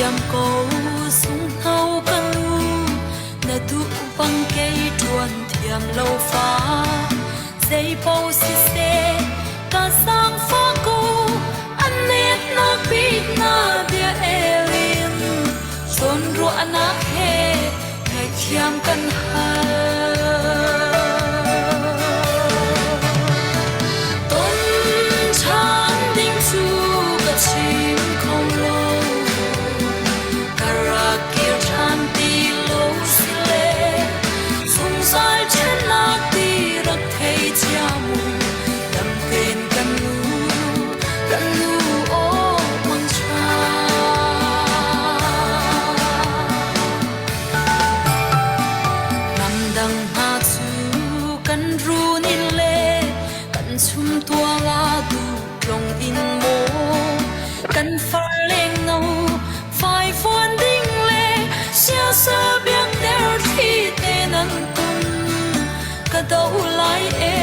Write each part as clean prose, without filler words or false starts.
Ngaithiam ko sunghno ka nu, na duh bang kei ṭuan thiam lo fa. Zeipaoh siseh ka zaangfah ko, a netnak bik na bia el in zawnruahnak he ngaihthiam kan hal. Ton ṭhan ding cu ka chim kho lo, ka rak kir ṭhan ti lo si le zungzal ṭhennak ti rak thei cia mu dam tein kan nu kan nu aw mangṭha. Ramdang hna cu kan run in le kan chumtual ah duhtlong in maw kan far lengno faifuan ding le siasa biakter thli te nan tum ka do lai e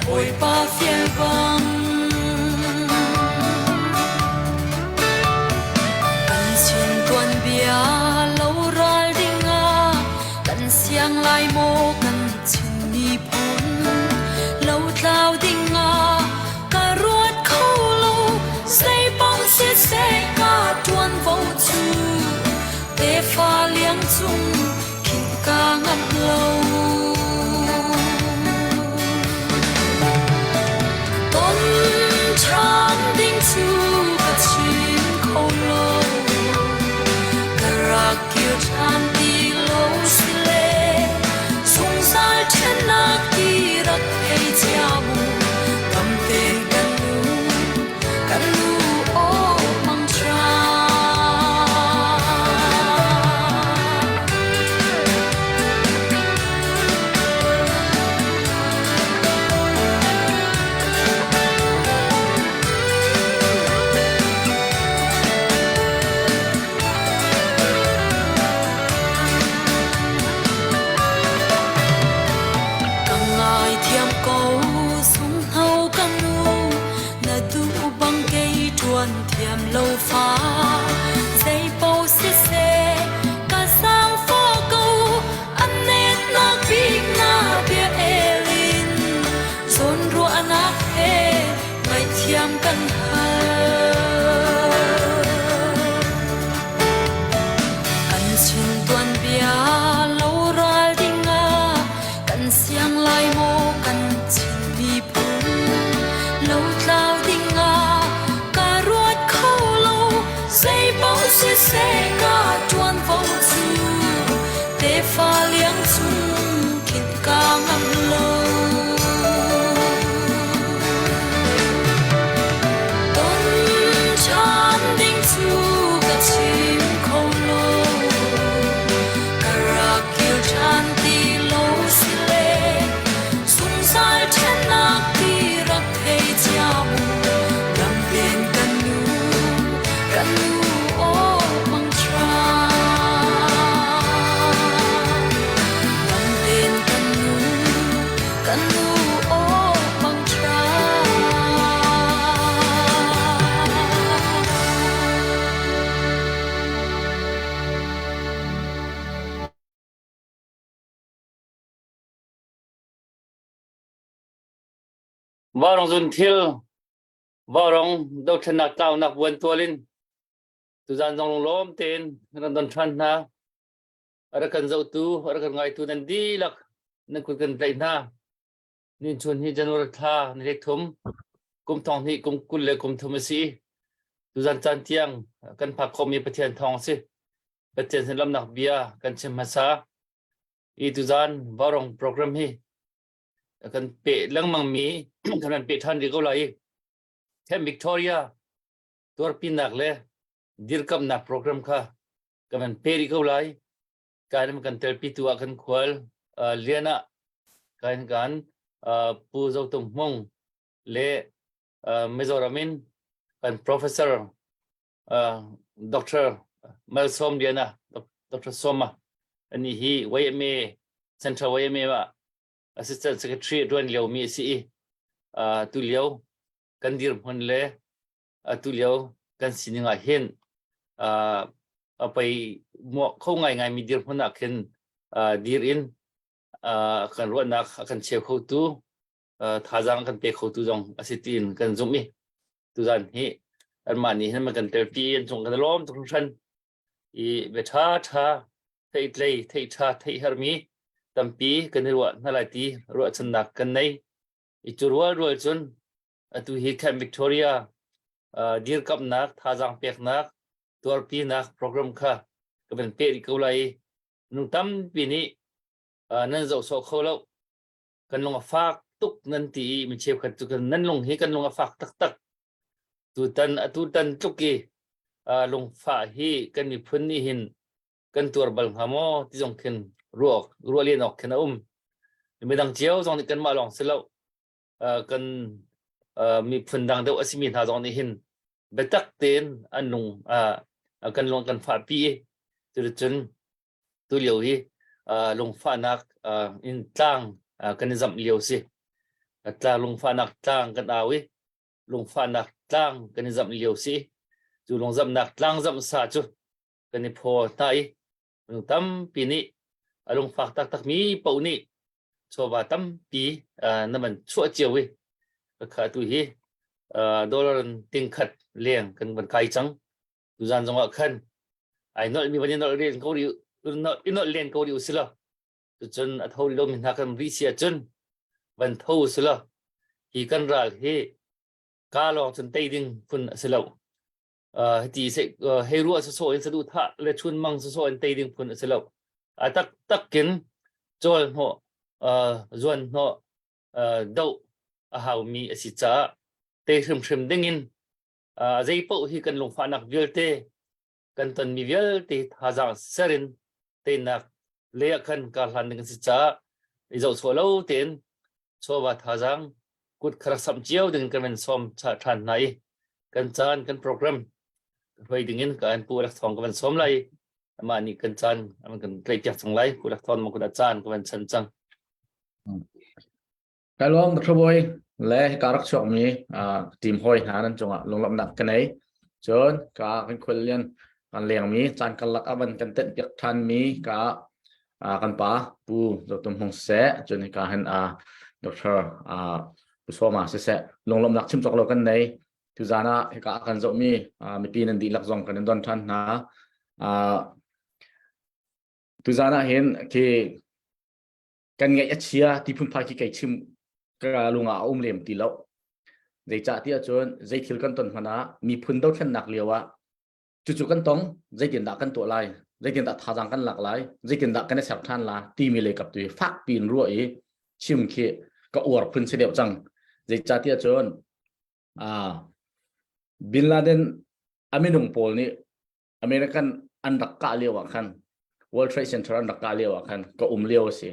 Bawipa fial bang. Kan chin tuanbia lo ral dingah kan siang lai maw kan Chin miphun lo tlau dingah ka ruat kho lo zeipang siseh ka ṭuanvo cu tefa liang cung khinh ka ngamh lo. Ton ṭhan ding cu ka chim kho lo, ka rak kir ṭhan ti lo si le zungzal ṭhennak ti rak thei cia mu dam tein kan nu kan nu aw mangṭha. Ka ngaithiam ko sunghno ka nu na duh bang kei ṭuan thiam lo fa zeipaoh siseh ka zaangfah ko a netnak bik na bia el in zawnruahnak he ngaihthiam kan hal. Kan chin tuanbia lo ral dingah kan siang lai maw kan Chin miphun lo tlau dingah ka ruat kho lo zeipaoh siseh ka ṭuanvo cu tefa liang cung khin ka ngamh lo. Ton ṭhan ding cu ka chim kho lo, ka rak kir ṭhan ti lo si le zungzal ṭhennak ti rak thei cia mu dam tein kan nu kan nu aw mangṭha. Dam tein kan nu kan nu aw mangṭha. Vaurawng zunthil, vaurawng dothlennak tlaunak vuan tual in tuzan zong lunglawm tein kan don ṭhan hna. A rak kan zohtu, a rak kan ngaitu nan dihlak nan kut kan tlaih hna. Nin chun hi January thla ni thum kum thong hnih kum 20 le kum thum a si. Tuzan caan tiang kan phak khawhmi Pathian thawng a si. Pathian sin lamnak bia kan chim hmasa. I tuzan vaurawng program hi kan peh lengmang mi kan an peh ṭhan rih ko lai i Camp Victoria tuarpinak le dirkamnak program kha kan van pe rih ko lai. Kan kan telpi tu ah kan khual lian ah kan kan Pu Zo Tum Hmung le Mizoram in kan professor Dr. Malsawm Liana Dr. Soma ani hi YMA Central YMA ah Assistant Secretary ṭuan liomi a si i tu lio kan dirhmun le atu lio kan sining ah hin. A pei muah kho ngaingai mi dirhmun ah khin dir in kan ruahnak a kan cheu khotu, thazaang kan pe khotu zong a si tiin kan zumh i tuzan hi anmah nih hin kan telpi an cung kan lawm tuk hringhran i bia ṭha ṭha theihtlei theih ṭha theih hermi tampi kan i ruah hna lai ti ruahchannak kan nei i cu rual rual cun atu hi Camp Victoria dirkamhnak thazaang peknak tuarpinak program kha ka van peh rih ko lai i nung tampi nih nan zoh sawh kho lo, kan lung a fak tuk nan ti i mi cheukhat cu kan nan lung hi kan lung a fak taktak. Tutan atutan tluk i lungfah hi kan miphun nih hin kan tuar bal hnga maw ti zong khin ruah ruah len awk khin a um. Midang cio zong nih kanmah lawng si lo, kan miphun dang deuh a simi hna zong nih hin biatak tein an lung kan lung kan fahpi i cuticun tulio hi lungfahnak in tlang kan i zamh lio si. Tlang lungfahnak tlang kan au i lungfahnak tlang kan i zamh lio si. Cu lungzamhnak tlang zamh sa cu kan i phaw hna i minung tampi nih a lungfak taktakmi paoh nih chawva tampi na van chuah cio i kha tu hi dollar tingkhat leng kan van kai cang. Tuzan zong ah khan ai nolh mi van i nolh len ko ri i nolh len ko ri usila. Cucun a tho lo mi hna kan ri si ahcun van tho usila. Hi kan ral hi ka lawng cun tei ding phun a si lo. Hiti se hei ruah sawsawh in saduhthah le chun mang sawsawh in tei ding phun a si lo. A tak takin cawl hnawh zuan hnawh doh a haumi a si caah tei hrimhrim ding in zei paoh hi kan lungfahnak vialte kan tonmi vialte thazaang ser in teinak le ah khan kar hlan ding a si caah i zohchuah lo tein chawva thazaang kut kharak samh cio ding kan van sawm ṭhan hna i kan caan kan program hruai ding in ka an pu rak thawng ka van sawm lai. Amah nih kan caan an kan tlaihpiak cang lai. Pu rak thawng ma caan ka van chan cang. Kai lawm Dr. Bawi le hika rak chuakmi team hawi hna nan cungah lunglawmhnak ka nei. Cun ka kan khuallian kan lengmi caan karlak ah van kan tenh piak ṭhanmi ka kan pa Pu Zotum Hmung siseh, cun hika hin Dr. Pu Sawma siseh, lunglawmhnak chim cawk lo kan nei. Tuzan ah hika kan zohmi mipi nan dihlak zong kan in don ṭhan hna. Tuzan ah hin khi kan ngaih a chia ti phunphai khi kei chim ka lung ah a um lem ti lo. Zeicah ti ahcun zei thil kan ton hmanh ah miphun dothlennak lio ah cucu kan tong, zeitindah kan tuah lai, zeitindah thazaang kan lak lai, zeitindah kan i ser ṭhan la timi lei kap tu hi fak piin ruah i chim khi ka uar phun si deuh cang. Zeicah ti ahcun Bin Laden a minung pawl nih American an rak kah lio ah khan, World Trade Center an rak kah lio ah khan ka um lio a si.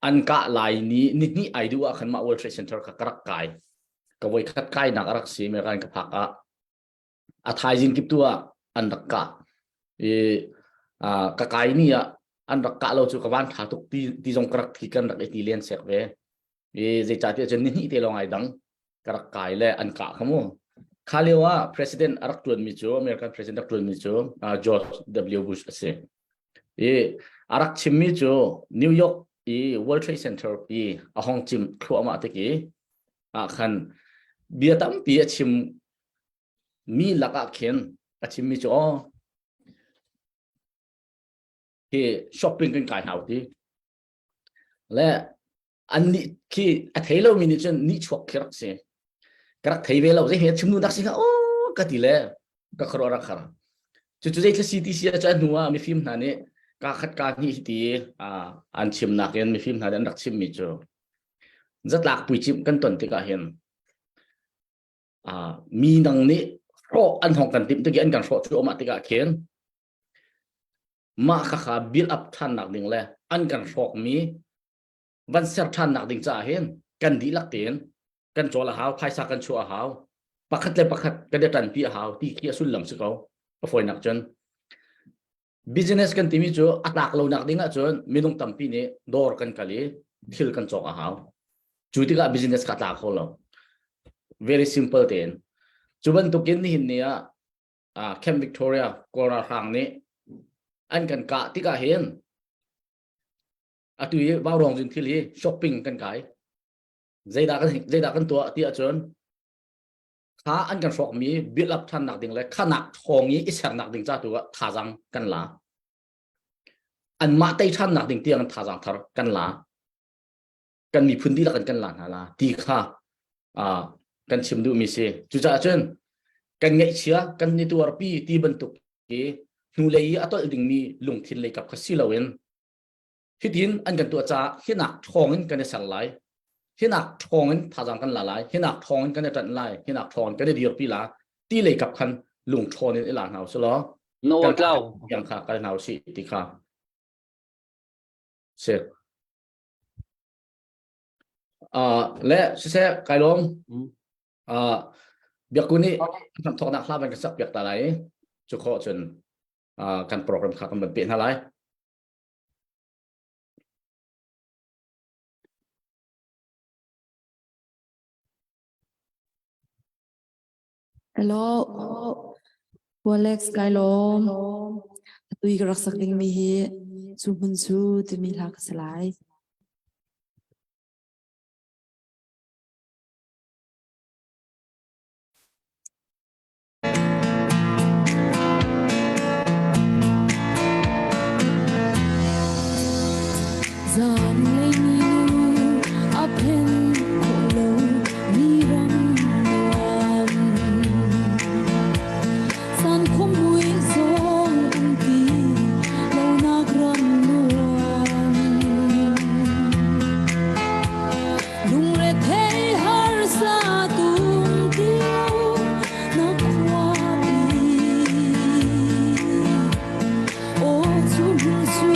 An kah lai ni ni hnih ai duh ah khan mah World Trade Center kha ka rak kai. Ka voi khat kainak a rak si. American ka phak ah a thaizing kip tu ah an rak kah i ka kai ni ah an rak kah lo cu ka van tha tuk ti ti zong ka rak thi kan rak i ti len sek ve i zeicahtiah cun ni hnih te lawng ai dang ka rak kai le an kah kha mu. Kha lio ah president a rak tuanmi cu, American president rak tuanmi cu George W Bush a si i a rak chimmi cu New York i World Trade Center i a hong chim thluahmah tik i ah khan bia tampi a chim mi lakah khin a chimmi cu aw hi shopping kan kai hau ti le an nih khi a thei lomi nih cun nih chuak khi rak si. Ka rak thei ve lo, zei he chim nu dak si kha aw ka ti le ka khuaruah rak har. Cucu zei thil si ti si ah hnu ah mifim hna nih ka khat ka hnih ti an chimnak in mifim hna nih an rak chimmi cu zatlak puicimh kan ton tikah hin mi dang nih hrawh an hong kan timh tik i an kan hrawh cu amah tikah khin mah khakha build up ṭhannak ding le an kan hrawkmi van ser ṭhannak ding caah hin kan dihlak tein kan cawl a hau, phaisa kan chuah a hau, pakhat le pakhat kan i ṭanpi a hau ti khi a sullam si ko. A fawinak cun business kan timi cu a tlak lonak ding ahcun minung tampi nih dawr kan kal i thil kan cawk a hau. Cu tikah business kha tla kho lo. Very simple tein. Cu bantukin nihin ni ah Camp Victoria Kawl ralhrang nih An kan kah tikah hin atu i vaurawng zun thil hi shopping kan kai. Zeidah kan tuah ti ahcun kha an kan hrawkmi build up thannak ding le khanak thawng i i sernak ding ca tu ah thazang kan la. Anmah tei thannak ding tiang thazang thar kan la. Kan miphun dihlak in kan la hna la ti kha kan chim duhmi si. Cucaah cun kan ngaihchia kan ni tuarpi ti bantuk hi hnulei i a tolh dingmi lungthin lei kap kha si loin hitin an kan tuah caah hinak ṭhawng in kan i ser lai, hinak ṭhawng in thazang kan la lai, hinak ṭhawng in kan i ṭanh lai, hinak ṭhawng in kan i dirpi la ti lei kap khan lung ṭhawn in i la hna usih law No tlau yang kha kal hna usih ti kha si. Le siseh kai lawm. Biakku nih thawknak hla ban kan sak piak ta lai i cu khawh cun kan program kha kan van peh hna lai. Hello, Alex kai lawm. Atu i ka rak sak dingmi hi cu hmun cu timi hla ka si lai. Zanlei minu a phen khawh lo mi ram nuam. San khuamui zong um ti lonak ram nuam. Lungrethei harsa tum tio na khuapi. Aw cu hmun cu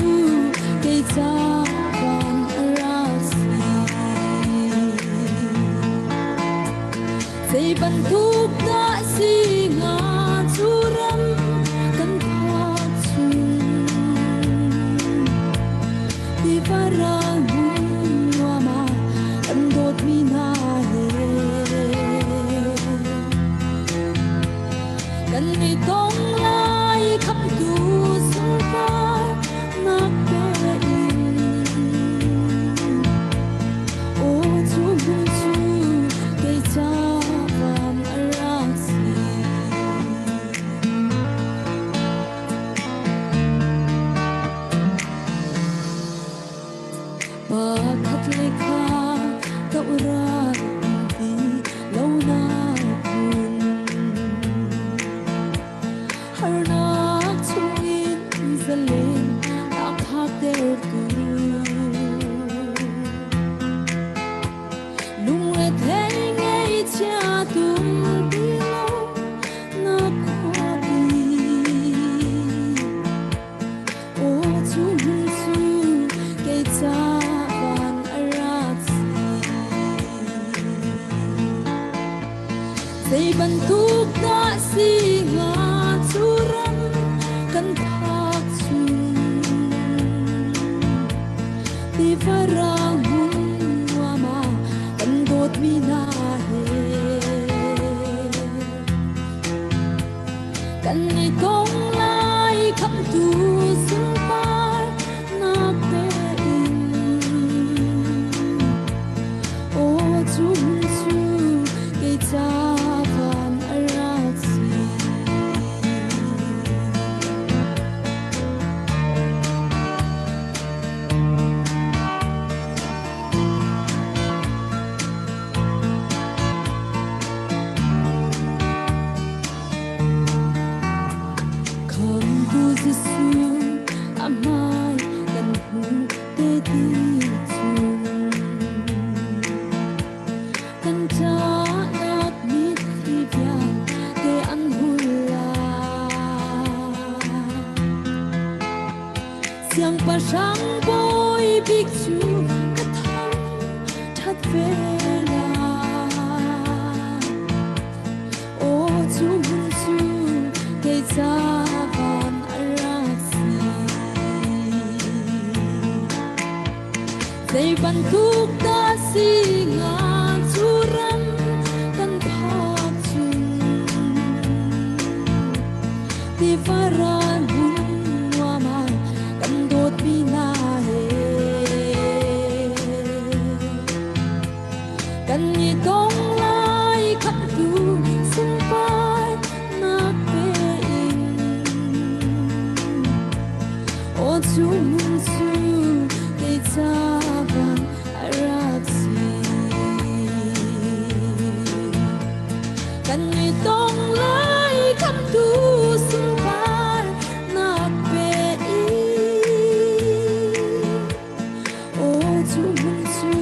kei ca van a rak si. Zei bantuk dah si hnga cu ram kan phak chung. Tiva ral hmun nuam ah kan dawtmi hna he. Kan i tong lai khamtu sunpar nak pe in. Aw cu hmun cu kei ca van a rak si. Pakhat le kha dohral ti lonak hmun. Harnak chungin zalen a phaktertu. Lungrethei ngaihchia tum ti lo na khuapi. Aw cu hmun cu kei ca van a rak si. Zei bantuk dah si hnga cu ram kan phak chung. Tiva rang hmun nuam ah kan dawtmi hna he. Kan i tong lai khamtu sunpar nak pe in. Aw cu hmun cu kei ca van a rak si. Khamtu Jesuh a hmai kan hmuh te ti chung. Kan ṭahnak mitthli vialte an hul lai. Siangpahrang bawi bik cu ka thang ṭhat ve lai. Aw cu hmun cu kei ca van a rak si. Zei bantuk dah si hnga cu ram kan phak chung. Tiva ral hmun nuam ah Aw cu hmun cu kei ca van a rak si. Kan i tong lai khamtu sunpar nak pe i Aw cu hmun cu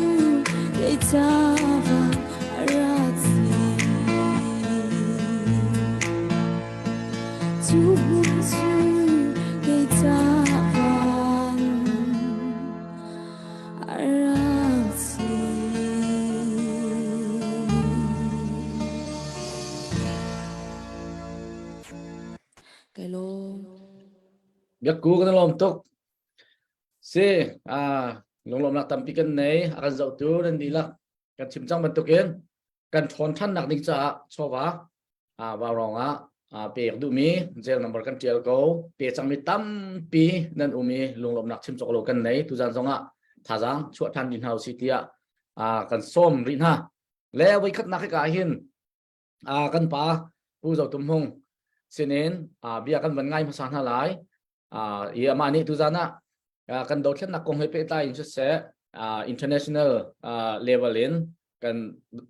kei ca van a rak si. Cu hmun cu kei ca van a rak si. Kai lawm. Biakku kan lawm tuk. Si, lunglawmnak tampi kan nei. A kan zohtu nan dihlak kan chim cang bantukin kan ṭhawn ṭhannak ding caah chawva vaurawng ah pek duhmi jail number kan ṭial ko. Pe cangmi tampi nan um i lunglawmhnak chim cawk lo kan nei. Tuzan zongah thazaang chuah ṭhan dih hna usih tiah kan sawm rih hna. Le voikhatnak hika ah hin kan pa Pu Zo Tum Hmung sinin bia kan van ngai hmasa hna lai. I amah nih tuzan ah kan dothlennak kong he pehtlai in siseh international level in kan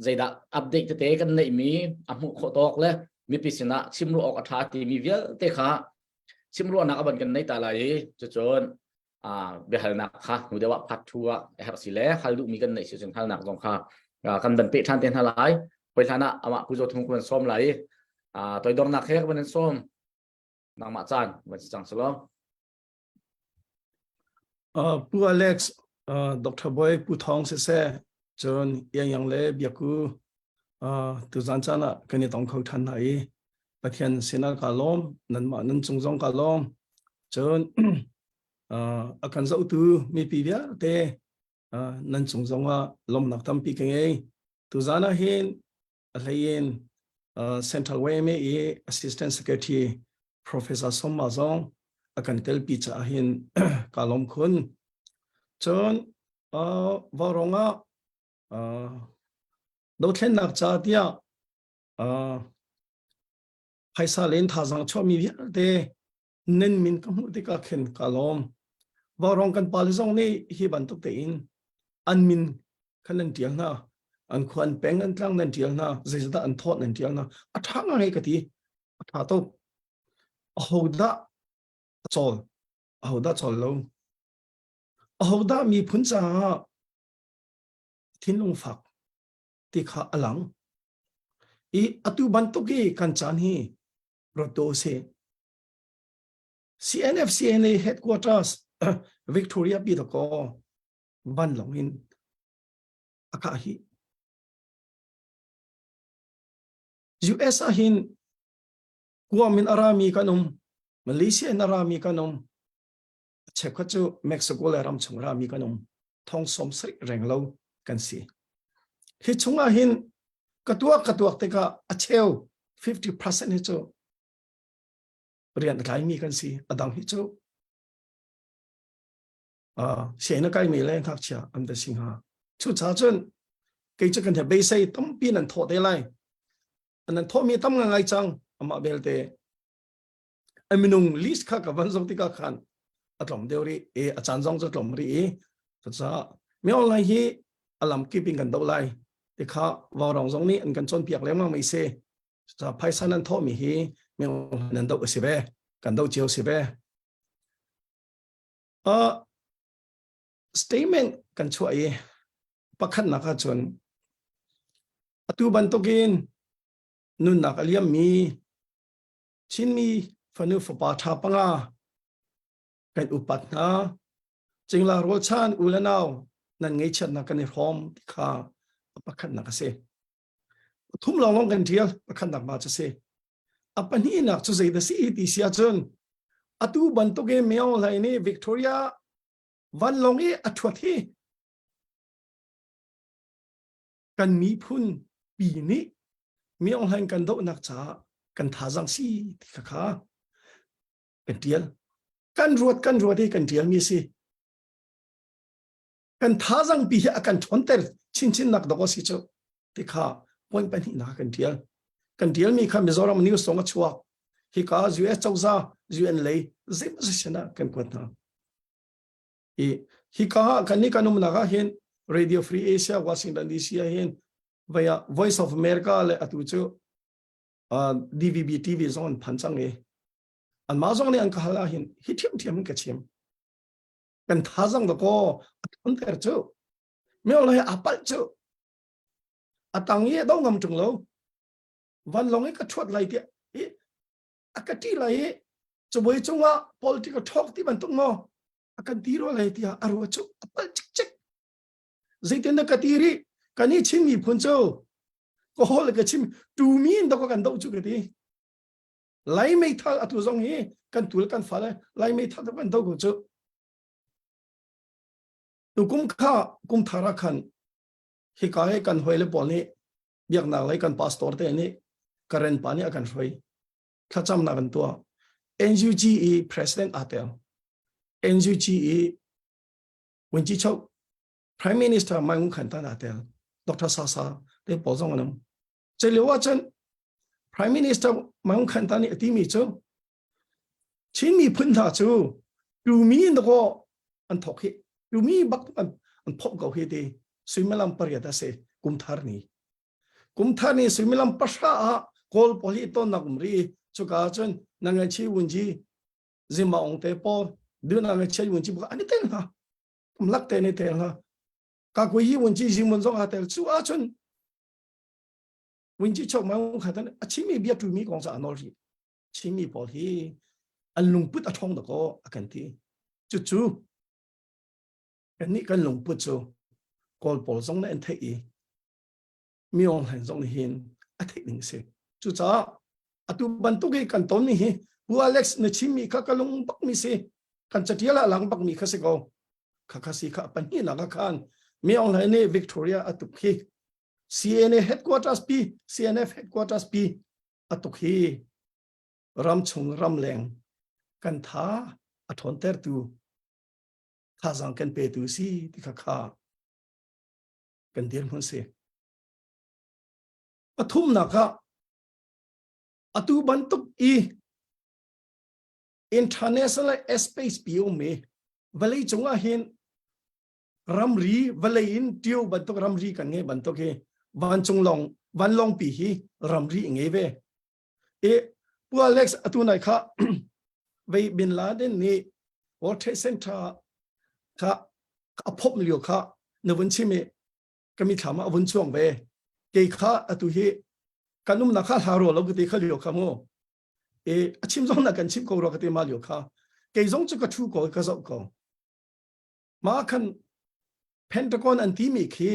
zeidah update tete kan neihmi a hmuh khawh tawk le mipi sinah chim ruah awk a ṭha timi vialte kha chim ruahnak a van kan nei ta lai i cucun biahalnak kha hnu deuh ah part 2 ah a herh si le hal duhmi kan neih si cun halnak zong kha kan van peh ṭhan te hna lai. Hoi hlan ah amah Pu Zo Thung kan sawm lai i toidornak he kan sawm. Nangmah caan van si cang selaw. Pu Alex, Dr. Boy Pu Thawng siseh, cun Iang Yang le Biaku tuzan caan ah kan i tong kho ṭhan hna i Pathian sinah ka lawm, nanmah nan cung zong ka lawm. Cun a kan zohtu mipi vialte nan cung zongah lawmnak tampi ka ngei. Tuzan ah hin a hleiin Central YMA i Assistant Secretary Professor Somma zong a kan telpi caah hin ka lawm khun. Cun vaurawng ah dothlennak ca tiah phaisa len thazaang chuahmi vialte nan min ka hmuh tikah khin ka lawm. Vaurawng kan pale zong nih hi bantuk tein an min khan nan ṭial hna. An khua an peng an tlang nan ṭial hna. Zeizatdah an thawt nan ṭial hna. A ṭha ngai ka ti. A ṭha tuk. Ahodah a cawl? Ahodah cawl lo? Ahodah miphun caah thinlung fak ti kha a lang. I atu bantuk i kan caan hi rat do seh. CNFCNA headquarters Victoria pi da ko vanlawng in a kah hi. US ah hin Guam in a rami kan um, Malaysia in a rami kan um, cheukhat cu Mexico le ram chung rami kan um, thong som sarih reng lo kan si. Hi chungah hin ka tuak ka tuak tikah a cheu 50% hi cu rian a tlaimi kan si a dang hi cu sianginn a kaimi le ngakchia an va si hnga cu ca cun kei cu kan he beisei tampi nan thawh te lai nan thawhmi tam ngai cang amah belte a minung list kha ka van zong tikah khan a tlawm deuh rih i a caan zong cu tlawm rih i cucaah mi online hi a lam kip in kan doh lai ti kha vaurawng zong nih an kan cawnpiak lengmang mai si cucaah phaisa nan thawhmi hi mi online nan doh a si ve kan doh cio si ve uh, statement kan chuah i pakhatnak ahcun atu bantukin nunnak a liammi Chinmi fanu fapa ṭha panga kan upat hna. Cingla rualchan u le nau nan ngeihchiatnak kan i hrawm ti kha pakhatnak a si. Pathum lawnglawng kan ṭial pakhatnak ma cu si. A pahnihnak cu zei dah si ti si ahcun atu bantuk in Myo Hlai nih Victoria vanlawng i a ṭhuat hi kan miphun pi nih Myo Hlaing kan dohnak caah kan thazaang si ti kha kha kan ṭial. Kan ruat kan ruat i kan ṭialmi a si. Kan thazaang pi hi a kan ṭhawnter chinchin nak dawk a si cu ti kha point pahnihnak kan ṭial. Kan ṭialmi kha Mizoram news zong a chuak. Hika US cozah UN lei zeimawzat sinah kan kuat hna. I hika ah kan nih kan umnak ah hin Radio Free Asia Washington DC ah hin vaya Voice of America le atu cu uh, DVB TV zong an phan cang i anmah zong nih an ka hal ah hin hi ṭhiamṭhiam in ka chim. Kan thazang da kaw a ṭhawnter cu. Meo le a palh cu. A tang i do ngam ṭung lo. Vanlawng i ka ṭhuat lai tiah i a ka ṭih lai i cabuai cungah political talk ti bantuk maw a kan ti rua lai tiah a ruah cu a palh cikcek. Zeitin dah ka ti rih? Kan i Chin miphun cu ka hawl ka chim tumi in dok kan doh cu ka ti. Lai meithal atu zong hi kan tul kan fale Lai meithal kan do ko cu. Tukum kha kum thar ah khan hika he kan hoi le pawl nih biaknak lei kan pastor te nih Karen pa nih a kan hruai. Thlacamnak kan tuah. NUG i president aa tel. NUG i Wunci Chok Prime Minister Mai Ngun Khan Tan aa tel. Dr. Sasa te pawl zong an um. Cu lio ah cun Prime Minister Mai Ngun Khan Tan nih a timi cu Chin miphun hna cu tumi in dakaw an thok hi tumi bak an an phomh ko hi ti suimilam pariat a si kumthar ni kumthar ni suimilam pahra ah kawl pawl hi tonnak um ri cuka cun nangai chi wunji zima ong te pawl du nangai chi wunji bak an i tel hna lak te ni tel hna ka kui hi wunji zimun zong a tel chu ah cun wunji chok ma kha tan a chimi bia tu mi kong sa anol ri Chinmi pawl hi an lungput a ṭhawng dakaw a kan ti. Cucu kannih kan lungput cu Kawl pawl zong nih an theih i mi Aung zong nih hin a theih ding a si. Cucaah atu bantuk i kan tonmi hi Pu Alex na chimmi kha ka lung bakmi si. Kan catial ah lang bakmi kha si ko. Kha kha si kha pahnihnak ah khan Mi Aung Hlaing nih Victoria a tuk hi CNA headquarters pi CNF headquarters pi a tuk hi ramchung ramleng kan tha a ṭhawntertu thazaang kan petu si ti kha kha kan dirhmun si. Pathumnak ah atu bantuk i international airspace pi um i vawlei cung ah hin ramri vawlei in tio bantuk ramri kan ngei bantuk hi vancung lawng vanlawng pi hi ramri ngei ve e pu Alex atu nai kha vei bin Laden nih World Trade Center kha a phop lio kha na vun chim i kami thlam ah vun chuang ve kei kha atu hi kan um na kha hla ro lo ka ti kha lio kha mu e a chim zong na kan chim ko ro ka ti ma lio kha kei zong chu ka thu ko ka zoh ko Mah khan Pentagon an timi khi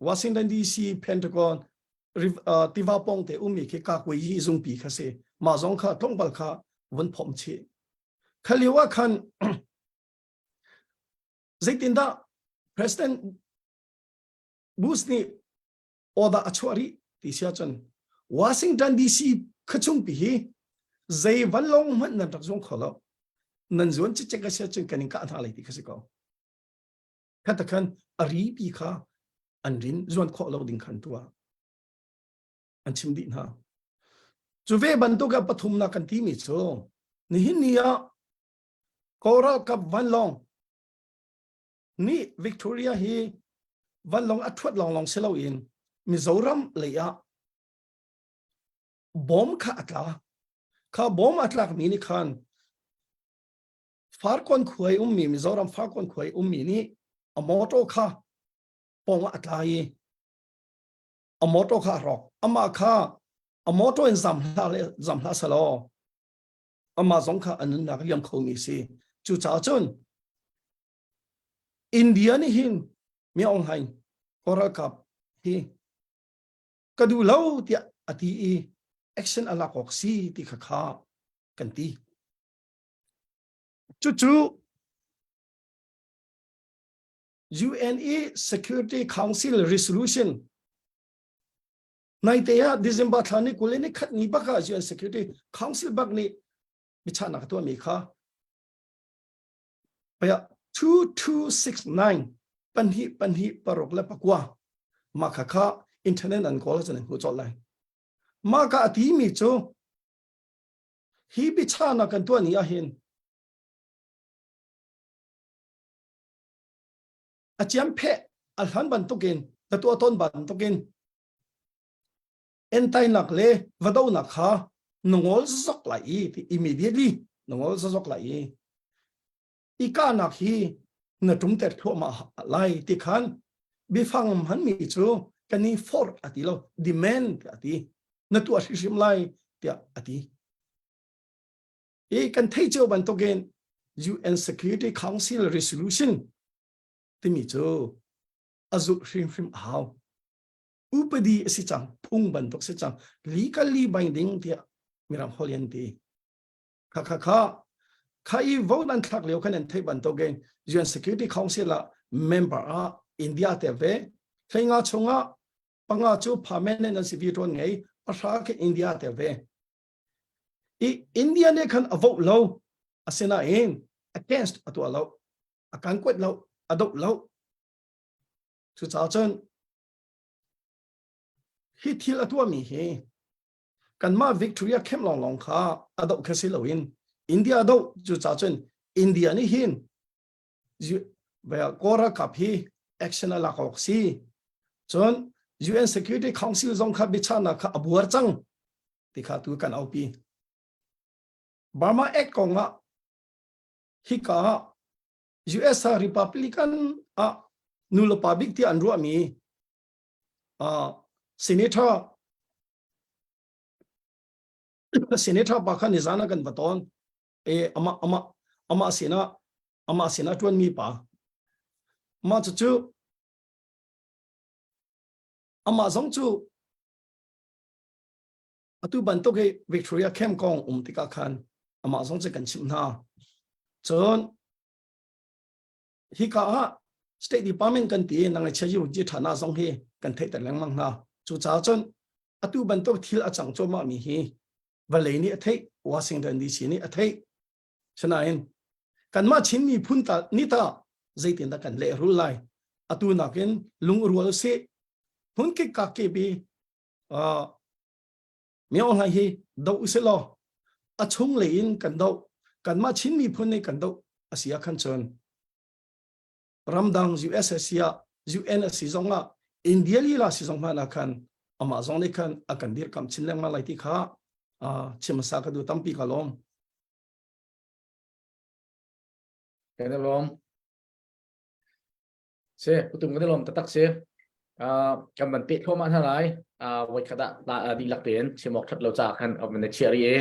Washington DC Pentagon tiva pong te ummi khi kakui hi zungpi kha si. Mah zong kha tlawmpal kha vun phomh chih. Kha lio ah khan zeitindah President Bush nih order a chuah rih ti si ahcun Washington DC khuachung pi hi zei vanlawng hmanh nan rak zuang kho lo nan zuan cicek a si ahcun kan in kah hna lai ti kha si ko kha ta khan a ri pi kha an rin zuan khawh lo ding khan tuah an chim dih hna cu ve bantuk ah pathumnak kan ti mi cu nihin ni ah Kawl ralkap vanlawng nih Victoria hi vanlawng a ṭhuat lawnglawng si loin Mizoram lei ah bom kha a tla. Kha bom a tlakmi nih khan Farkawn khua i ummi Mizoram Farkawn khua i ummi nih a motor kha pawng ah a tla i a motor kha a rawk. Amah kha a motor in zam hlah le zam hlah selaw amah zong kha a nunnak liam khomi si. Cucaah cun India nih hin Mi Aung Hlaing Kawl ralkap hi ka duh lo tiah a ti i action a lak awk si ti kha kha kan ti. Cucu UNE Security Council Resolution naite ah December thla ni 20 ni khat ni bak ah UN Security Council bak nih biachahnak a tuahmi kha Paya 2269 pahnih pahnih paruk le pakua mah kha kha internet an kawl ahcun an hmuh colh lai. Mah ka a timi cu hi biachahnak kan tuah ni ahhin. A ciam pheh a hlan bantukin na tuah tawn bantukin entainak le va donak kha na ngol zok lai i ti immediately na ngol zok lai i i kahnak hi na ṭumter thluahmah lai ti khan biafang hmanmi cu kan i forh a ti lo demand a ti na tuah hrimhrim lai tiah a ti i kan thei cio bantukin UN Security Council resolution timi cu a zulh hrimhrim a hau upadi a si cang phung bantuk si cang legally binding tiah mirang holh an ti kha kha kha kha i vote an thlak lio khan an theih bantukin UN Security Council ah member ah India te ve hleinga chungah panga cu permanent an si vi ton ngei pahra ke India te ve i India ne khan a vote lo asinain against a tuah lo a kan kuat lo a doh lo cucaah cun hi thil a tuahmi hi kanmah Victoria camp lawnglawng kha a doh kha si loin India doh cucaah cun India nih hin Kawl ralkap hi action a lak awk si cun UN Security Council zong kha biachahnak kha a buar cang ti kha tu kan aupi Burma Act kong ah hika ah US ah Republican ah nulepa bik tiah an ruahmi Senator Senator pa kha nizan ah kan va ton e ama ama ama sinah ama sinah tuan mi pa mah cu cu amah zong cu atu bantuk hi Victoria camp kong um tikah khan amah zong cu kan chimh hna cun hika ah State Department kan ti nang chia yu ji thana zong hi kan theihter lengmang hna cucaah cun atu bantuk thil a cang cuahmah mi hi vawlei nih a theih Washington DC nih a theih sinain kanmah Chin miphun ta ni ta zeitin dah kan lehrul lai atu nakin lungrual si hmun kik ka ke bi Myo Hlaing hi doh usih law a chung lei in kan doh kanmah Chin miphun nih kan doh a si ah khan cun ramdang US a si ah UN a si zong ah India lila si zong hmanh ah khan amah zong nih khan a kan dirkamh chin lengmang lai ti kha chim hmasa ka duh tampi ka lawm. Kan i lawm. Si, putum kan i lawm taktak si. Uh, kan van peh thluahmah hna lai. Uh, voi khat ah dihlak tein chim awk ṭhat lo ca khan van i chiah rih i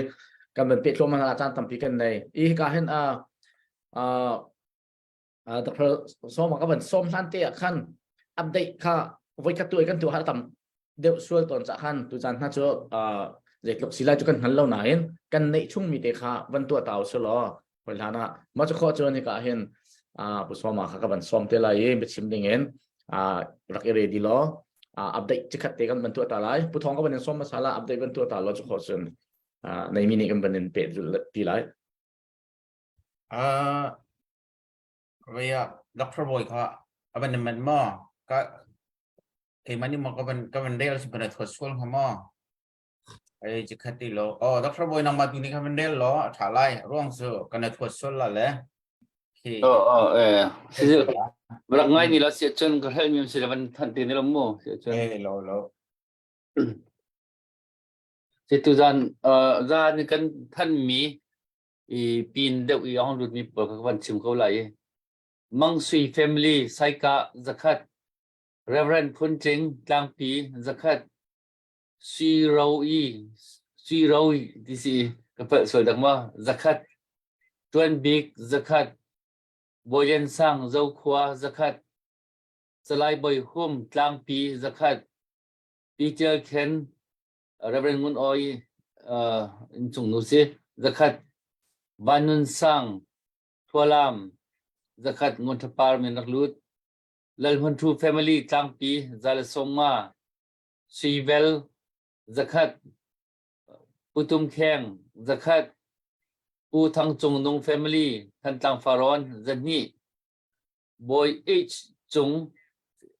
kan van peh thluahmah hna caan tampi kan nei. I hika hin uh, uh, uh, Dr. Sawma ka van sawm hlan te ah khan update kha voi khat tu kan tu har tam deuh sual tawn ca khan tu caan hna cu uh, zeitluk si lai cu kan hngal lo nain kan neih chung mi te kha van tuah ta usih law hoi hlan ah mah cu khawh cun hika hin pu Sawma kha ka van sawm te lai i biachim ding in rak i ready law update chikhat te kan van tuah ta lai pu Thawng ka van in sawm hmasa la update van tuah ta law cu khawh cun nei mi nih kan van in peh ti lai Uh, vaya Dr. Boy kha avan man mo ka keimah nih maw ka van ka van rel si kana thuat sual hnga maw Ei chikhat ti lo. Oh, Dr. Boy nangmah tu nih khan van rel law a ṭha lai. Ruang cu kan i thuat sual la le. Khi. Oh, oh, eh. Si rak ngai ni la si cun ka hlel mi si le van than te ni lo mu si cun. Eh, lo lo. Si tu zan uh, zan kan than mi i pin deuh i ong lut mi pawl ka van chim ko lai i Mang Sui family Saika zakhat Reverend Phun Tling Tlangpi zakhat Sui Ro i Sui Ro ti si ka palh sual dak maw zakhat Tuan Bik zakhat Bawian Sang Zokhua zakhat Salai Bawi Hum Tlangpi zakhat Peter Khen Reverend Ngun Awi uh, innchung nu si zakhat Van Nun Sang Thualam zakhat Ngun Thapar min rak lut Lal Hmun Thu family Tlangpi Zale Sawmnga Suivel zakhat, Pu Tum Kheng zakhat, Pu Thang Cung Nung family Thantlang Farrawn zahnih, Bawi H Cung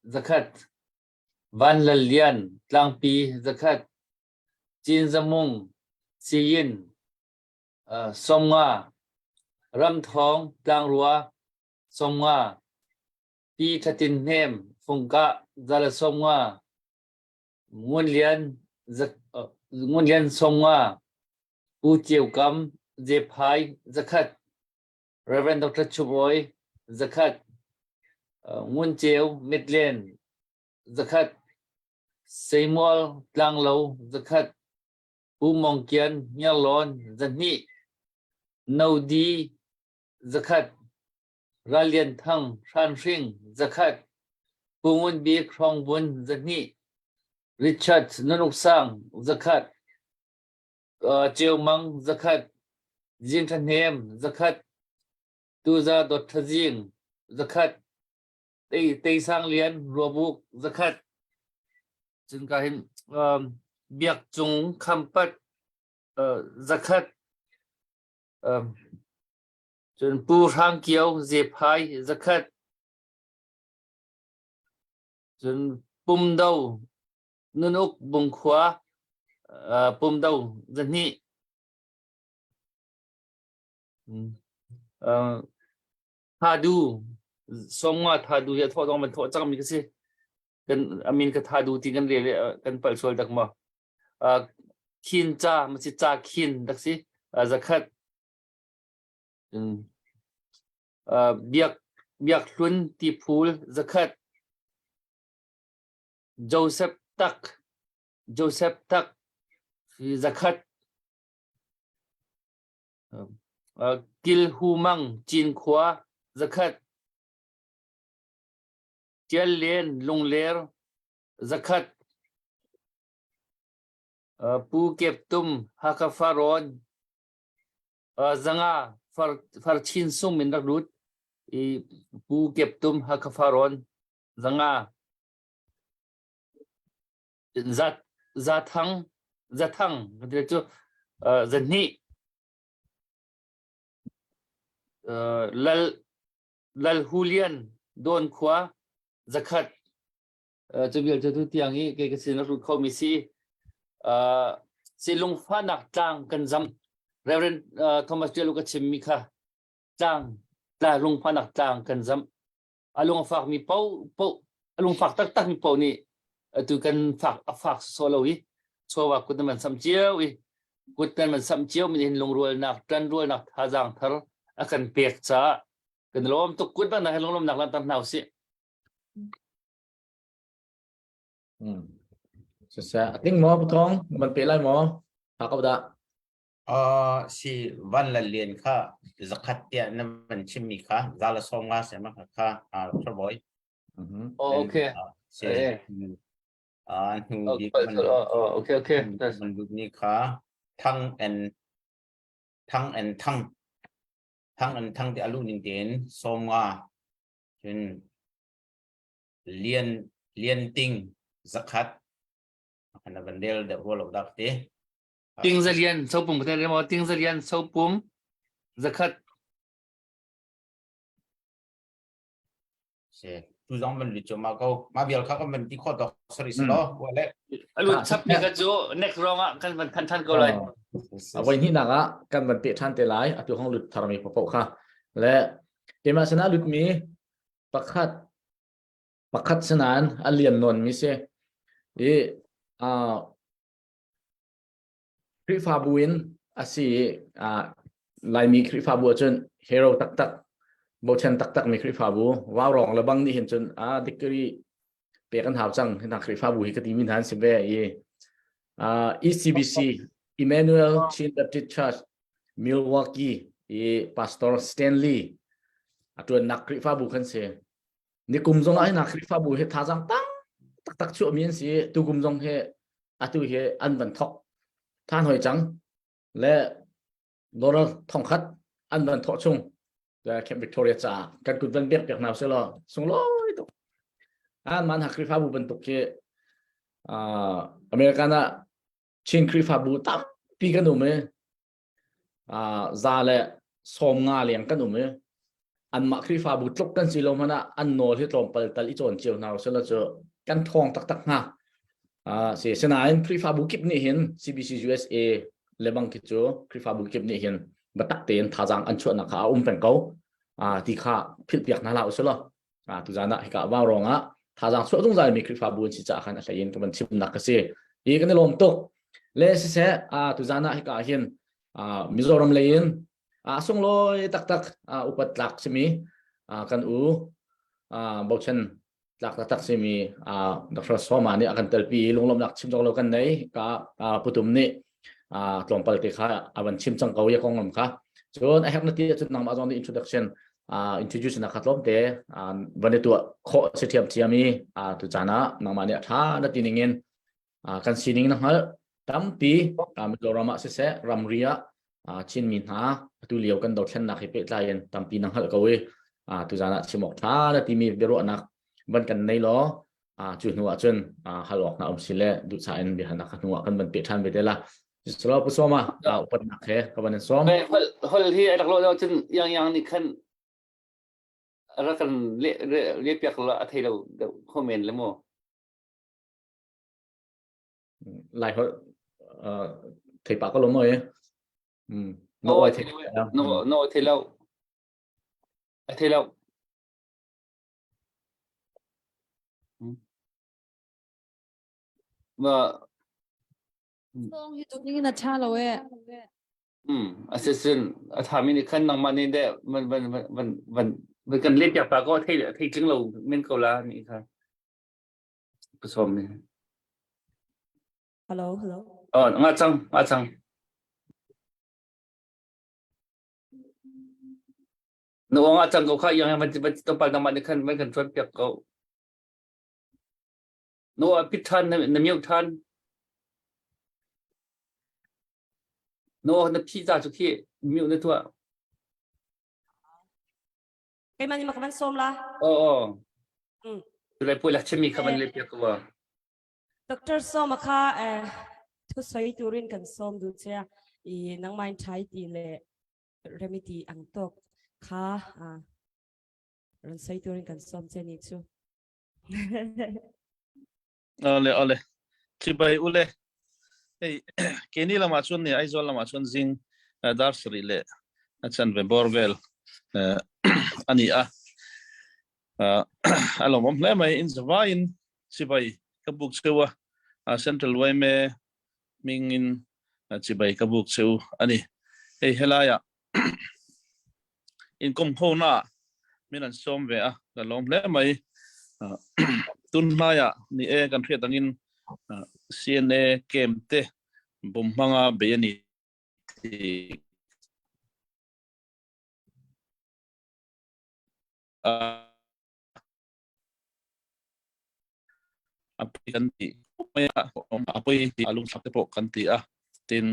zakhat, Van Lal Lian Tlangpi zakhat, Cin Za Mung Siyin uh, 50, Ram Thawng Tlangrua 50. Pi Tha Tin Hnem, Fungkah, 150, Ngun Lian, Ngun Lian 50, Pu Ceu Kam, Zephai, 100, Reverend Dr. Chum Awi, 100, Ngun Ceu, Midland, 100, Seimual, Tlanglo, 100, Pu Mong Kian, Hniarlawn, 200, No Di, 100, Ral Lian Thang, Hranhring, 100, Pu Ngun Bik, Hrawngbun, 200, Richard Nunuk Sang, 100, Ceu Mang, 100, Zing Tha Hnem, 100, Tuza Dawt Tha Zing, 100, Tei, Tei Sang Lian, Ruabuk, 100. Cun ka hin um, Biak Cung Khampat, uh, 100, um, Cun Pu Hrang Kio Zephai 100. Cun Pumdo Nunuk Bungkhua uh, Pumdo 200. Uh, Thadu Songwa Thadu hi a thawh dong man thawh cangmi ka si. Kan amin ka Thadu ti kan rel kan palh sual dak ma. Uh, khin ca ma si ca khin dak si. Uh, 100. Biak Biak Hlun Tiphul 100 Joseph Tak Joseph Tak 100 Kil Hu Mang Cinkhua 100 Tial Len Lungler 100 Pu Kep Tum Hakha Farrawn 500 far far chin sung min rak lut i Pu Kep Tum Hakha Farrawn 500 za za thang za thang kan ti cu 200 Lal Lal Hu Lian Dawn khua 100 cu vial cu tu tiang i kei ka sin a lut khomi si si lungfahnak tlang kan zam Reverend Thomas Tialu ka chimmi kha tlang tla lungfahnak tlang kan zam a lung a fakmi po po a lungfak taktak mi po nih atu kan fak a fak so lo i chawa kut man sam cio i kut kan man sam cio min in lungrualnak ṭanrualnak thazaang thar a kan pek caah kan lawm tuk kut bang nak lunglawmnak langhter hna usih Siseh, a tling maw Puthong? Man pe lai maw? Ha ko dah. Uh, si van la lian kha 100 tiah na van chimmi kha za la 50 se ma kha a Dr. Boy. Oh, okay. Si uh, hnu bik man oh, okay okay. Man lut ni kha thang and thang and thang thang and thang ti alu ning ten 50 cun Lian Lian Ting 100 na van rel deuh rua lo dak te. Ting za lian sopum ka te mo ting za lian sopum 100. Se tu zong man lu chu ma ko ma bial kha ka man ti kho tok sorry se lo wa le alu chap mi ka chu next round ah kan van than than ko lai. A voi hnih nak ah kan van pe than te lai atu hong lut thar mi popo kha le keimah sana lut mi pakhat pakhat sinain a lian nawn mi si i uh, Khrihfabu in a si i uh, Laimi Khrihfabu ahcun hero taktak bochan taktak mi Khrihfabu vaurawng le bang nih hin cun a degree pek an hau cang hina Khrihfabu hi ka ti mi hna an si ve i uh, ECBC Emmanuel Chin Baptist Church Milwaukee i Pastor Stanley a ṭuannak Khrihfabu kan si. Nikum zong ah hin Khrihfabu hi thazaang tam taktak chuahmi an si. Tukum zong hi atu hi an van thok than hoi cang. Le dollar 1000 an van thawh chung Camp Victoria caah kan kut van bek piak hna usih law sunglawi tuk. An man ha Khrihfabu bantuk khi American ah Chin Khrihfabu tampi kan um i 150 leng kan um i anmah Khrihfabu tluk kan si lo hmanh ah an nawl hi tlawmpal tal i cawn cio hna usih law cu kan thawng taktak hnga. Si sinain Khrihfabu kip nih hin CBC USA le bang khi cu Khrihfabu kip nih hin biatak tein thazaang an chuahnak kha a um peng ko ti kha philh piak hna hlah usih law. Tuzan ah hika vau rong ah thazaang chuah zungzal mi Khrihfabu an si caah khan a hlei in ka van chimnak ka si. Hi kan i lawm tuk. Le siseh tuzan ah hika hin Mizoram lei in sunglawi taktak upat tlak simi kan u bochan tlak taktak simi Dr. Soma nih a kan telpi i lunglawmhnak chim cawk lo kan nei ka putum nih tlawmpal te kha a van chim cang ko ya konglam kha cun a herh na ti ahcun nangmah zong nih introduction introduce na kha tlawm te van i tuah khawh si thiam thiam i tu caan ah nangmah nih a tha na ti ning in kan sining na hngalh tampi Mizoram ah siseh ramri ah Chinmi hna atu lio kan dothlennak hi pehtlai in tampi na hngalh ko i tuzan ah chim awk ṭha na timi biaruahnak van kan nei law cu hnu ah cun hal awk na um si le duhsah in biahalnak kha hnu ah kan van peh ṭhan ve te la Salo Pu Sawma upatnak he ka van in sawm hol hi a rak lo cun yang yang nih khan rak kan le le piak la a thei lo kho men le mu Lai holh thei pah ko lo maw e? No oi thei no no thei lo. A thei lo. Ma Song hi tu ning na tha lo e. Assistant a thami nih khan nangmah nih deh van van van van van kan let piak pa ko thei thei tling lo men ko la ni kha. Pasawm nih. Hello, hello. Oh, nga cang, nga cang. No nga cang ko kha yang van van to pal nangmah nih khan van kan chuan piak ko. No a pit than na mute than. No na phi za chu khi mute na tua. Keimah nih ma ka van sawm la. Aw aw. Tulai pui la chimi kha van le piak ko. Dr. Sawma kha eh thu soi turin kan sawm du che i nangmain thai ti le remiti ang tok kha ran soi turin kan sawm che ni chu. Ale ale. Chibai ule. Hei keni lamah chuan ni Aizawl lamah chuan zing dar sarih leh a chanve bawr vel a ni a. A lawmawm hle mai in zavaiin chibai ka buk cheu a Central YMA hmingin chibai ka buk cheu a ni. Hei helaiah inkawmhona min an sawm ve a ka lawm hle mai tun hnaiah ni e kan hriat angin CNA camp te bum hmanga bei ani ti a poi kan ti mai a a poi ti a lungthlak te pawh kan ti a tin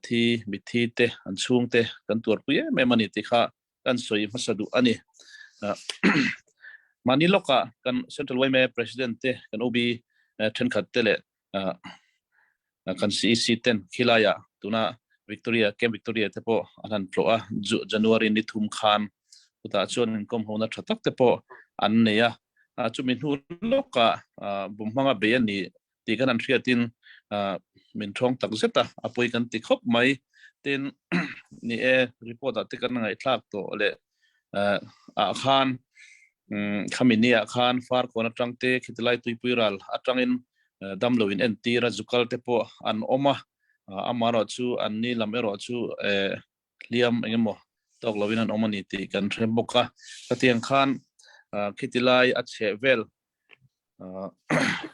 thi mitthi te an chhung te kan tuarpui em em ani ti kha kan sawi hmasa duh ani mani lawkah kan Central YMA President te kan OB thenkhat te leh kan CEC ten khilaiah tuna Victoria Camp Victoria te pawh an han tlawh a January ni thum khan chutah chuan inkom hona tha tak te pawh an nei a chumi hnu lawkah bum hmanga bei a ni tih kan han hriatin min thawng tak zet a a pawi kan ti khawp mai tin ni e report ah te kan ngaihthlak tawh leh ah khan khami ni ah khan farkawn atang te khitilai tuipui ral atangin damlo in entir a zukal te pawh an awm a amarawh chu an ni lam erawh chu hliam engemaw tawk lovin an awm a ni tih kan hre bawk a khatiang khan khitilai a chheh vel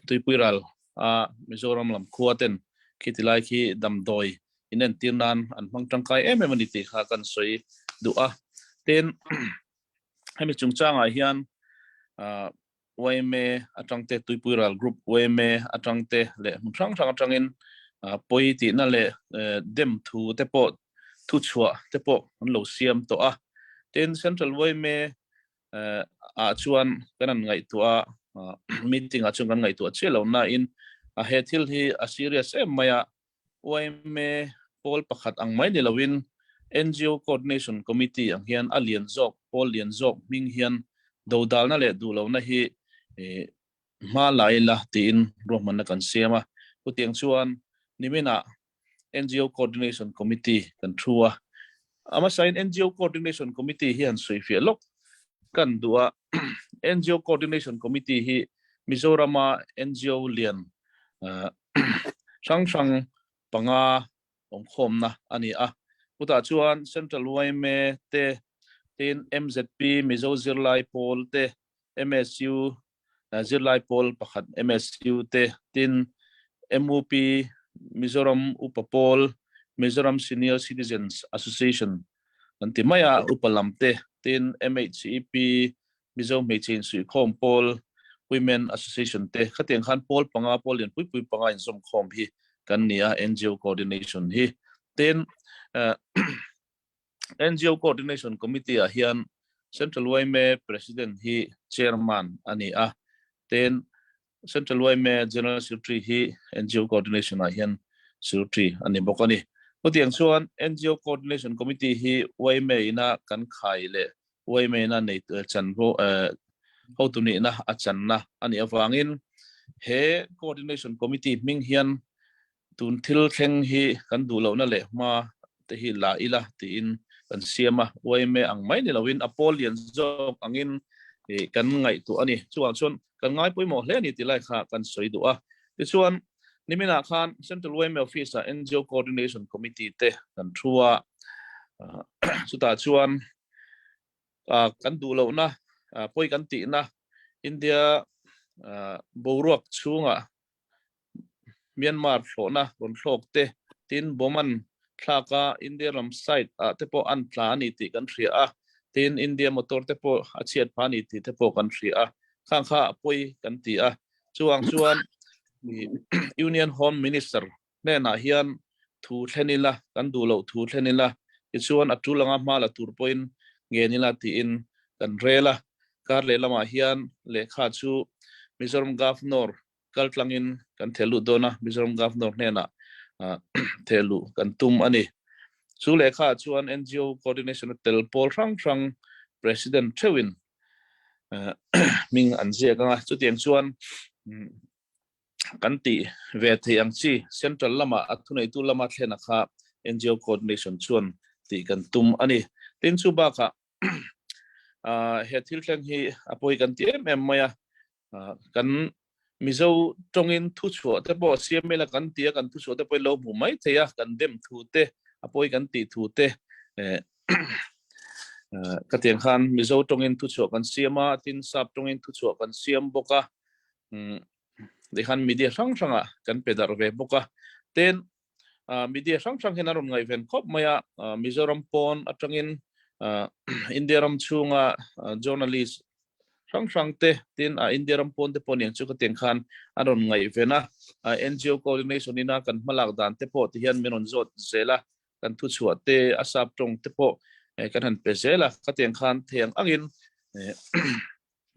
tuipui ral a Mizoram lam khua ten khitilai khi damdawi inentir nan an hmang tangkai em em a ni tih kha kan sawi duh a. Tin, hemi chungchangah hian YMA atang te tuipui ral group YMA atang te leh hmun hrang hrang atangin pawi tihna leh dem thu te pawh thu chhuah te pawh an lo siam tawh a. Tin, Central YMA ah chuan kan an ngaihtuah a meeting ah chuan kan ngaihtuah chiah lo na in a he thil hi a serious em mai a YMA pawl pakhat ang mai ni loin NGO Coordination Committee ang hian a lian zawk pawl lian zawk hming hian dodalna leh duhlohna hi hma la ila tiin ruahmanna kan siam a chutiang chuan niminah NGO Coordination Committee kan thu a. A hmasain NGO Coordination Committee hi han sawifiah lawk kan duh a. NGO Coordination Committee hi Mizoram ah NGO lian hrang hrang panga awmkhawmna a ni a. Chutah chuan Central yma te, tin MZP Mizo Zirlai Pawl te, MSU Zirlai Pawl pakhat MSU te, tin MUP Mizoram Upa Pawl, Mizoram Senior Citizens Association an ti mai a, upa lam te, tin MHEP Mizo hmeichhe insuihkhawm pawl, Women Association te khatiang khan pawl panga pawl lian pui pui panga inzawmkhawm hi kan ni a, NGO Coordination hi. Tin, NGO Coordination Committee ah hian Central yma President hi Chairman a ni a, tin Central yma General Secretary hi NGO Coordination ah hian Secretary a ni bawk a ni. Chutiang chuan NGO Coordination Committee hi yma ina kan khai leh yma nei chanvo hotu nihna a channa a nih avangin he Coordination Committee hming hian tun thil thleng hi kan duh lohna leh hma te hi la ila tiin kan siam a, yma ang mai ni loin a pawl lian zawk angin kan ngaihtuah a ni. Chuvang chuan kan ngai pawimawh hle a ni tih lai kha kan sawi duh a. Tichuan, niminah khan Central yma Office-ah NGO Coordination Committee te kan thu a, chutah chuan kan duh lohna, pawi kan tihna India boruak chhungah Myanmar thlawhna rawn thlawk te, tin bomb an thlak a, India ram side ah te pawh an tla a ni tih kan hria a, tin India motor te pawh a chhiat phah a ni tih te pawh kan hria a, khang kha a pawi kan ti a. Chuvang chuan Union Home Minister hnenah hian thu thlen ila, kan duh loh thu thlen ila, tichuan a tul anga hma la tur pawhin ngen ila tiin kan rel a. Kar lehlamah hian lehkha chu Mizoram Governor kaltlangin kan theh lut dawn a, Mizoram Governor hnenah theh luh kan tum a ni. Chu lehkhaah chuan NGO Coordination a tel pawl hrang hrang President theuhin hming an ziak ang a, chutiang chuan kan tih ve theih ang chi Central lama a thuneitu lama thlena kha NGO Coordination chuan tih kan tum a ni. Tin chu bakah he thil thleng hi a pawi kan ti em em mai a, kan Mizo tawngin thuchhuah te pawh siam ila kan ti a, kan thuchhuah te pawh lo hmu mai thei a, kan dem thu te, a pawi kan tih thu te ka tiang khan Mizo tawngin thuchhuah kan siam a, tin sap tawngin thuchhuah kan siam bawk a, tikhan media hrang hrangah kan pe darh ve bawk a. Tin, media hrang hrang hian a rawn ngaihven khawp mai a, Mizoram pawn atangin India ram chhunga journalist hrang hrang te, tin India ram pawn te pawh niang chu ka tiang khan a rawn ngaihven a, NGO coordination ina kan hmalak dan te pawh ti hian min rawn zawt zel a, kan thuchhuah te a sap tawng te pawh kan han pe zel a, ka tiang khan thei ang angin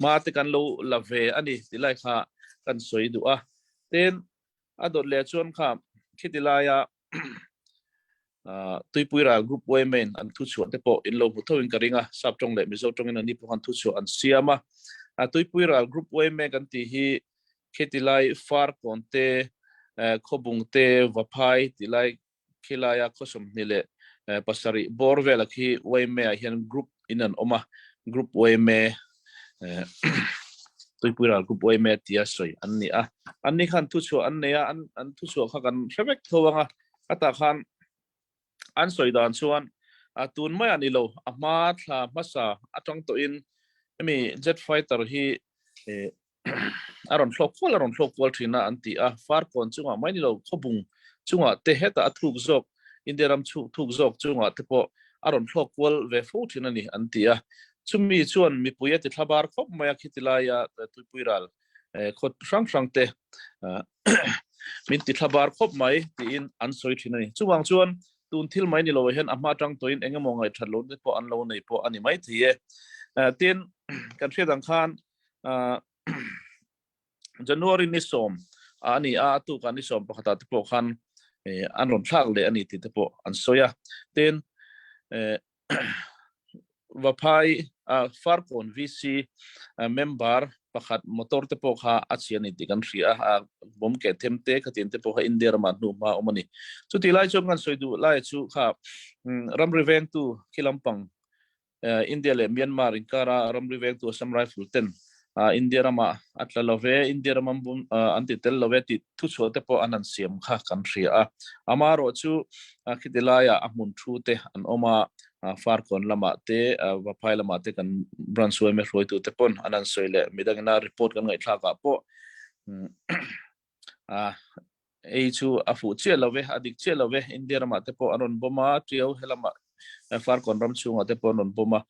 hma te kan lo la ve a ni tih lai kha kan sawi duh a. Tin, a dawt leh chuan kha khiti laia Tuipui ral Group yma in an thuchhuah te pawh in lo hmu tho in ka ring a, Sap tawng leh Mizo tawngin an ni pawh khan thuchhuah an siam a. Tuipui ral Group yma kan tih hi khiti lai Farkawn te, Khawbung te, Vaphai tih lai Khilaia khaw 27 bawr vela khi yma ah hian group in an awm a, group yma Tuipui ral group yma tia sawi an ni a. An ni khan thuchhuah an nei a, an thuchhuah kha kan hre vek tho ang a, a tah khan an sawi dan chuan tun mai a ni lo, a hma thla hmasa atang tawhin hemi jet fighter hi a rawn thlawk kual a rawn thlawk kual thin a an ti a, Farkawn chungah mai ni lo khawbung chungah te hetah a thuk zawk India ram chhuk thuk zawk chungah te pawh a rawn thlawk kual ve fo thin a ni an ti a, chumi chuan mipui a ti thlabar khawp mai a khiti laia tuipui ral khaw hrang hrang te min ti thlabar khawp mai tiin an sawi thin a ni. Chuvang chuan tun thil mai ni lo hian a hma tang tawhin eng emaw ngaihthat lohna te pawh an lo nei pawh a ni mai thei e. Tin, kan hriat ang khan January ni sawm a ni a, a tukah ni sawm pakhatah te pawh khan an rawn thlak leh a ni tih te pawh an sawi a. Tin, Vaphai Farkawn VC member pakhat motor te pawh kha a chhia a ni tih kan hria a, bomb keh them te khatin te pawh kha India ramah hnu hma a awm a ni. Chutih lai chuan kan sawi duh lai chu kha ramri vengtu khi lampang India leh Myanmar inkara ramri vengtu Assam Rifle ten. India ram ah a tla lo ve, India ram an bum an ti tel lo ve ti thuchuah te pawh an an siam kha kan hria a. Amarawh chu khiti laiah a hmun thu te an awm a, Farkawn lamah te, Vaphai lamah te kan branch YMA hruaitu te pawn an an sawi leh midangina report kan ngaihthlak ah pawh ei chu a fuh chiah lo ve, a dik chiah lo ve. India ramah te pawh an rawn bawm a, Tiau helamah Farkawn ram chhungah te pawh an rawn bawm a,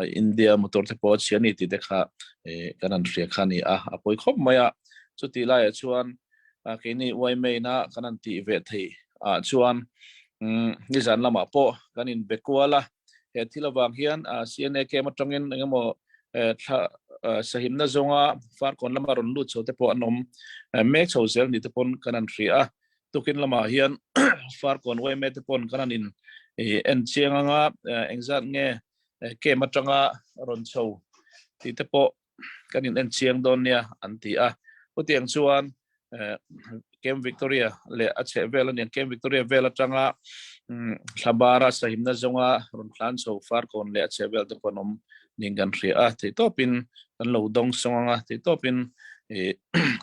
India motor te pawh a chhia a ni tih te kha kan han hria kha a ni a, a pawi khawp mai a. Chutih laiah chuan keini YMA-na kan han tih ve theih ah chuan nizan lamah pawh kan inbe kual a, he thil avang hian CNA camp atangin engemaw thla sahimna zawnga Farkawn lama rawn lut chho te pawh an awm mek chho zel ni te pawn kan han hria a. Tukin lamah hian Farkawn YMA te pawn kan han in en chiang anga engzat nge camp atanga rawn chho tih te pawh kan in en chiang dawn nia an ti a. Chutiang chuan Camp Victoria leh a chheh vel aniang Camp Victoria vel atanga Thlabara sahimna zawnga rawn hlan chho Farkawn leh a chheh vel te pawh an awm ning kan hria a. Theihtawpin kan lo dawng sawng anga theihtawpin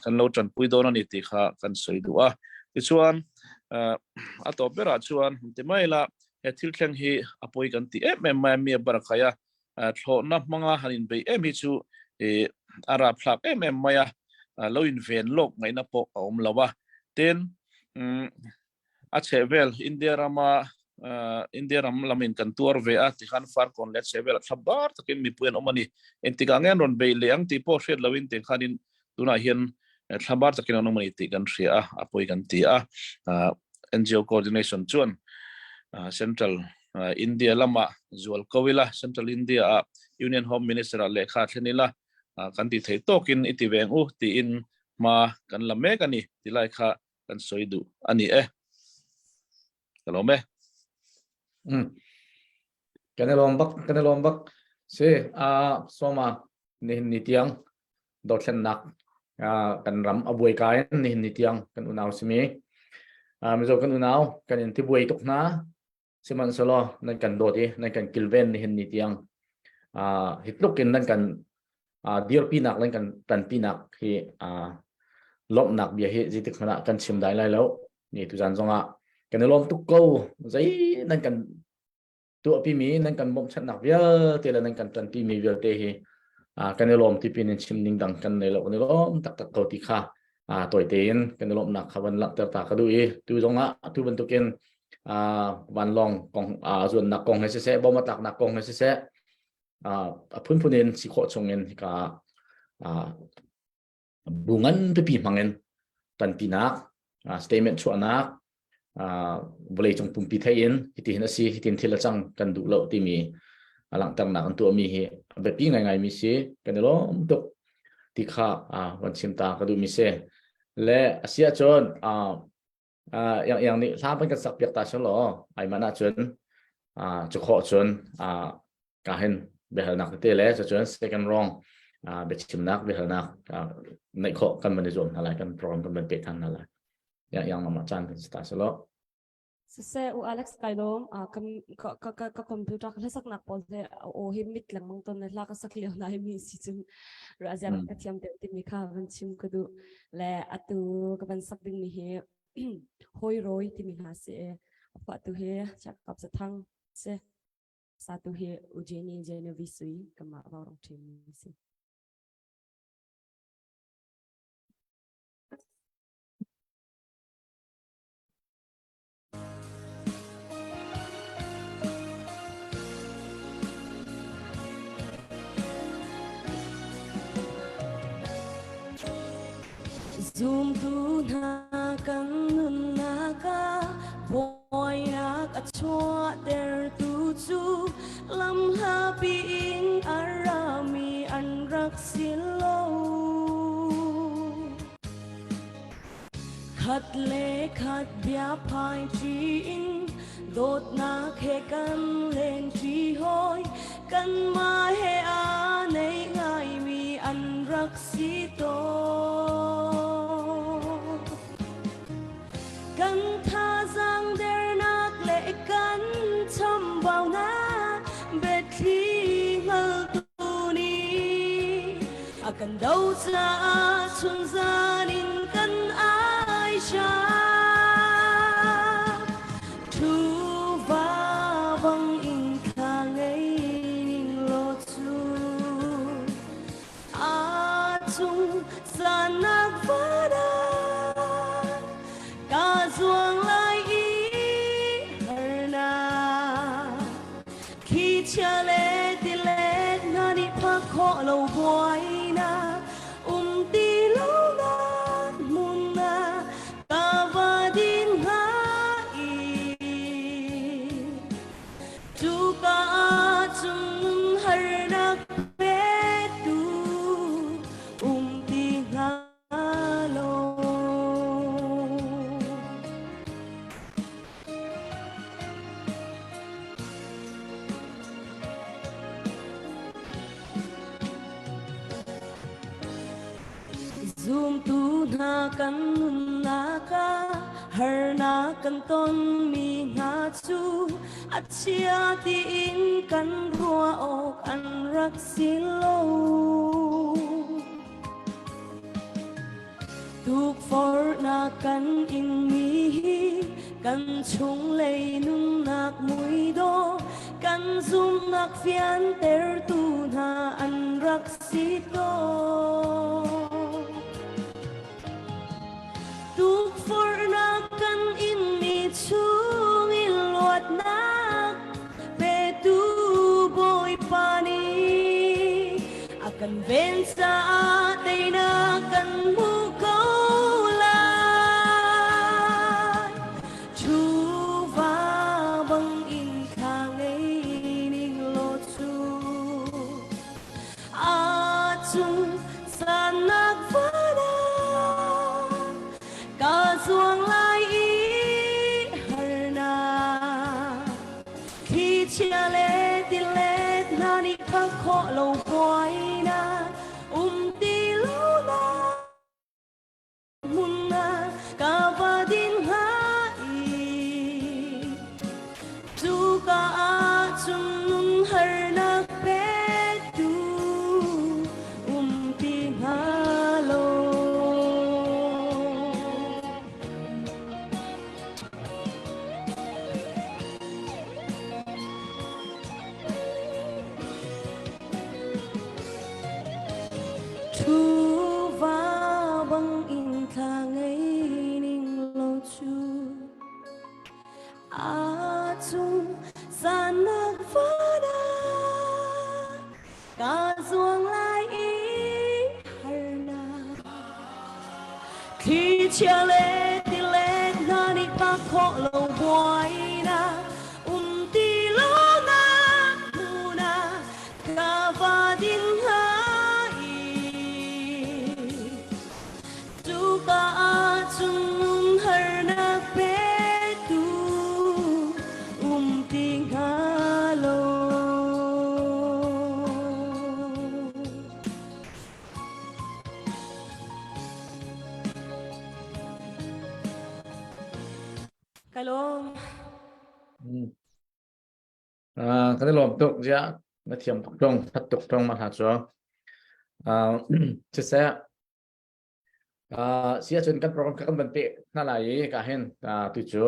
kan lo tanpui dawn a ni tih kha kan sawi duh a. Tichuan a tawp berah chuan ti mai ila he thil thleng hi a pawi kan ti em em mai a mi a barakhaih a. Thlawhna hmanga han inbeih em hi chu a rapthlak em em mai a, lo inven lawk ngaihna pawh a awm lo a. Tin, a chhehvel India rama India ram lamin kan tuar ve a tikhan Farkawn leh a chhehvelah thla bar takin mipui an awm a ni. Engtikah nge an rawn beih leh ang tih pawh hriat loin tikhanin tunah hian thla bar takin an awm a ni tih kan hria a, a pawi kan ti a. NGO coordination chuan Central India lamah zual ko ila, Central India ah Union Home Minister ah lehkha thlen ila, kan ti thei tawkin i ti ve ang u tiin hma kan la mek a ni ti lai kha kan sawi duh a ni e. Ka lawm e. Mm. Kan lawm bak, kan lawm bak. Si, a soma nihin ni tiang dothlennak kan ram a buai ka in nihin ni tiang kan unau simi Mizo kan unau kan in tibuai tuk hna sihmanhsehlaw nan kan dawt i nan kan kilven nihin ni tiang hi tluk in nan kan dirpinak nan kan tanpinak hi lawmhnak bia hi zeitik hmanh ah kan chim dai lai lo ni tuzan zongah kan i lawm tuk ko zei nan kan tuahpimi nan kan bawmhchanhnak vialte le nan kan ṭanpimi vialte hi kan i lawm ti pin in chim ning dang kan nei lo kan i lawm taktak ko ti kha tawi tein kan i lawmhnak kha van langhter ta ka duh i tu zongah tu bantukin vanlawng kong zuannak kong he siseh bom a tlaknak kong he siseh a phunphun in si khawh chungin hika bu ngan pipi hmangin tanpinak statement chuahnak vawleicung pumpi thei in hitihin a si hitin thil a cang kan duh lo timi a langhternak an tuahmi hi a biapi ngaingai mi si kan i lawm tuk ti kha van chim ta ka duhmi si le a si ahcun yang yang nih hla ban kan sak piak ta selaw ai man ahcun cu khawh cun ka hin biahalnak tete le cucun second wrong biachimnak biahalnak neih khawh kan van i zuam hna lai kan program kan van peh than hna lai yang yang nama caan kan si ta selaw Siseh u Alex kai lawm ka ka ka ka computer ka hlasak nak pawl he o hi mit lengmang ton le hla ka sak lio nai mi si cun razia ka thiam deuh timi kha van chim ka duh le atu ka van sak ding mi hi hoi roi timi hla si a phuahtu hi Jacob Zathang si satu hi Eugenie Genevieve Sui kama vau rong ṭhim mi si. Zumtu hna kan nunnak ah buainak a chuahtertu cu lamhlapi in a rami an rak si lo. Khat le khat bia phai ṭi in dawtnak he kan len ṭi hawi kanmah he aa nei ngaimi an rak si tawn. Kan thazaang dernak le kan chambaunak biathli hngaltu nih a. A kan do caah chunzan in kan ai sha. Thu va bang in thla ngei ning law cu a cung sanak vada ka zuang lai i harnak Khi chia le tilet hna nih phak khawh lo buainak um ti lonak hmun ah ka va din hnga i cuka ah cun harnak petu um ti hnga lo. Zumtu hna kan nunnak ah harnak kan tonmi hna cu a chia tiin kan ruah awk an rak si lo. Tukforhnak kan inmi hi kan chunglei nunnak muidawh kan zumhnak fiantertu hna an rak si tawn. Tukforhnak kan inmi chungin luatnak petu Bawipa nih a kan ven caah teinak kan hmu ko lai. Chuva bang in thla ngei ning law cu a cung sannak vana ka zuang lai i harnak Khi chia le tilet hna nih phak khawh lo buainak um ti lo nak hmun ah ka va din hnga i cuka ah cun nun harnak petu um ti hnga lo. Thuva bang in thla ngei ning lo cu a cung sanak vada ka zuang lai i harnak thli chia le tilet hna nih phak khawh lo buainak um ti lonak hmun ah ka va ding hnga i cuka ah cun nun harnak petu um ti hnga lo. Ka lawm. Kan i lawm tuk ziah na thiam tuk ṭung that tuk ṭung ma hla cu. Siseh si ahcun kan program kha kan van peh hna lai i ka hin tu cu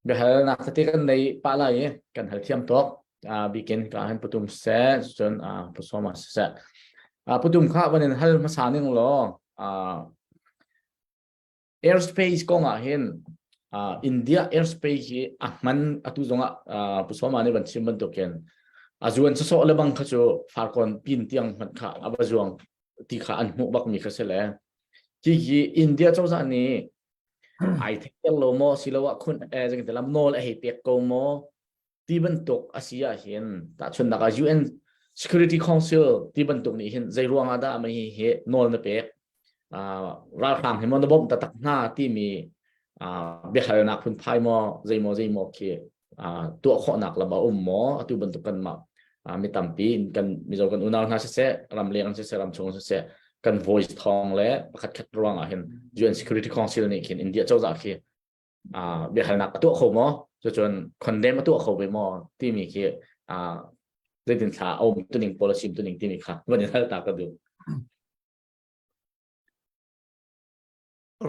biahalnak tete kan nei pah lai i kan hal thiam tuk bikin ka hin putum seh cun pusoma siseh putum kha van in hal hmasa ning law airspace kong ah hin India airspace hi a hman atu zongah pusoma nih van chim bantukin a zuan sawsawh le bang kha cu farkawn pin tiang hmanh kha a va zuang ti kha an hmuh bakmi kha si le hi hi India cozah nih ai theih lo maw siloah khun eh lam nawl a hei pek ko maw ti bantuk a si ah hin tahchunhnak ah UN Security Council ti bantuk nih hin zei ruang ah dah mah hi hi nawl na pek ralhrang hi maw na bawmh taktak hna timi biahalnak phunphai maw zeimaw zeimaw khi tuah khawhnak lam a um maw atu bantuk kan mah mi tampi kan mizo kan unau hna siseh ramleng siseh ramchung siseh kan voice thawng le pakhat khat ruang ah hin UN Security Council nih khin India cozah khi biahalnak a tuah kho maw cucun condemn a tuah kho ve maw timi khi zeitin thla a um tuning policy tuning timi kha van in hal ta ka duh.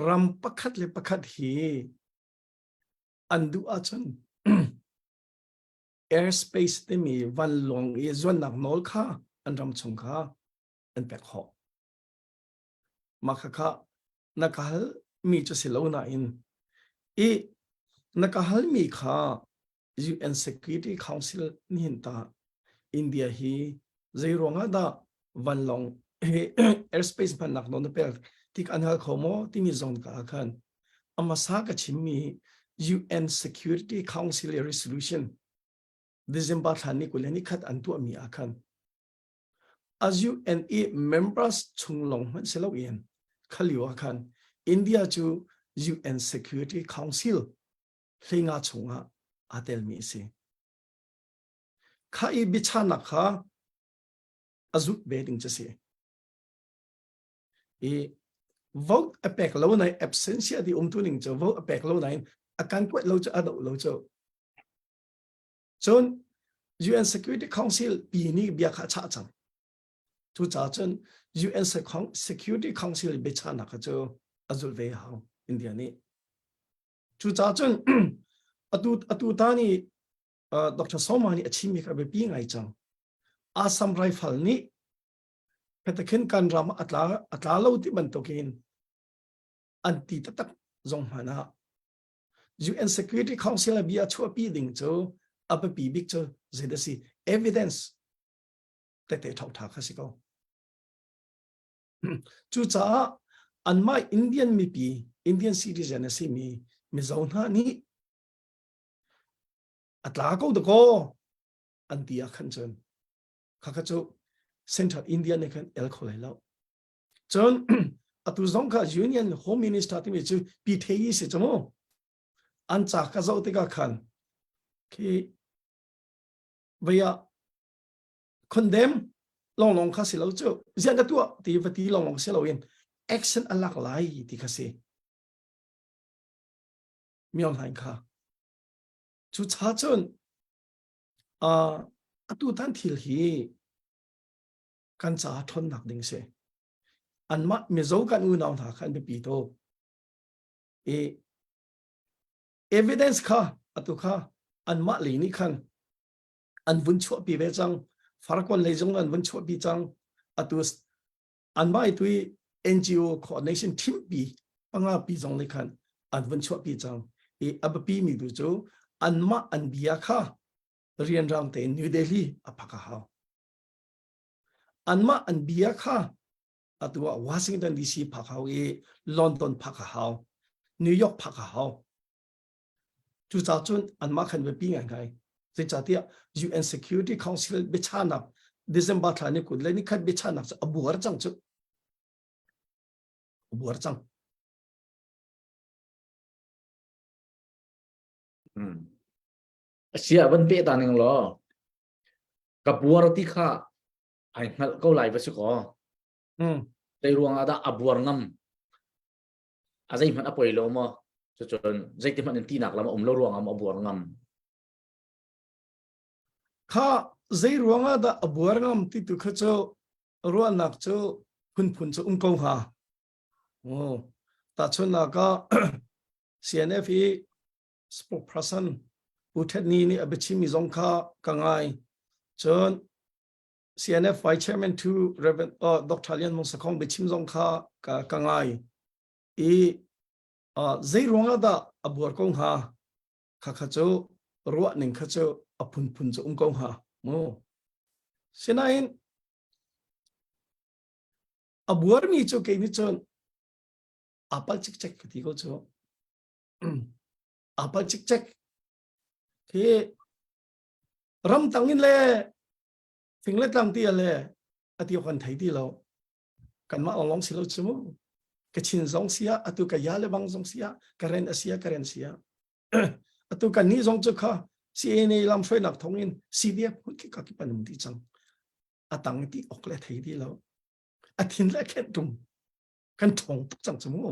Ram pakhat le pakhat hi an duh ahcun airspace timi vanlawng i zuannak nawl kha an ram chung kha an pek khawh. Mah khakha na ka hal mi cu si lo nain i na ka hal mi kha UN Security Council nihin ta India hi zei ruangah dah vanlawng airspace hmannak nawl na pek tik an hal kho maw timi zong ka ah khan amasa ka chimmi UN Security Council resolution December thla ni 20 ni khat an tuahmi ah khan As UN i members chung lawng hmanh si loin khalio ah khan India cu UN Security Council hleinga chungah aa telmi a si. Kha i biachanak kha a zut ve ding cu si. I vote a pek lo nai absentia di umtu ning cu vote a pek lo nain a kan kuat lo cu a doh lo cu Cun UN Security Council pi nih bia kha a chah cang. Cucaah cun UN Security Council biachahnak kha cu a zulh ve hau India nih. Cucaah cun atu atu ta nih uh, Dr. Soma nih a chimmi kha biapi ngai cang. Assam Rifle nih petakhin kan ram a tla a tla lo ti bantukin an ti taktak zong hmanh ah UN Security Council a bia chuahpi ding cu a biapi bik cu zeidah si evidence tete ṭhauṭha kha si ko. Cucaah anmah Indian mipi Indian citizen a simi Mizo hna nih a tla ko dakaw an ti ah khan cun khakha cu Central India nih khan el kho lai lo. Cun atu zong kha Union Home Minister timi cu Pi Thei si cu mu. An ca ka zoh tikah khan khi vei ah condemn longlong kha si lo cu zian ka tuah ti va ti longlong si loin action a lak lai ti kha si. Myo Hlaing kha. Cu cha cun uh, atu tan thil hi kan caah ṭhawnnak ding si. Anmah Mizo kan unau hna kha an biapi tuk. I evidence kha atu kha anmah lei nih khan an vun chuahpi ve cang. Farkawn lei zong an vun chuahpi cang. Atu anmah i tui NGO coordination thimpi panga pi zong nih khan an vun chuahpi cang. I a biapi mi tu cu anmah an bia kha rianrang tein New Delhi a phak a hau. Anmah an bia kha atu ah Washington DC phak hau i London phak a hau, New York phak a hau. Cucaah cun anmah khan biapi ngaingai. Zeicahtiah UN Security Council biachanak December thla ni kul le ni khat biachanak cu a buar cang cu. A buar cang. Hmm. Asia van pe ta ning law ka buar ti kha ai hngalh ko lai va si kaw Mm. zei ruang ah dah a buar ngam a zeihmanh a poi lo maw cucun zeiti hmanh in tinak lam a um lo ruang ah maw a buar ngam Kha zei ruang ah dah a buar ngam ti tu kha cu ruahnak cu phunphun cu um ko hnga. Oh, tahchunhnak ah CNF i spokesperson Pu Htet Ni nih a biachimmi zong kha ka ngai. Cun CNF Vice Chairman to Reverend uh, Dr. Lian Mung Sakhong biachim zong kha ka, ka ngai. I uh, zei ruangah dah a buar ko hnga? Kha kha cu ruah ning kha cu a phunphun cu um ko hnga mu. Sinain a buarmi cu kei nih cun aa palh cikcek ka ti ko cu. Aa palh cikcek. Khi ramtang in le fing le tlang ti le a ti kan thei ti lo. Kanmah lawng si lo cu mu. Kachin zong sia atu ka ya le bang zong sia Karen asia Karen sia. Atu kan ni zong cu kha CNA lam hruainak thong in CDF hmun khi ka ki panum ti cang. Atang ti ok le thei ti lo. A thin le khenh tung. Kan thong tuk cang cu mu.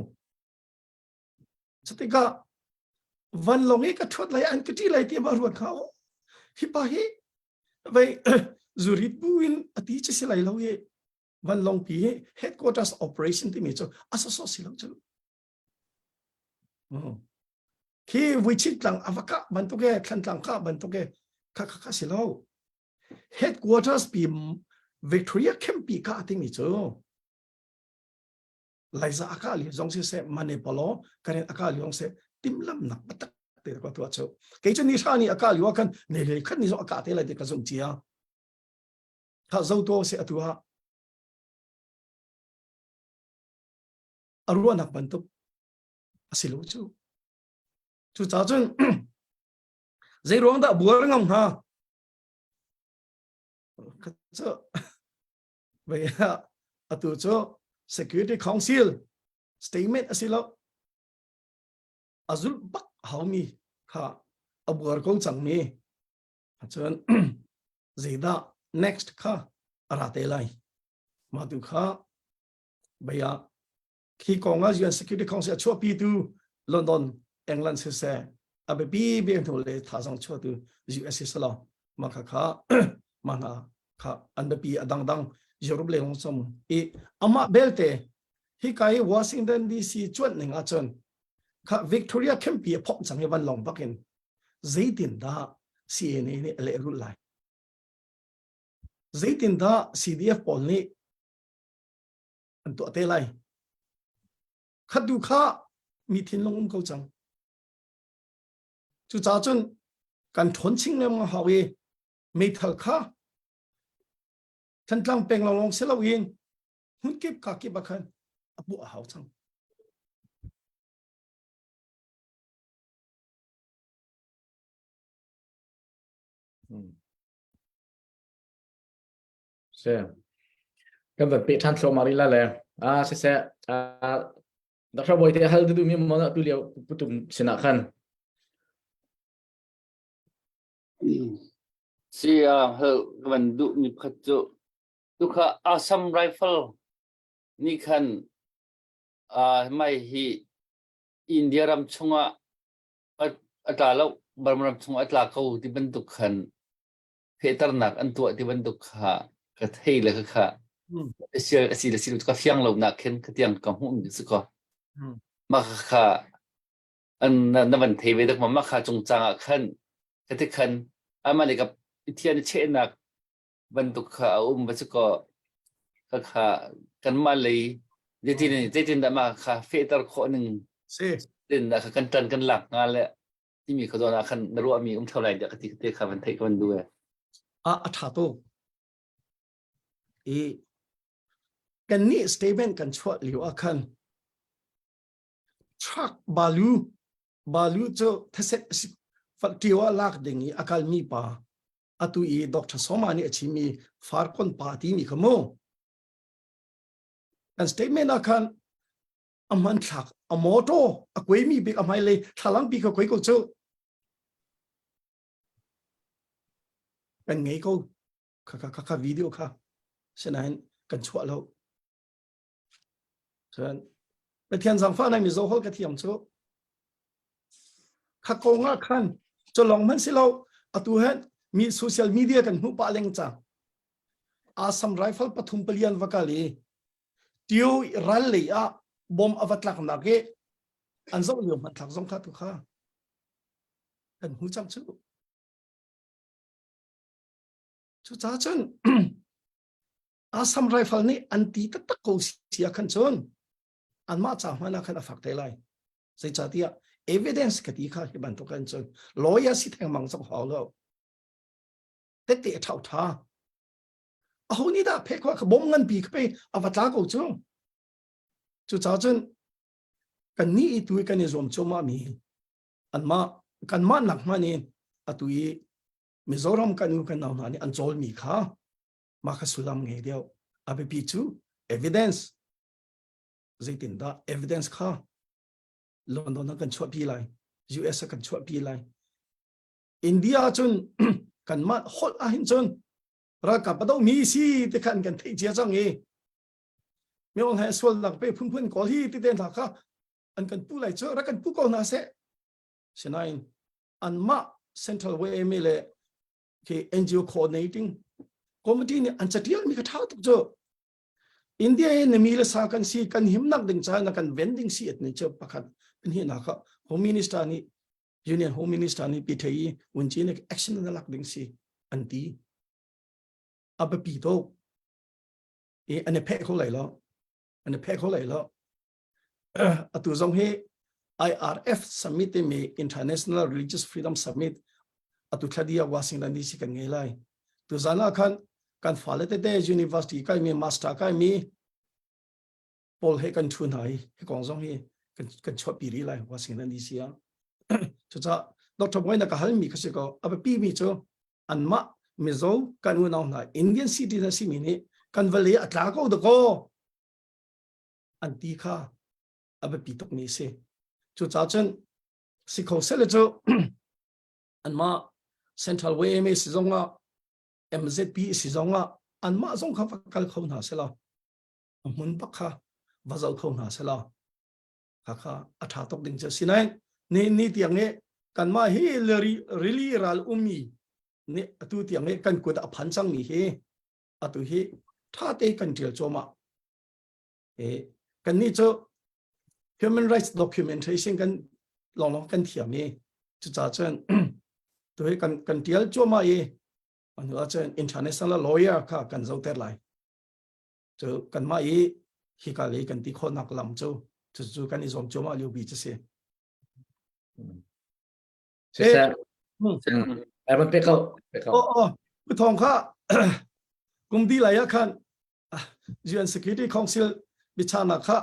Cutikah vanlawng i ka ṭhuat lai an ka ṭih lai ti ma ruat kha o hi pa hi vei zurit bu in a ti ci si lai lo i. Vanlawng pi hi headquarters operation timi cu a sawsawh si lo cu. Khi vuichit tlang a va kah bantuk e, thlantlang kah bantuk e, kha kha kha si lo. Headquarters pi Victoria Camp pi kah timi cu Laiza a kah lio zong siseh, Manipalo Karen a kah lio zong seh, timhlamnak taktak te ka tuah cu. Kei cu ni hra ni a kah lio ah khan ne le khat ni zong a kah te lai ti ka zumh cia. Kha zo to se atu ah a ruahnak bantuk a si lo cu. Cucaah cun zei ruang dah buar ngam hnga? Kha cu vei atu cu Security Council statement a si lo. A zulh bak haumi kha a buar ko cangmi. Cun zeidah next kha a ra te lai. Mah tu kha bia khi kong ah UN Security Council a chuahpi tu London England siseh a biapi bik hnu le thazang chuahtu US siselaw mah kha kha mah hna kha an biapi a dangdang Europe leng som i amah belte hi kai Washington DC cuanh ning ahcun kha Victoria Campi a phomh cang i vanlawng bakin zeitin dah CNA nih a lehrulh lai zeitin dah CDF pawl nih an tuah te lai khat du kha mi thinlung um ko cang cucaah cun kan ṭhawn ching lengmang hau i meithal kha Thantlang peng lawnglawng si loin hmunkip ka kip ah khan a puah a hau cang. Si. Kan van peh ṭhan thluahmah rih la le. Ah, siseh. Ah, Dr. Bawi te hal duh mi mo na tu lio putum sinah khan. Si ah hal ka van duh mi pakhat cu tukha Assam Rifle nih khan ah mai hi India ram chungah a tla lo Burma ram chungah a tla ko ti bantuk khan fehternak an tuah ti bantuk kha ka thei le ka kha asial asi le si ka fiang lo nak khin ka tiang ka hmuh mi si ko mah kha an na van thei ve dak ma mah kha cungcang ah khan ka ti khan ama le ka thian chehnak bantuk kha a um va si ko ka kha kanmah lei zeitin zeitin dah mah kha fehter khawh ning si tin dah kha kan ṭan kan lak hnga le timi kha zawn ah khan na ruahmi um theo lai tiah ka ti te kha van theih ka van duh e. A a ṭha tuk. I kan nih statement kan chuah lio ah khan truck balu balu cu theset ṭio ah lak ding i a kalmi pa atu i Dr. Soma nih a chimmi Farkon pa timi kha mu kan statement ah khan a hmanthlak a motor a kuaimi bik a hmailei thlalang pi kha kuai ko cu kan ngei ko kha kha kha video kha sinain kan chuah lo cun Pathian zangfah nai mizo hol ka thiam cu kha ko nga khan cu long man si lo atu hen mi social media kan hmuh pah leng cang Assam rifle pathum palian vakal i Tio ral lei ah bom a va tlak nak i an zoh lio hmanthlak zong kha tu kha kan hmu cang cu cucaah cun Assam rifle nih an ti taktak ko si ah khan cun anmah ca hmanh ah khan a fak te lai zeicahtiah evidence ka ti kha hi bantuk an cun lawyer si thengmang zong hau lo tette a thau tha aho nih dah phe khua kha bom ngan pi kha pe a va tla ko cu cucaah cun kan nih i tu kan i zuam cuahmah mi anmah kanmah nak hmanh in atu i Mizoram kan u kan nau hna nih an cawl mi kha mah kha sullam ngei deuh a biapi cu evidence zeitindah evidence kha London ah kan chuahpi lai US ah kan chuahpi lai India cun kanmah holh ahhin cun ralkap a dohmi si ti khan kan theih cia cang i mi he sualnak pe phunphun kawl hi ti te hna kha an kan pu lai cu rak kan pu ko hna seh sinain anmah central YMA le khi NGO coordinating committee nih an catial mi kha tha tuk cu. India hi na mi le sa kan si kan himnak ding ca na kan ven ding si at ni che pakhat pahnih nak kha Home Minister nih Union Home Minister nih PTI wunci nih action na lak ding si an ti a biapi tuk i an i pheh kho lai lo an i pheh kho lai lo atu zong hi IRF summit timi International Religious Freedom Summit atu thladia Washington DC kan ngei lai tu zan ah khan kan fale tete university kai mi master kai mi pawl he kan thu hna hi hi kong zong hi kan kan chuahpi rih lai Washington DC ah cucaah Dr. Boy na ka hal mi kha si ko a biapi mi cu anmah Mizo kan unau hna Indian citizen si mi nih kan vale a tla ko dakaw an ti kha a biapi tuk mi si cucaah cun si kho sele cu anmah Central YMA si zong ah MZP si zong ah anmah zong kha va kal kho hna sela a hmun bak kha va zoh kho hna sela kha kha a ṭha tuk ding cu si nain ni ni tiang i kanmah hi rili ral ummi nih atu tiang i kan kut a phan cangmi hi atu hi ṭha te kan ṭial cuahmah e kannih cu human rights documentation kan longlong kan thiam i cucaah cun tu hi kan kan ṭial cuahmah i anu ahcun international lawyer kha kan zohter lai cu kanmah i hika lei kan ti khawhnak lam cu cucu kan i zuam cuahmah lio bi cu si. Siseh. Ai van pe ko. Pe ko. Oh oh, Pu Thawng kha kum di lai ah khan UN Security Council biachahnak kha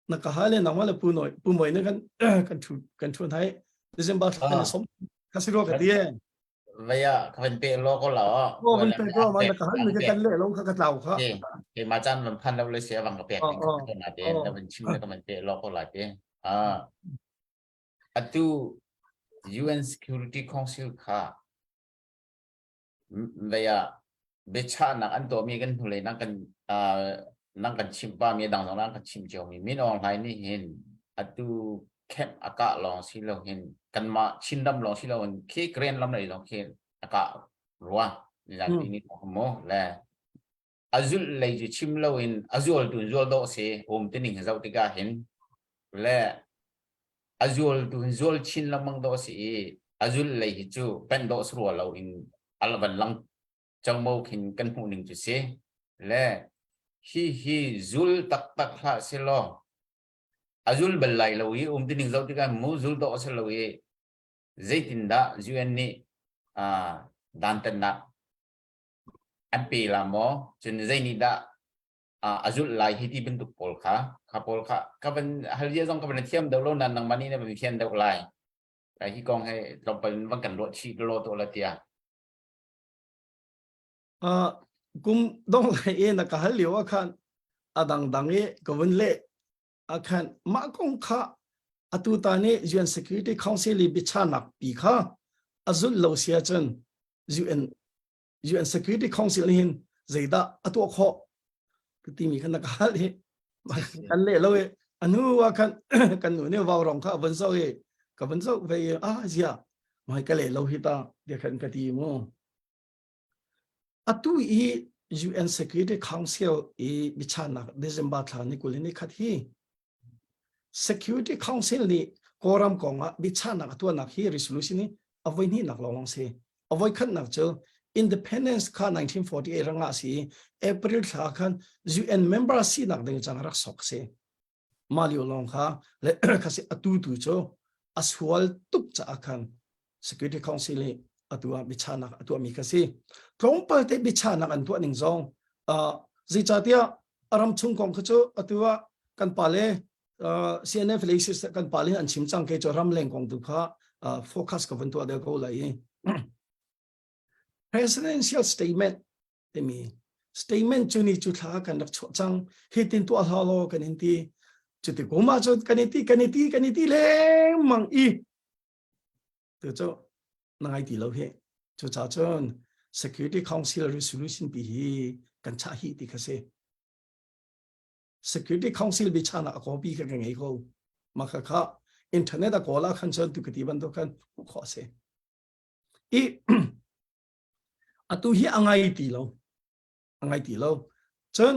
na ka hal le nangmah le pu noi pu moi ne kan kan thu kan thun hai December thla kan som ka si ro ka ti e Vaya ka van pe lo ko la o van pe ko ma na ka hal mi ka kan le lo kha ka tlau kha ke ma chan van phan lo le se wang ka pek ding ka na te na van chim ka van pe lo ko la te a atu UN Security Council kha Vei ah biachahnak an tuahmi kan hnulei nang kan nang kan chimh pami a dang zong nang kan chimh ciomi Min Aung Hlaing nih hin atu camp a kah lawng si lo hin kanmah Chinram lawng si lo in khi Karen ram lei zong khi a kah rua nizan ni mu le a zulh lei cu chim lo in a zual tu zual dawh si um tining zoh tikah hin le a zual tu hin zual chin lengmang dawh si i a zul lei hi cu pen dawh si rua lo in a van lang como khin kan hmuh ning cu si le hi hi zul taktak hlah si law a zul bal lai lo i um tining zoh tikah mu zul dawh si lo i zeitindah UN nih dantatnak an pe la maw cun zei nih dah a zulh lai hi ti bantuk pawl kha kha pawl kha ka van hal zia zong ka van thiam deuh lo nan nangmah nih na van thiam deuh lai hi kong he tlawmpal in van kan ruah chih lo to la tia kum dong lai e na ka hal lio ah khan adang dang i ka vun le akhan mah kong kha atu ta nih UN Security Council i biachanak pi kha a zulh lo sia cun UN UN Security Council nih hin zeidah a tuah khawh timi khan na ka hal i kan leh lo i a hnu ah khan kan nu nih vau rong kha a vun zoh i ka vun zoh ve i ah zia mai ka leh lo hi ta dia khan ka ti mu atu i UN Security Council i bichanak December thla ni kul ni khat hi Security Council nih Kawlram kong ah biachahnak a tuahnak hi resolution hi a voi hnihnak lawnglawng si. A voi khatnak cu independence kha 1948 rang ah si i April thla khan UN member sinak ding cang rak sok si. Mah lio lawng kha le kha si atu tu cu a sual tuk caah khan Security Council nih atu ah biachahnak a tuahmi kha si. Tlawmpal te biachahnak an tuah ning zong uh, zeicahtiah a ram chung kong kha cu atu ah kan pale uh, CNF lei kan pale an chim cang ke cu ram leng kong tu kha uh, focus ka van tuah deuh ko lai i presidential statement timi statement cu ni cu thla kan rak chuah cang hi tin tuah hlah law kan in ti cuti kum ah cun kan i ti kan i ti kan i ti lengmang i Tu cu na ngai ti lo hi. Cucaah cun Security Council resolution pi hi kan chah hi ti kha si. Security Council biachahnak a copy kha ka ngei ko. Mah kha kha internet a kawl ah khan cun tu ka ti bantuk khan hmuh khawh a si. I atu hi a ngai ti lo. A ngai ti lo. Cun.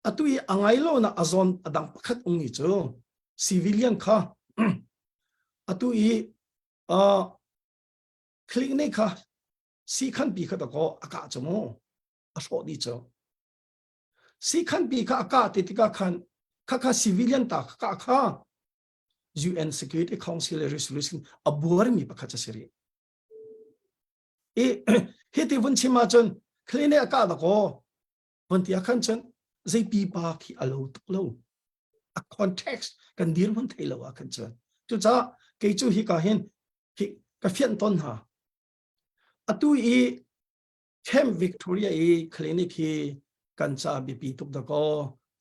Atu i a ngai lo na a zawn a dang pakhat um ni cu civilian kha atu i uh, clinic kha sikhan pi kha dakaw a kah cu mu a hrawh dih cu sikhan pi kha a kah ti tikah khan kha kha civilian ta kha kah kha UN Security Council resolution a buarmi pakhat a si rih i hi ti vun chim ahcun clinic a kah dakaw vun ti ah khan cun zei pipa khi a lo tuk lo a context kan dirhmun thei lo ah khan cun cucaah kei cu hi ka hin hi ka fianh ton hna atu i Camp Victoria i clinic hi kan ca biapi tuk da kaw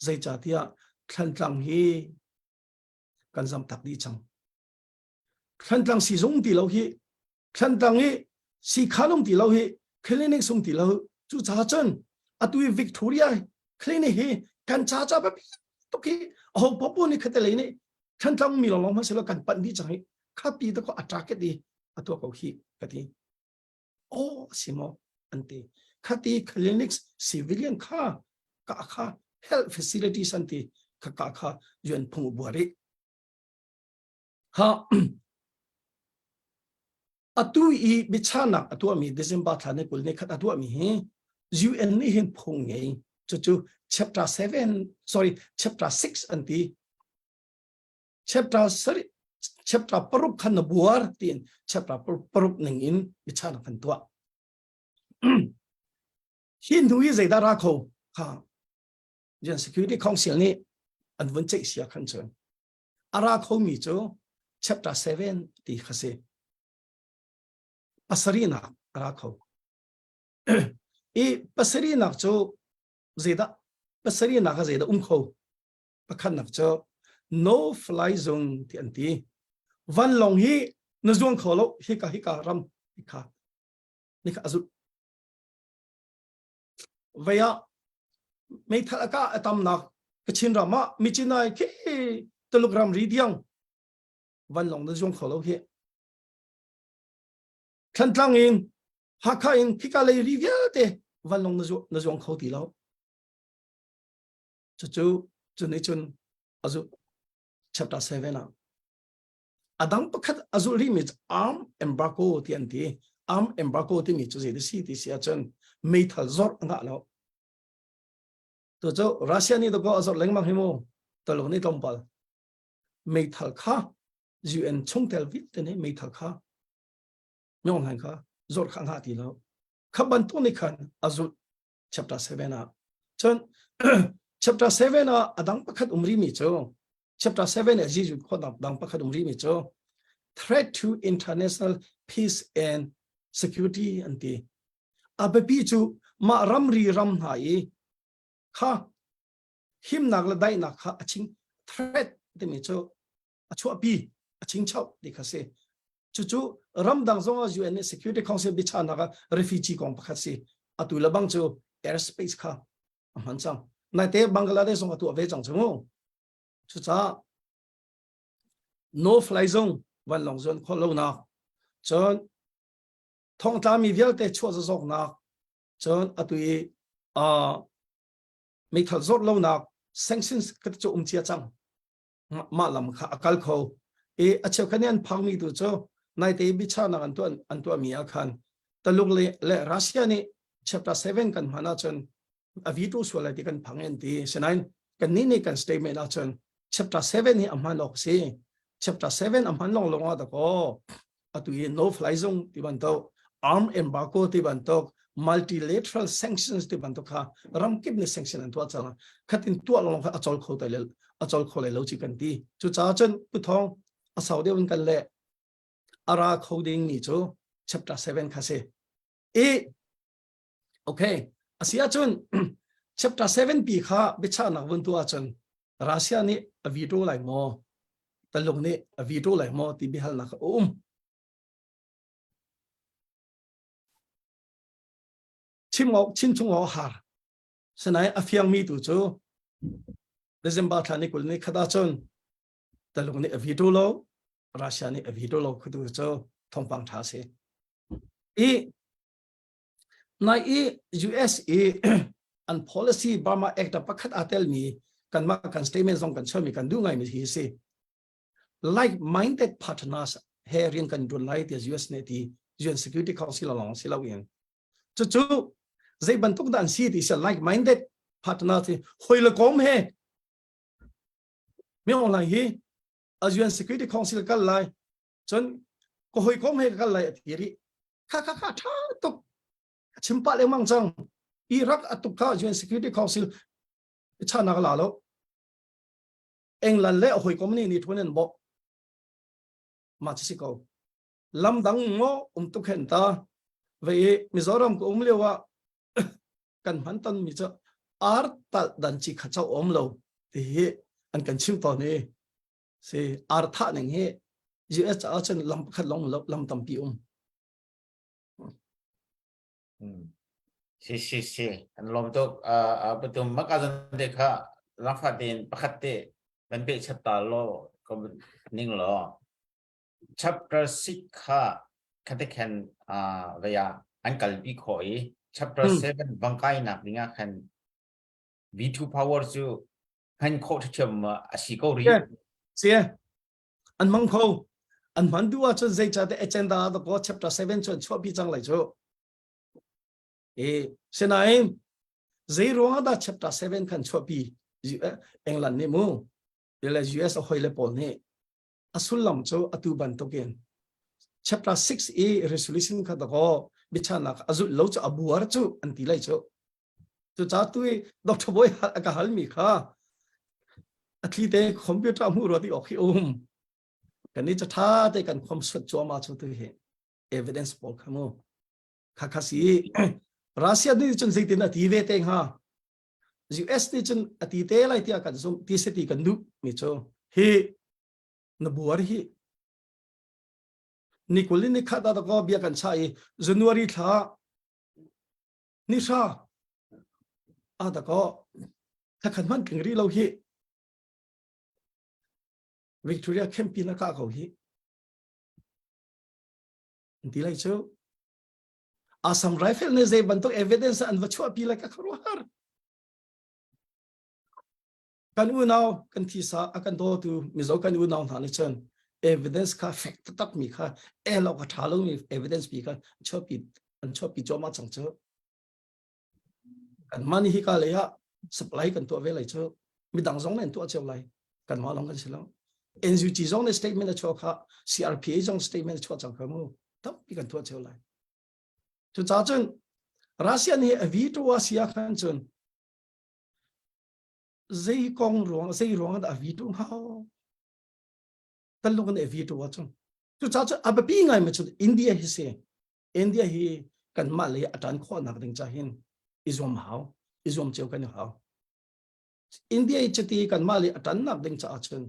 zeicahtiah Thlantlang hi kan zam tak dih cang. Thlantlang sizung ti lo hi Thlantlang i sikhan um ti lo hi clinic sung ti lo cu ca cun atu i Victoria clinic hi kan ca ca biapi tuk hi aho popo nih khate lei nih Thlantlang mi lawng hmanh silo kan panh dih cang hi khapi te ko a target i a tuah ko hi ka ti. Aw si maw an ti. Khati clinics civilian kha ka kha health facilities an ti kha ka kha yuan phung buari. Ha atu i bichanak a tuahmi December thla ni 20 ni khat a tuahmi hi UN nih hin phung ngei cucu chapter 7 sorry chapter 6 an ti chapter sorry chapter paruk khan na buar tiin chapter paruk ning in bichanak kan tuah hi hnu i zeidah ra kho kha UN Security Council nih an vun ceih sia khan cun a ra kho mi cu chapter 7 ti kha si pasarihnak a ra kho i pasarihnak cu zeidah pasarihnak a zeidah um kho pakhatnak cu no fly zone ti an ti vanlawng hi na zuang kho lo hika hika ram hika nika azul vei ah meithal aka atamnak Kachin ram ah michinai khi Tuluk ram ri diang vanlawng na zuang kho lo hi Thlantlang in Hakha in khika lei ri vialte vanlawng na zuang kho ti lo Cucu cu nih cun a zulh chapter 7 ah a dang pakhat a zulh rihmi cu arm embargo ti an ti. Arm embargo timi cu zei si ti si ahcun meithal zorh a ngah lo. Tu cu Russia nih dakaw a zorh lengmang hi mu Tuluk nih tlawmpal meithal kha UN chungtel vialte nih meithal kha Myonghlan kha zorh kha a ngah ti lo. Kha bantuk nih khan a zulh chapter 7 ah cun chapter 7 ah a dang pakhat um rimi cu chapter 7 ah Jesuh khawnak dang pakhat um rimi cu threat to international peace and security an ti a biapi cu mah ramri ram hna i kha himnak le daihnak kha a ching threat timi cu a chuahpi a chingchauh ti kha si cucu ramdang zong ah UN Security Council biachahnak ah refugee kong pakhat si atu le bang cu airspace kha a hman cang naite Bangladesh zong a tuah ve cang cu mu cucaah no fly zone vanlawng zuan khawh lonak cun thongtlami vialte chuah zazawknak cun atu i meithal zawt lonak sanctions ka cu um cia cang mah lam kha a kal kho i a cheukhat nih an phangmi tu cu naite biachahnak an tuah an tuahmi ah khan Taluk le, le Russia nih chapter 7 kan hman ahcun a veto sual lai ti kan phang an ti sinain kan nih nih kan statement ahcun chapter 7 hi a hman awk si chapter 7 a hman long long ah dakaw atu i no fly zone ti bantuk arm embargo ti bantuk multilateral sanctions ti bantuk kha ramkip nih sanction an tuah cang khatin tuah lawng kha a chol kho tai le a chol kho lai lo chi kan ti cu caah cun pu thong a sau deuh in kan le ara kho ding mi cu chapter 7 kha si i okay asia cun chapter 7 pi kha biachahnak vun tu ahcun Russia nih a veto lai maw Taluk nih a veto lai maw ti biahalnak a um chim awk chin chung awk har sanai a fiangmi tu cu December thla ni 20 ni khat ahcun Taluk nih a veto lo Russia nih a veto lo khutu cu thawngpang tha si i nai i US i. An policy Burma Act pakhat aa telmi kanmah kan statement zong kan chuahmi kan duh ngaimi hi si. Like-minded partners he rian kan ṭuan lai tiah US nih ti UN Security Council lawng si lo in. Cucu zei bantuk dah an si ti si like-minded partner ti hoi le kom he mi online hi a UN Security Council kal lai cun ka hoi kom he kal lai a ti rih kha kha kha tha tuk chim pah lengmang cang Iraq atuk kha UN Security Council chanak la lo England le hoi kom nih ni thun an bo ma chi si ko lam dang ngo um tuk hen ta ve Mizoram ko um lewa kan hman ton mi chu ar tal dan chi kha chau om lo ti hi an kan chim to ni si ar tha ning hi US ca cun lam pakhat long lo lam tampi um Si si si an lom tuk a patum maka zan te kha langfa ten pakhat te kan pe chap ta lo ko ning lo chapter 6 kha khate khan a vaya an kalpi kho i chapter 7 bangkai nak dinga khan V2 power cu hman khawh ṭhiam a si ko rih. Si an hmang kho an hman duh ahcun zeicahte agenda da ko chapter 7 cu an chuahpi cang lai cu. E sinain zei ruangah dah chapter 7 khan chuahpi England nih mu le US a hoi le pawl nih a sullam cu atu bantukin chapter 6 i resolution kha da ko bichanak a zulh lo cu a buar cu an ti lai cu Cucaah tu i Dr. Bawi a ka halmi kha a thli te computer hmuh rua ti awk hi um. Kan i catha te kan khom suat cuahmah cu tu hi evidence pawl kha mu. Kha kha si Russia nih cun zeitin a ti ve te hnga? US nih cun a ti te lai tiah kan zumh ti se ti kan duh mi cu hi na buar hi ni kul in ni khat ah ko bia kan cha i January thla ni hra a da ko thakhan hman tling ri lo hi Victoria Camping na ka ko hi ti lai chu Assam Rifle ne zei bantuk evidence an va chuah pi lai ka kharuahar kan unau kan thisa a kan dawtu mizo kan unau hna nih cun evidence kha fek taktak mi kha el awk a ṭha lomi evidence pi kha chuahpi an chuahpi cuahmah cang cu kan mah nih hika lei ah supply kan tuah ve lai cu midang zong nih an tuah cio lai kan mah lawng kan si lo NUG zong nih statement a chuah kha CRPA zong statement a chuah cang kha mu tampi kan tuah cio lai cucaah cun Russia nih a veto a si ah khan cun zei kong ruang zei ruang dah a veto hnga kan lung in a veto ahcun cucaah cun a biapi ngai mi cu India hi si India hi kanmah lei a ṭan khawhnak ding ca hin i zuam hau i zuam cio kan i hau India i cuti kanmah lei a ṭannak ding caah cun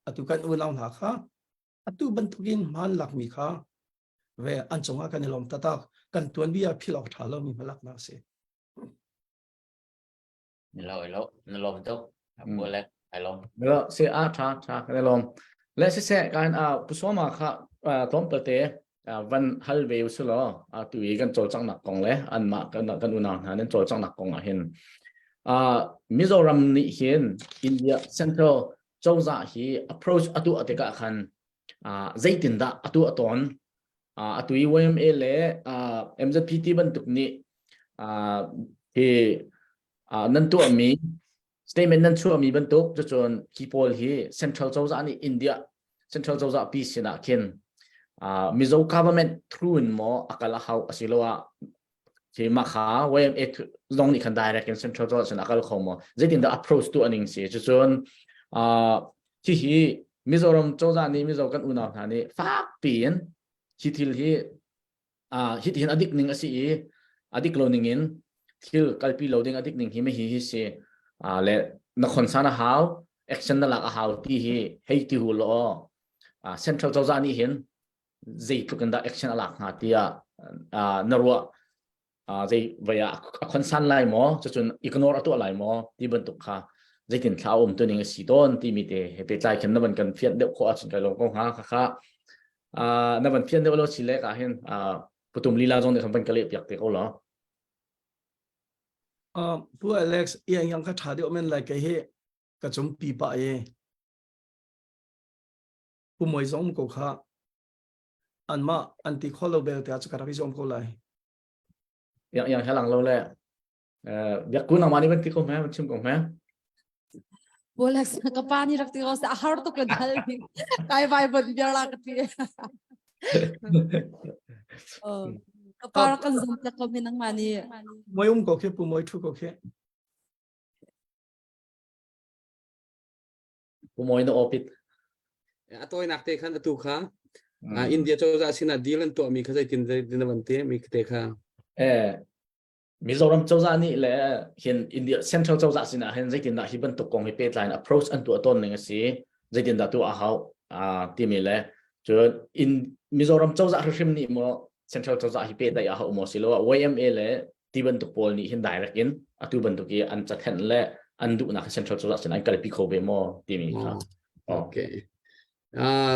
atu kan unau hna kha atu bantukin hmaan lakmi kha ve an cungah kan i lawm taktak kan tuanbia philh awk ṭha lomi hmalaknak a si. Lo lo na lawm tuk. Apu le ai lawm. Lo si a tha tha kan lawm. Le si se kan a pusoma kha tlawmpal te van hal ve u su law tu i kan cawlcanghnak kong le anmah kan kan unau hna nan cawlcanghnak kong ah hin Mizoram nih hin India Central cozah hi approach atu tikah khan zeitindah atu a tawn atu i YMA le MZPT bantuk nih hi nan tuahmi statement nan chuahmi bantuk cucun hi pawl hi central cozah nih India central cozah pi sinah khin Mizo government through in maw akal a hau asiloah khi mah kha YMA zong nih khan direct in central cozah sin akal kho maw zeitin dah approach tu aning si cucun hi hi Mizoram cozah nih Mizo kan unau hna nih fak piin hi thil hi hi hin a dik ning a si i a dik lo ning in thil kalpi lo ding a dik ning hi hi hi si le na khonsan a hau action na lak a hau ti hi hei ti hu law central cozah nih hin zeitluk in dah action a lak hnga tiah na ruah zei vai ah a khonsan lai maw cucun ignore a tuah lai maw ti bantuk kha zeitin thla um tu ning a si tawn timi te he pehtlai khin na van kan fian deuh khawh ahcun kai lawm ko hnga kha kha na van fian deuh lo si le ka hin putum lila zong nih khan van ka leh piak te ko law. Pu Alex iang yang kha tha deuh men lai ke hi ka chung pi pa e pu moi zong ko kha an ma an ti kho lo bel te chu ka rak i zom ko lai yang yang halang lo le biak ku nang mani ban ti ko me chim ko me Bolex ka pa ni rak ti ko sa har tuk le dal ni kai vai bon biar la ka ti ka pa kan zom ta ko mi nang mani moi um ko khe pu moi thu ko khe Pu moi na opit a tawinak te khan atu kha India cozah sinah deal an tuahmi kha zeitin zeitin na van te mi te kha eh Mizoram cozah nih le hin India Central cozah sinah hin zeitindah hi bantuk kong hi pehtlai in approach an tuah tawn ning a si zeitindah tuah a hau timi le cun in Mizoram cozah hrimhrim nih maw Central cozah hi pehtlaih a hau maw siloah YMA le ti bantuk pawl nih hin direct in atu bantuk i an cathenh le an duhnak Central cozah sin an kalpi kho ve maw timi kha Okay.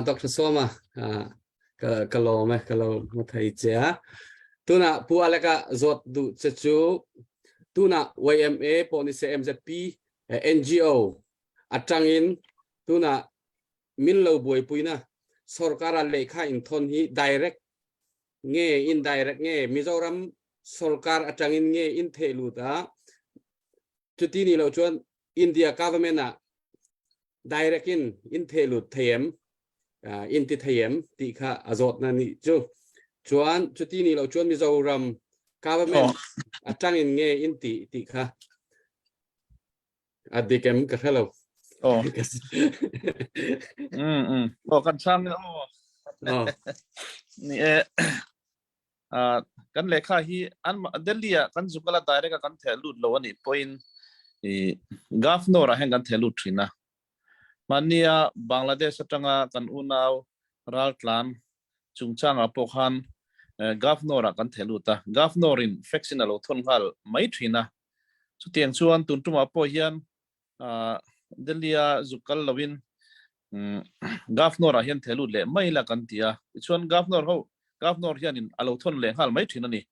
Dr. Soma ka ka lawm e ka lo ma thei che tuna pu aleka zawt du che chu tuna YMA pawh ni se MZP NGO atangin tuna min lo buaipuina sarkar a lehkha in thon hi direct nge indirect nge Mizoram sarkar atangin nge in the lut a chuti ni lo chuan India government ah direct in in the lut theiam in ti theiam ti kha a zawt na ni chu chuan chuti ni lo chuan Mizoram government atangin nge in ti ti kha a dik em ka hre lo Oh. Mm. Oh, kan chang ni oh. Oh. Ni e kan lehkha hi an Delhi ah kan zukala direct a kan theh lut lo ani point i governor ah hen kan theh lut thina mania Bangladesh atanga kan unau raltlan chungchang ah pawh khan governor ah kan theh lut a governor in fax in alo thon nghal mai thina Chutiang chuan tun tumah pawh hian Delhi-a zuk kal loin Governor-ah hian thehlut leh mai la kan ti a. Tichuan Governor ho Governor hianin a lo thawn leh nghal mai thin a ni.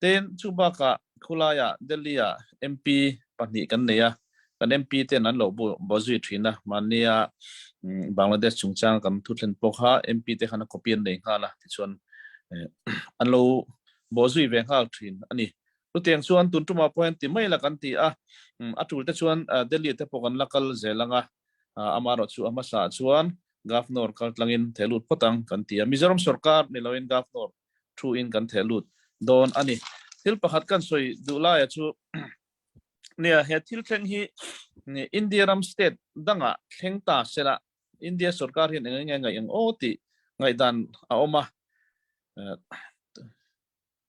Tin, chu bakah khulaiah Delhi-ah MP pahnih kan nei a, kan MP ten an lo bo zui thin a. Mahnia Bangladesh chungchang kan thuthlen pawh kha MP te khan a copy an nei nghal a, tichuan an lo bo zui ve nghal thin a ni. Chutiang chuan tun tumah pawh hian ti mai la kan ti a, a tul te chuan Delhi te pawh kan la kal zel ang a, amaherawh chu a hmasa ah chuan Governor kal tlangin theh lut phawt ang kan ti a, Mizoram sorkar ni loin Governor thu in kan theh lut dawn a ni. Thil pakhat kan sawi duh laia chu nia he thil thleng hi India ram state dangah thleng ta sela India sorkar hian eng enge ngaih ang aw tih ngaihdan a awm a.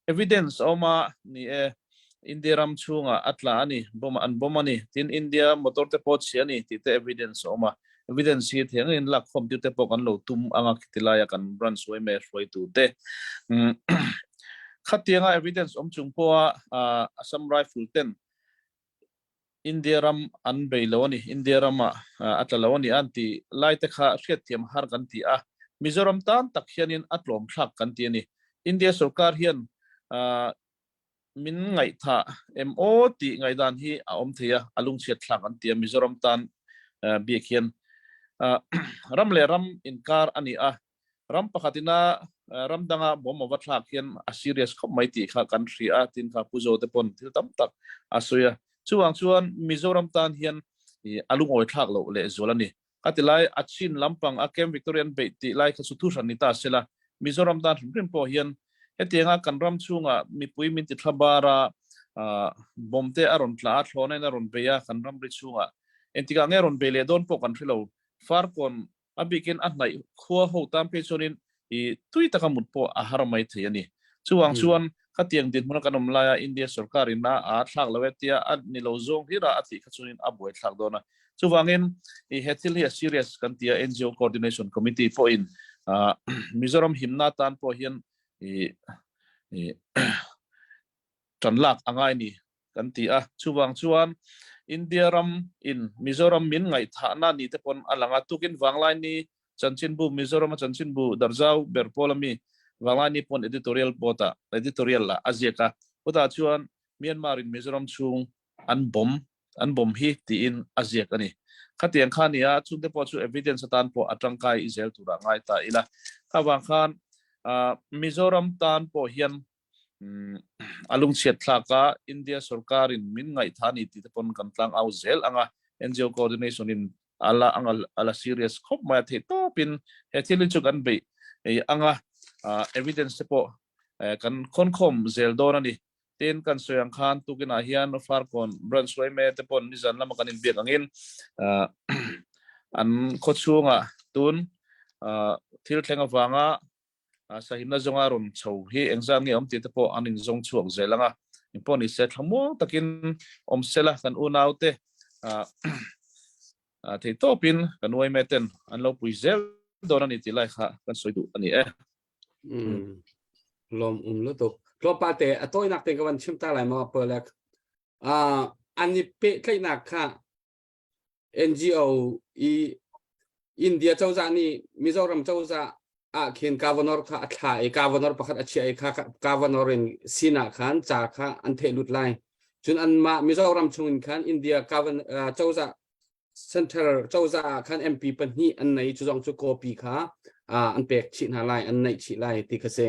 Evidence a awm a, ni e, India ram chhungah a tla a ni, bomb an bomb a ni, tin India motor te pawh chhia a ni tih te evidence a awm a. Evidence hi thei angin lakkhawm tir te pawh kan lo tum anga khiti laia kan branch yma hruaitu te. Khatianga evidence awm chung pawha Assam Rifle ten India ram an bei lo a ni, India ramah a tla lo a ni an tih lai te kha hriatthiam har kan ti a, Mizoram tan tak hianin a tlawm thlak kan ti a ni. India sorkar hian min ngaihthah em aw tih ngaihdan hi a awm thei a, a lungchhiat thlak an ti a, Mizoram tan bik hian ram leh ram inkar a ni a, Ram pakhat ina ram danga bomb a va thlak hian a serious khawp mai tih kha kan hria a, tin kha Pu Zo te pawn thil tam tak a sawi a. Chuvang chuan Mizoram tan hian a lungawi thlak loh lehzual a ni. Ka ti lai a chin lampang a Camp Victoria an beih tih lai kha chu thu hran ni ta se la, Mizoram tan hrim hrim pawh hian hetianga kan ram chhunga mipui min ti thla bar a, bomb te a rawn tla a, thlawhna in a rawn bei a kan ramri chhungah engtikah nge rawn bei leh dawn pawh kan hre lo. Farkawn A bikin a hnaih khua ho tan phei chuanin i tui taka mut pawh a har mai thei a ni. Chuvang chuan khatiang dinhmuna kan awm laia India sorkar in a a thlak lo e tia a ni lo zawng hlir a a tih kha chuanin a buai thlak dawn a. Chuvangin i he thil hi a serious kan ti a, NGO Coordination Committee pawhin Mizoram himna tan pawh hian i i tan lak a ngai ni kan ti a. Chuvang chuan India ram in Mizoram min ngaihthahna ni te pawn a lang a. Tukin Vanglaini chanchinbu Mizoram a chanchinbu Darzau ber pawl ami Vanglaini pawn editorial board ah editorial ah a ziak a. Chutah chuan Myanmar in Mizoram chhung. an bom an bom hi tiin a ziak ani. Khatiang kha nia chungte pawh chu evidence atan pawh a tangkai i zel turah ngai ta ila. Kha vang khan Mizoram tan pawh hian a lungchhiat thlak a, India sorkarin min ngaihtha ni tih te pawn kan tlang au zel anga NGO coordination in ala anga ala serious khawp mai a theih tawpin he thil hi chu kan beih anga evidence te pawh kan khawnkhawm zel dawn a ni. Tin, kan sawi ang khan tukinah hian Farkawn branch yma te pawn nizan lama kan inbiak angin an khawchhungah tun thil thleng avanga sahimna zawnga rawn chho hi engzat nge awm tih te pawh an inzawng chhuak zel ang a, engpawh ni se thlamuang takin awm sela kan unaute theihtawpin kan yma ten an lo pui zel dawn a ni tih lai kha kan sawi duh a ni e. Mm. Lom um lutuk. Tlawmpal te a tawinak te ka van chim ta lai maw Perlek. Uh, an i pehtlaihnak kha NGO i India cozah nih Mizoram cozah ah khin governor kha a thla i governor pakhat a chiah i kha governor in sinah khan ca kha an theh lut lai. Cun anmah Mizoram chungin khan India governor uh, cozah Central cozah ah khan MP pahnih an nei cu zong cu copy kha an pek chih hna lai an neih chih lai ti kha si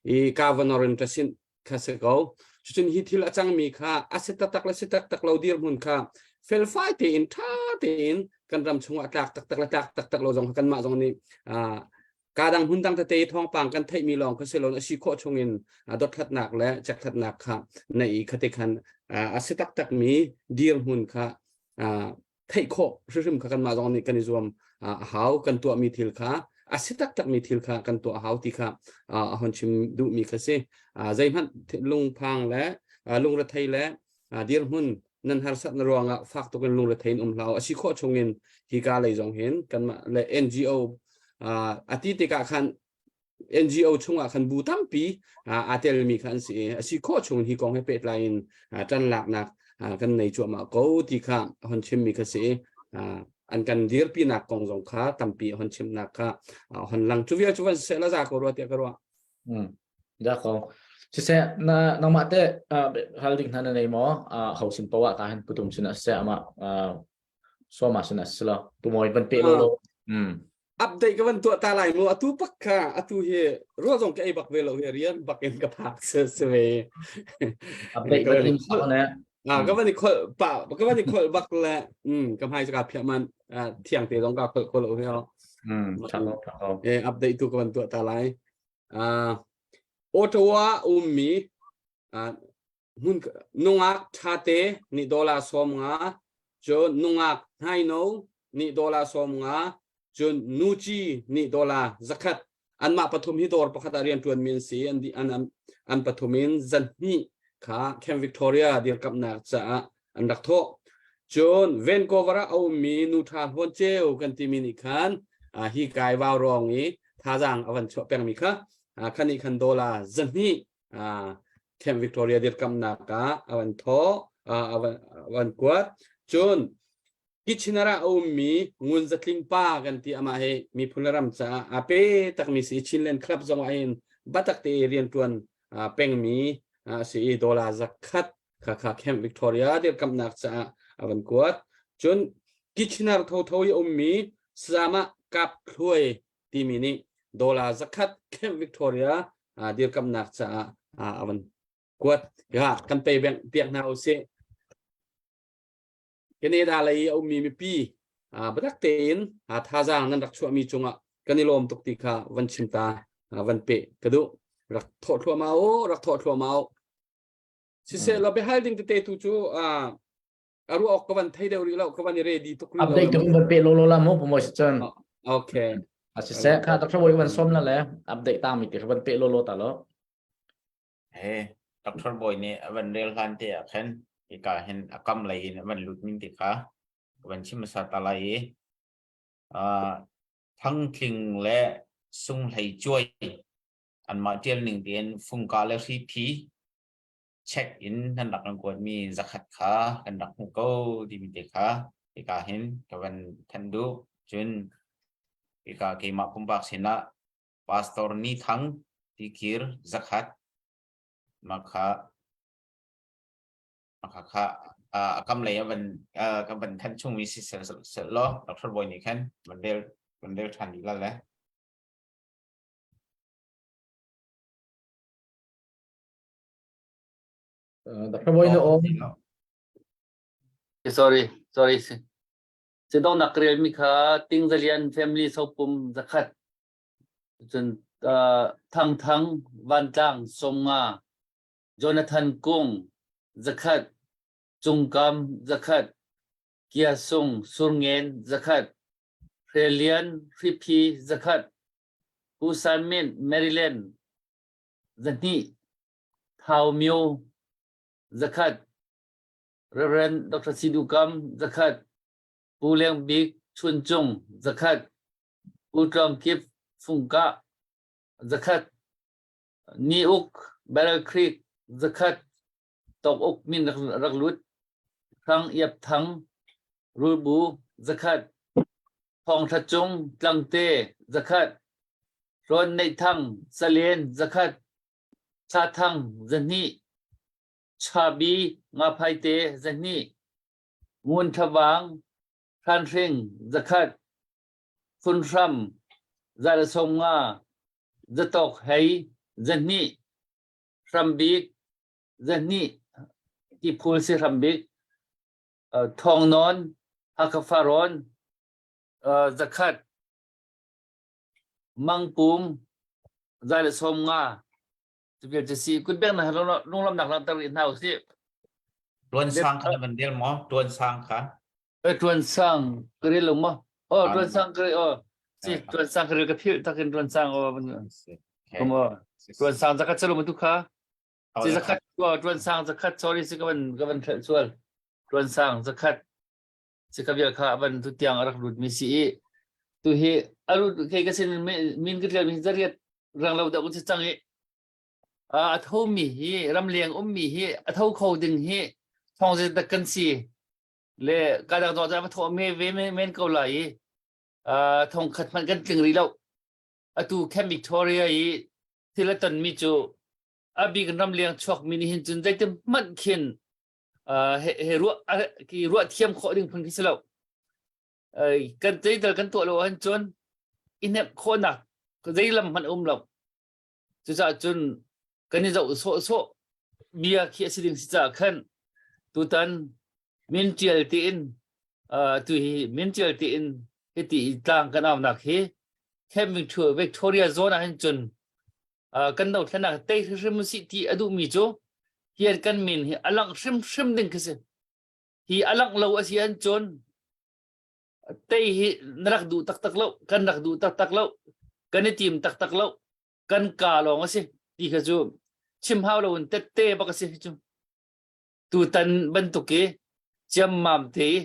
i governor in ṭasin kha si ko cucun hi thil a cangmi kha a si taktak le si taktak lo dirhmun kha felfai tein ṭha tein kan ram chungah tlak taktak le tlak taktak lo zong kanmah zong nih Kadang hmun dang tete thawngpang kan theihmi lawng kha si lo a si khawh chungin dothlatnak le chekhlatnak kha nei khate khan a si taktakmi dirhmun kha theih khawh hrimhrim kha kanmah zong nih kan i zuam a hau kan tuahmi thil kha a si taktakmi thil kha kan tuah a hau ti kha a hon chim duhmi kha si zeihmanh lungphang le lungrethei le dirhmun nan harsat na ruangah fak tuk in lungrethei in um hlah a si khawh chungin hi ka lei zong hin kanmah le NGO a ti tikah khan NGO chungah khan bu tampi aa telmi kha an si i a si khawh chung hi kong he pehtlai in ṭan laknak kan nei cuahmah ko ti kha hon chimmi kha si an kan dirpinak kong zong kha tampi hon chimnak kha hon lang cu vial cu van seh la za ko rua tiah ka ruah Mm. Da ko. Siseh na nangmah te hal ding hna na nei maw? Ho sin poah ta hin putum sin a seh ama soma sin a silo. Tumoi van pe lo lo. Mm. Update ka van tuah ta lai mu atu pak kha atu hi rual zong ka ei bak ve lo hi rian bak in ka phak se se ve. Update van im sa ne. Ah ka van i khol pa ka van i khol bak le mm ka hmai ka phiah man thiang te zong ka khol khol lo hi. Mm tha ko tha ko. Eh update tu ka van tuah ta lai. Uh, Ottawa ummi uh, hmun nungak ṭhate nih dollar 50 cun nungak hnaino nih dollar 50 cun nuci nih dollar 100 anmah pathum hi dawr pakhat ah rian ṭuanmi an si an an an, an pathum in zanhnih kha Camp Victoria dirkamhnak caah an rak thawh cun Vancouver ah a ummi nu ṭha hlawn ceu kan timi nih khan hi kai vau rawng i thazaang a van chuah pengmi kha khan nih khan dollar 200 Camp Victoria dirkamnak ah a van thawh a van kuat cun Kitchener ah a ummi Ngun Zatling pa kan ti amah hi miphun le ram caah a pe takmi si Chinland Club zong ah hin batak te riantuan pengmi a si i dollar 100 kha kha Camp Victoria dirkamhnak caah a van kuat. Cun Kitchener thotho i ummi Sama Kap Thluai timi nih dollar 100 Camp Victoria dirkamhnak caah a van kuat. Ya, kan pei piak hna usih. Canada lei i a ummi mipi biatak tein thazaang nan rak chuahmi cungah kan i lawm tuk ti kha van chim ta van peh ka duh. Rak thawh thluahmah u, rak thawh thluahmah u. Siseh law biahal ding tete tu cu a ruah awk ka van thei deuh rih lo ka van i ready tuk rih lo. Update tu van pe lo lo la mu pumo si cun. Okay. A siseh kha Dr. Boy van som la le update ta mi ti van pe lo lo ta lo. He Dr. Boy nih a van rel hlan te ah khan hika hin a kam lei in a van lut min ti kha ka van chim hmasa ta lai i Thangtling le Sunghlei cuai anmah ṭial ning tein fungka le hriphi check in nan rak kan kuatmi zakhat kha kan rak hmuh ko timi te kha hika hin ka van thanh duh. Cun hika keimah pumpak sinah Pastor Ni Thang tikir zakhat mah kha mah kha kha a. A kam lei a van ka van than chung mi si sel sel law Dr. Boy nih khan van rel van rel than dih la le. Dr. Boy na om. Sorry, sorry. Si dong nak rel mi kha Ting Zalian family sopum zakhat. Cun Thang Thang Vantlang Somnga Jonathan Kung zakhat Cungkam zakhat Kia Sung Surngen zakhat Hrelian Hriphi zakhat Pu San Min Maryland 2 Thau Myo zakhat Reverend Dr. Sidu Kam zakhat Pu Leng Bik Chun Cung zakhat Pu Tlawng Kip Fungka zakhat Ni Uk Battle Creek zakhat Tok Uk min rak lut Hrang Iap Thang Rulbu zakhat Thawng Tha Cung Tlangte zakhat Hlawn Neih Thang Salen zakhat Thla Thang 2 Chabi Ngaphaite 2 Ngun Tha Vang Hranhring zakhat Phunhram 150 Zatawk Hei 2 Hrambik 2 Tiphul si Hrambik Thawngnawn Hakha Farrawn zakhat Mangpum 150 Cuvial cu si kut beng na lunglamnak langhter rih hna usih. Tuan sang kha na van rel maw? Tuan sang kha. Tuan sang ka rel lo maw? Oh, tuan sang ka rel oh. Si tuan sang ka rel ka philh takin tuan sang oh. Kom oh. Tuan sang zakhat salo tu kha. Si zakhat tuan sang zakhat sorry si ka van ka van thelh sual. Tuan sang zakhat si ka vial kha van tu tiang a rak lut mi si i tu hi a lut ke ka sin min ka tial mi zariat rang lo da un si cang i a tho mi hi ramleng um mi hi a tho kho ding hi thong zet dak kan si le ka dang dawh va tho me ve men ko lai i thong khat hmanh kan tling rih lo atu Camp Victoria i thil a ton mi cu a bik ramleng chuak mi nih hin cun zeitin hmanh khin he he ruah ki ruah thiam khawh ding phun khi si lo kan zeital kan tuah lo ahcun cun i hnemh khawhnak zei lam hmanh um lo cucaah cun kan i zoh sawh sawh bia khi a si ding si caah khan tutan min ṭial tiin tu hi min ṭial tiin hiti i tlang kan aunak hi Camp Victoria zone ah hin cun kan dothlennak tei hrimhrim usih ti a duhmi cu hian kan min hi a langh hrimhrim ding khi si. Hi a langh lo a si an cun tei hi na rak duh taktak lo, kan rak duh taktak lo, kan i tim taktak lo, kan ka lawng a si ti kha cu chim hau lo in tette bak a si hi cu. Tutan bantuk i ciammam te i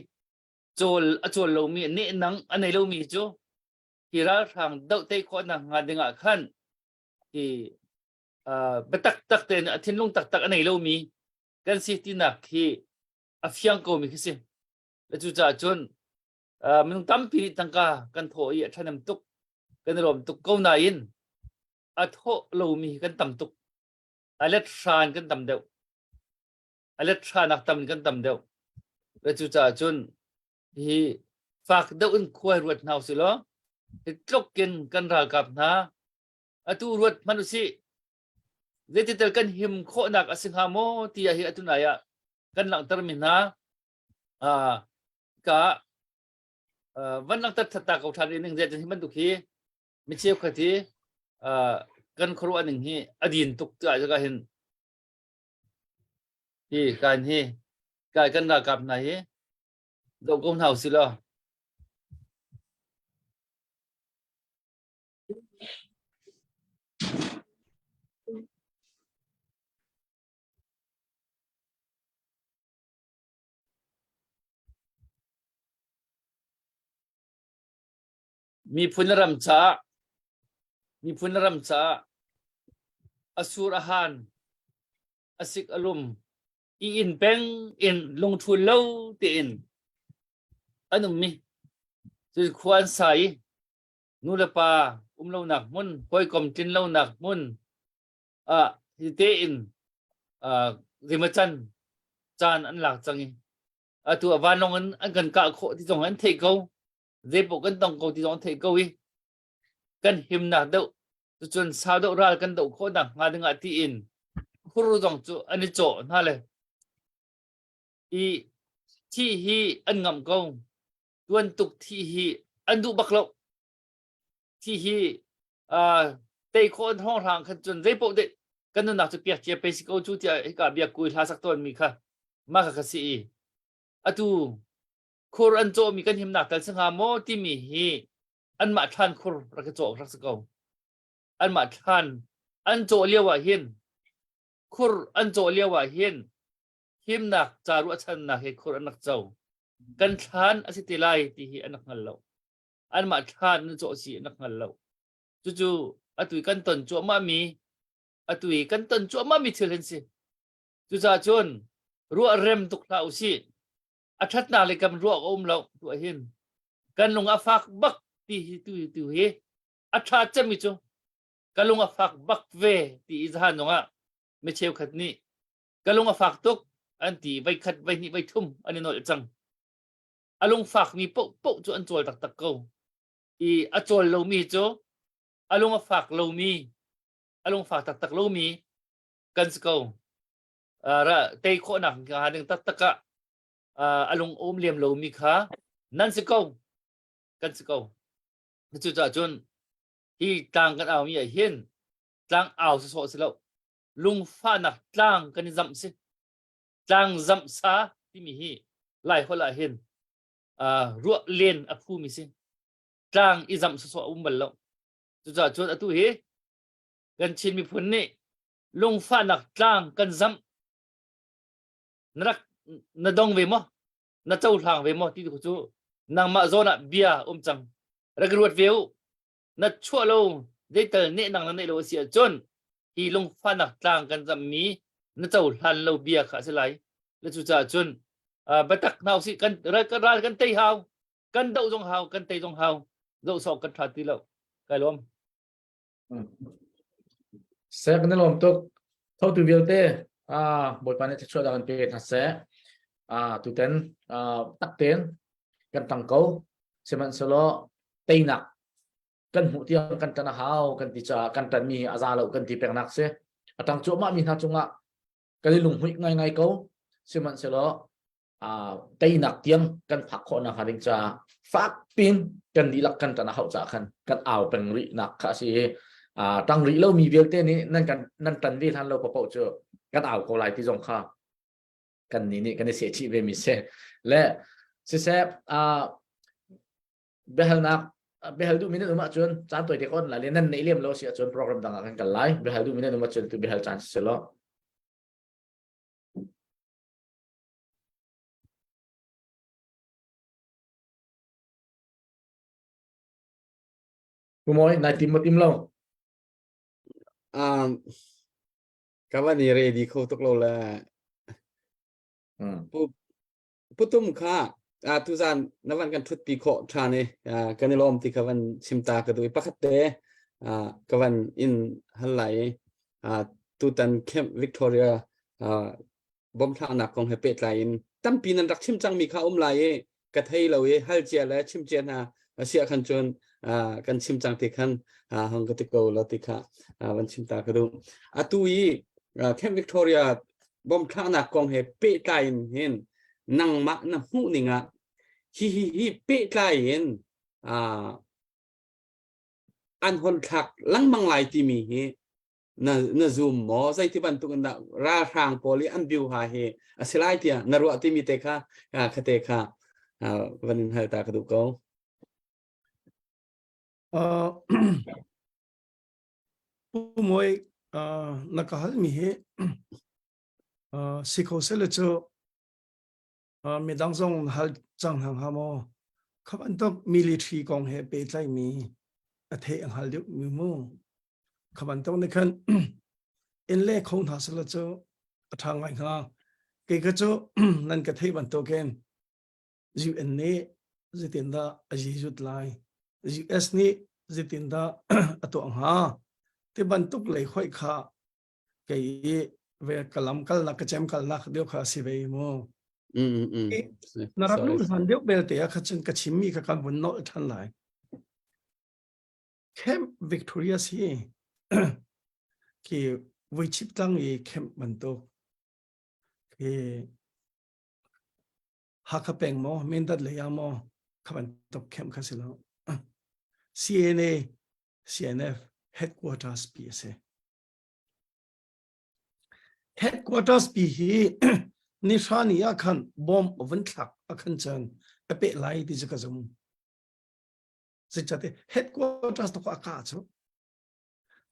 cawl a cawl lomi nehnang a nei lomi cu hi ralhrang doh te khawhnak hnga ding ah khan hi biatak tak tein a thinlung taktak a nei lomi kan si tinak hi a fiang komi khi si. Cucaah cun minung tampi nih tangka kan thawh i a ṭhahnem tuk kan i lawm tuk ko nain a thawh lomi hi kan tam tuk. A let hran kan tam deuh. A let hranak tam in kan tam deuh. Cucaah cun hi fak deuh in khuai ruat hna usih law hi tluk in kan ralkap hna atu ruat hmanh usih zeititel kan him khawhnak a si hnga maw tiah hi atu nai ah kan langhtermi hna ka van langhter thatta ko than ning zet hi bantuk hi mi cheukhat hi kan khuaruah ning hi a din tuk tiah ka hin hi kan hi kai kan ralkap hna hi zoh ko hna usih law Miphun le ram caah miphun le ram caah a sur a han a sik a lum i inn peng in lungthul lo tein an ummi cu khua an sa i nu le pa um lonak hmun hawikom tlin lonak hmun ah hi tein rimacan caan an lak cang i. Atu a vanlawng in an kan kah khawh ti zong an theih ko. Zeipaoh kan tong ko ti zong an theih ko i kan himnak deuh cucun sau deuh ral kan doh khawh nak hnga ding ah tiin hur zong cu an i cawh hna le i thi hi an ngamh ko tuan tuk thi hi an duh bak lo thi hi uh, tei khawh an hong hrang khan cun zeipaoh deh kan nunnak cu piak cia pe si ko cu tiah hika biak kui hla sak tawn mi kha mah kha ka si i atu khur an cawh mi kan himnak tal si hnga maw timi hi anmah thlan khur rak i cawh rak si ko anmah thlan an cawh lio ah hin khur an cawh lio ah hin himnak ca ruahchannak he khur an rak co kan thlan a si te lai ti hi an rak hngal lo anmah thlan an cawh si an rak hngal lo cucu atu i kan ton cuahmah mi atu i kan ton cuahmah mi thil hin si cucaah cun ruah rem tuk hlah usih a ṭhatnak le kam ruah a um lo tuah hin kan lung a fak bak ti hi tu tu hi a ṭha cemmi cu ka lung a fak bak ve ti i zahan zongah mi cheukhat nih ka lung a fak tuk an ti voi khat voi hnih voi thum an i nolh cang a lung fakmi paoh paoh cu an cawl taktak ko i a cawl lomi cu a lung a fak lomi a lung fak taktak lomi kan si ko ra tei khawhnak hnga ding taktak ah a lung um lem lomi kha nan si ko kan si ko cucaah cun hi tlang kan au mi ah hin tlang au sawsawh si lo lungfahnak tlang kan i zamh si tlang zamh sa timi hi lai holh ah hin ruah len a phu mi si tlang i zamh sawsawh a um bal lo cucaah cun atu hi kan Chin miphun nih lungfahnak tlang kan zamh na rak na dong ve maw na cohlang ve maw ti cu nangmah zawn ah bia um cang rak ruat ve u na chuah lo zeital neh nang na neih lo a si ahcun hi lungfahnak tlang kan zammi na cohlan lo bia kha a si lai le cucaah cun biatak hna usih kan ral kan tei hau kan doh zong hau kan tei zong hau zoh sawk kan tha ti lo kai lawm Seh kan i lawm tuk. Thotu vialte ah Bawipa nih thluachuah dah kan pe hna seh. Ah tuten ah takten kan tang ko. Sihmanhsehlaw teinak kan hmuh tiang kan tan a hau kan ti caah kan tan mi hi a za lo kan ti pengnak si. A tang cuahmah mi hna cungah kan i lunghmuih ngaingai ko. Sihmanhsehlaw teinak tiang kan phak khawh nakhnga ding caah fak pin kan dihlak kan tan a hauh caah khan kan au peng rih nak kha a si i tang rih lomi vialte nih nan kan nan tan ve hlan lo paoh cu kan au ko lai ti zong kha kan nih nih kan i sehchih ve mi si le siseh biahalnak biahal duhmi nan um ahcun caan tawi te ka on lai le nan neih lem lo si ahcun program dang ah kan kal lai biahal duhmi nan um ahcun tu biahal caan si lo Pumawi, nai tim maw tim lo? Um, ka van i ready kho tuk lo le. Hmm. Pu putum kha a tuzan na van kan thut pi khawh ṭhan i kan i lawm ti kha van chim ta ka duh i pakhat te ka van in hal lai i tutan Camp Victoria bomthlaknak kong he pehtlai in tampi nan rak chim cangmi kha um lai i ka thei lo i hal cia le chim cia hna a siah khan cun kan chim cang ti khan hong ka ti ko lo ti kha van chim ta ka duh atu i Camp Victoria bomthlaknak kong he pehtlai in hin nangmah na hmuh ning ah hi hi hi pehtlai in an hon thlak lengmang lai timi hi na na zum maw zeiti bantuk in dah ralhrang pawl i an biu ha hi a si lai tiah na ruah timi te kha kha te kha van in hal ta ka duh ko Pu Mawi na ka hal mi hi si kho sele cu midang zong hal cang hna hnga maw kha bantuk military kong he pehtlai mi a theih a hngal deuh mi mu Kha bantuk nih khan inn le kho hna selaw cu a ṭha ngai hnga. Kei kha cu nan ka theih bantukin UN nih zeitindah a zizut lai, US nih zeitindah a tuah hnga ti bantuk lei hoih kha kei i ve ka lam kalnak ka cem kalnak deuh kha a si ve mu. Mm, mm. Na rak lu hlan deuh belte ah kha cun ka chimmi kha kan vun nolh ṭhan lai. Camp Victoria si khi vuichip tlang i camp bantuk khi Hakha peng maw Mindat lei ah maw kha bantuk camp kha si lo. CNA CNF headquarters pi a si. Headquarters pi hi nihra ni ah khan bomb vun thlak a khan cun a peh lai ti cu ka zum. Zeicahtiah headquarters to a kah cu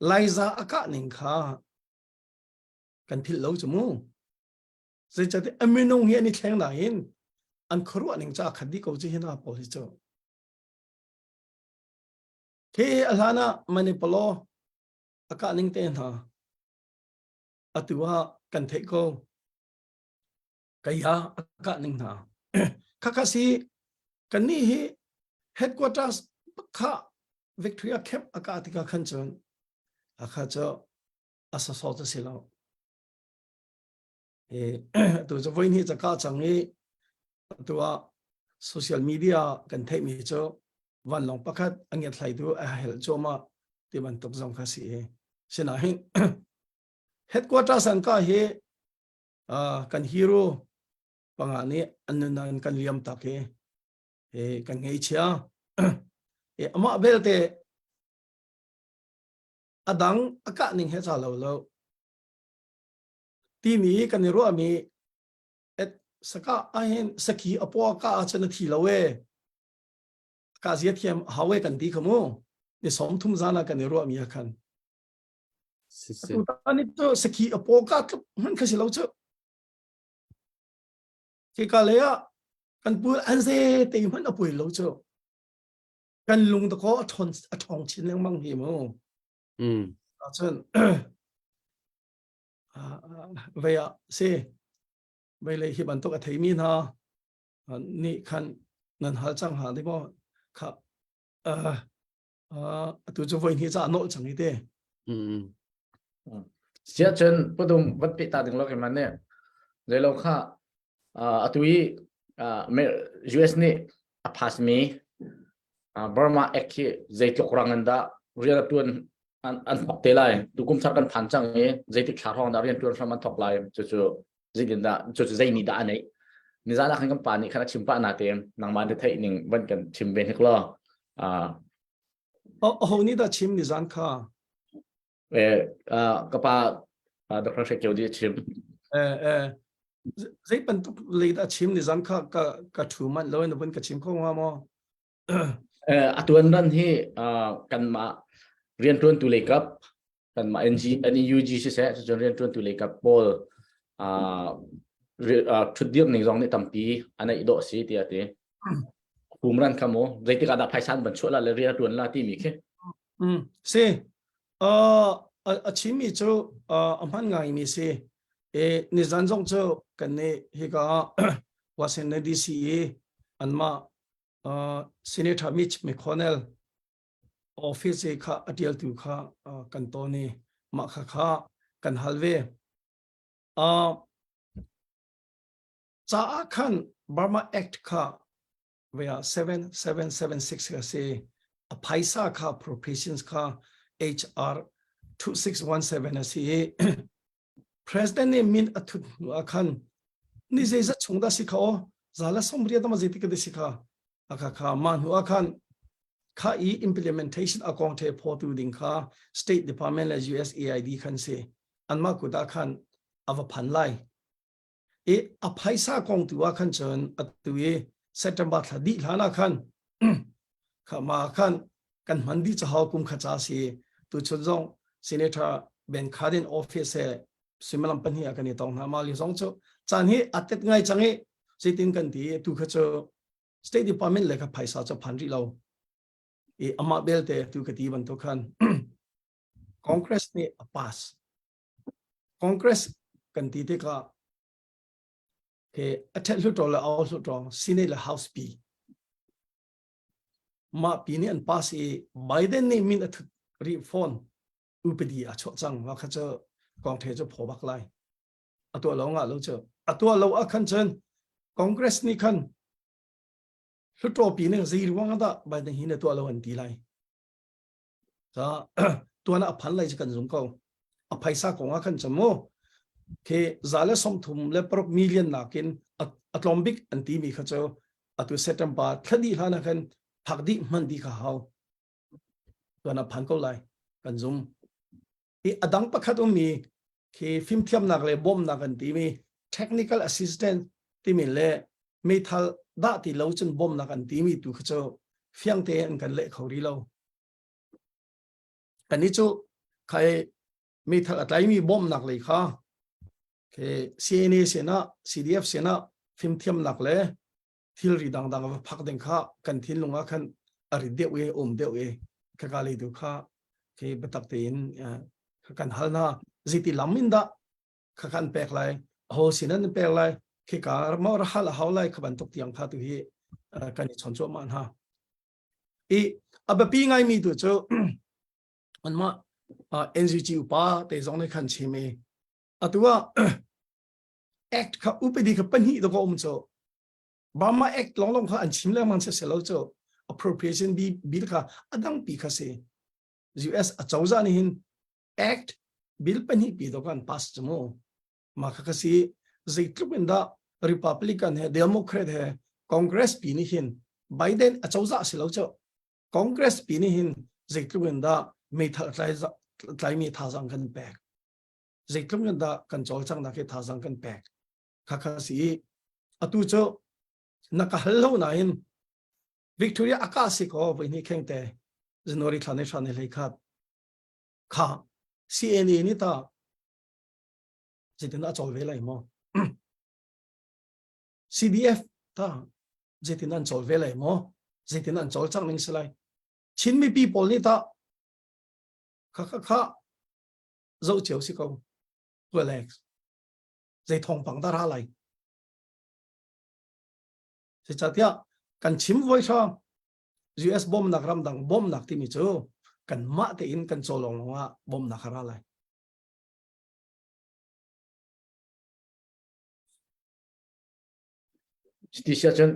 Laiza a kah ning kha kan philh lo cu mu. Zeicahtiah a minung hi an i thleng nain an khuaruah ning cu a khat dih ko cu hi hna pawl hi cu. Khi a hlan ah Manipulaw a kah ning te hna atu ah kan theih ko. Kaya a kah ning hna. Khakha si kannih hi headquarters kha Victoria Camp a kah tikah khan cun a kha cu a sawsawh cu si lo. Tu cu voi hnih ca kah cang i atu ah social media kan theihmi cu vanlawng pakhat a ngiathlaitu a helh cuahmah ti bantuk zong kha si i sinain headquarters an kah hi kan hero panga nih an nun kan liam tak hi kan ngeichia amah belte adang a kah ning he cha lo lo timi kan i ruahmi et saka ahin saki apo ka ahcun a thi lo e ka zia thiam hawe kan ti khamu ni som thum zana kan i ruahmi a khan Si tu ni cu saki apo ka tluk hman kha si lo cu khi ka le ah kan pu an ze te hman a pui lo cu kan lung da ko a thon a thong chin lengmang hi mu Mm. Cun vei ah si vei lei hi bantuk a theimi hna nih khan nan hal cang hna di maw kha atu cu voi hnih ca a nolh cang i te. Mm. Sia cun pudum vat pe ta ding lo ke man ne zeilo kha atu i US nih a pass mi Burma Act hi zeitluk rang in dah rian a tuan an an thok te lai tu kum thar kan phan cang i zeitik thla hrawng dah rian tuan hram an thok lai cu cu zeitin dah cu cu zei nih dah a neih nizan ah khan kan pa nih khan a chim pah na te nangmah na theih ning van kan chim ve hnik law aho nih dah chim nizan kha eh ka pa Dr. Hre Kio di chim eh eh zei bantuk lei dah chim nizan kha ka ka thu man lo in vun ka chim kho nga maw atuan ran hi kanmah riantuantu lei kap kanmah NG NUG siseh cucun riantuantu lei kap pawl thutdir ning zong nih tampi a neih dawh si tiah ti kum ran kha mu zeitik ah dah phaisa an van chuah la le rian a tuan la timi khi Mm, si uh, a chimmi cu uh, a hman ngai mi si e nizan zong cu kan nih hika Washington DC i anmah uh, Senator Mitch McConnell office i kha a tialtu kha uh, kan ton i mah kha kha kan hal ve. Uh, caah khan Burma Act kha vea 7776 kha si a phaisa kha appropriations kha HR 2617 a si i President nih min a thut hnu ah khan ni zeizat chung dah si kha aw zala somriat ama zeitik ka si kha akha kha ma hnu ah khan kha i implementation a kong the pho tu ding kha State Department le USAID khan si anmah kut ah khan ava phan lai i a phaisa kong tu ah khan cun atu i September thla dih hlan ah khan kha ma khan kan hman dih chahau kum kha cha si tu chun zong Senator Ben Cardin office he suimilam pahnih ah kan i tong hna ma li zong cu caan hi a tet ngai cang i zeitin kan ti tu kha cu State Department le kha phaisa cu phan rih lo i amah belte tu ka ti bantuk khan Congress nih a pass Congress kan ti tikah he a ṭhet hluttaw le au hluttaw Senate le House pi mah pi nih an pass i Biden nih min a thut rih fawn upadi a chuah cang wa kha cu kong the cu phaw bak lai a tuah lo nga lo cu a tuah lo ah khan cun. Congress nih khan Hluttaw pi ning zei ruang dah Biden hi na tuah lo an ti lai. Ca tuan a phan lai cu kan zum ko. A phaisa kong ah khan cam mu. Khi za le 36 million nakin a tlawm bik an ti mi kha cu atu September thla dih hlan ah khan phak dih hman dih kha hau. Tuan a phan ko lai kan zum. I a dang pakhat ummi khi fimthiamnak le bawmnak an timi technical assistant timi le meithal dah ti lo cun bawmnak an timi tu kha cu fiang te an kan leh kho rih lo. Kan i cu khai meithal a tlaimi bawmnak lei kha ke CNA sinah CDF sinah fimthiamnak le thilri dangdang va phak ding kha kan thinlung ah khan a rit deuh i um deuh i khaka lei tu kha khi biatak tein kan hal hna zeiti lam in dah kha kan pek lai ho sin an pek lai khi ka mo ra hal hau lai kha bantuk tiang kha tu hi kan i chon cuahmah hna i a biapi ngai mi tu cu anmah NGG upa te zong nih khan chim i atu ah act kha upadi kha pahnih to ka um cu Burma Act long long kha an chim lengmang se lo cu appropriation bill kha adang pi kha si US acozah nih hin act bill pahnih pi to kan pass chu mu ma kha kha si zeitluk in dah Republican he Democrat he Congress pi nih hin Biden acozah si lo cu Congress pi nih hin zeitluk in dah meithal tlai tlaimi thazang kan pek zeitluk in dah kan cawlcanghnak hi thazang kan pek kha kha si i atu cu na ka hal lo nain Victoria aka si ko voi ni kheng te January thla ne hra ne hlei khat kha CNA ni ta zeitin a cawl ve lai maw CDF ta zeitin an cawl ve lai maw zeitin an cawl cang ning si lai Chin mipi pawl nih ta kha kha kha zoh cio si ko Alex zei thawngpang dah ra lai Zeicahtiah kan chim voi hrawng US bawmnak ramdang bawmnak timi cu kan mah tein kan caw lawng lawng ah bawmnak a ra lai. Ti sia cun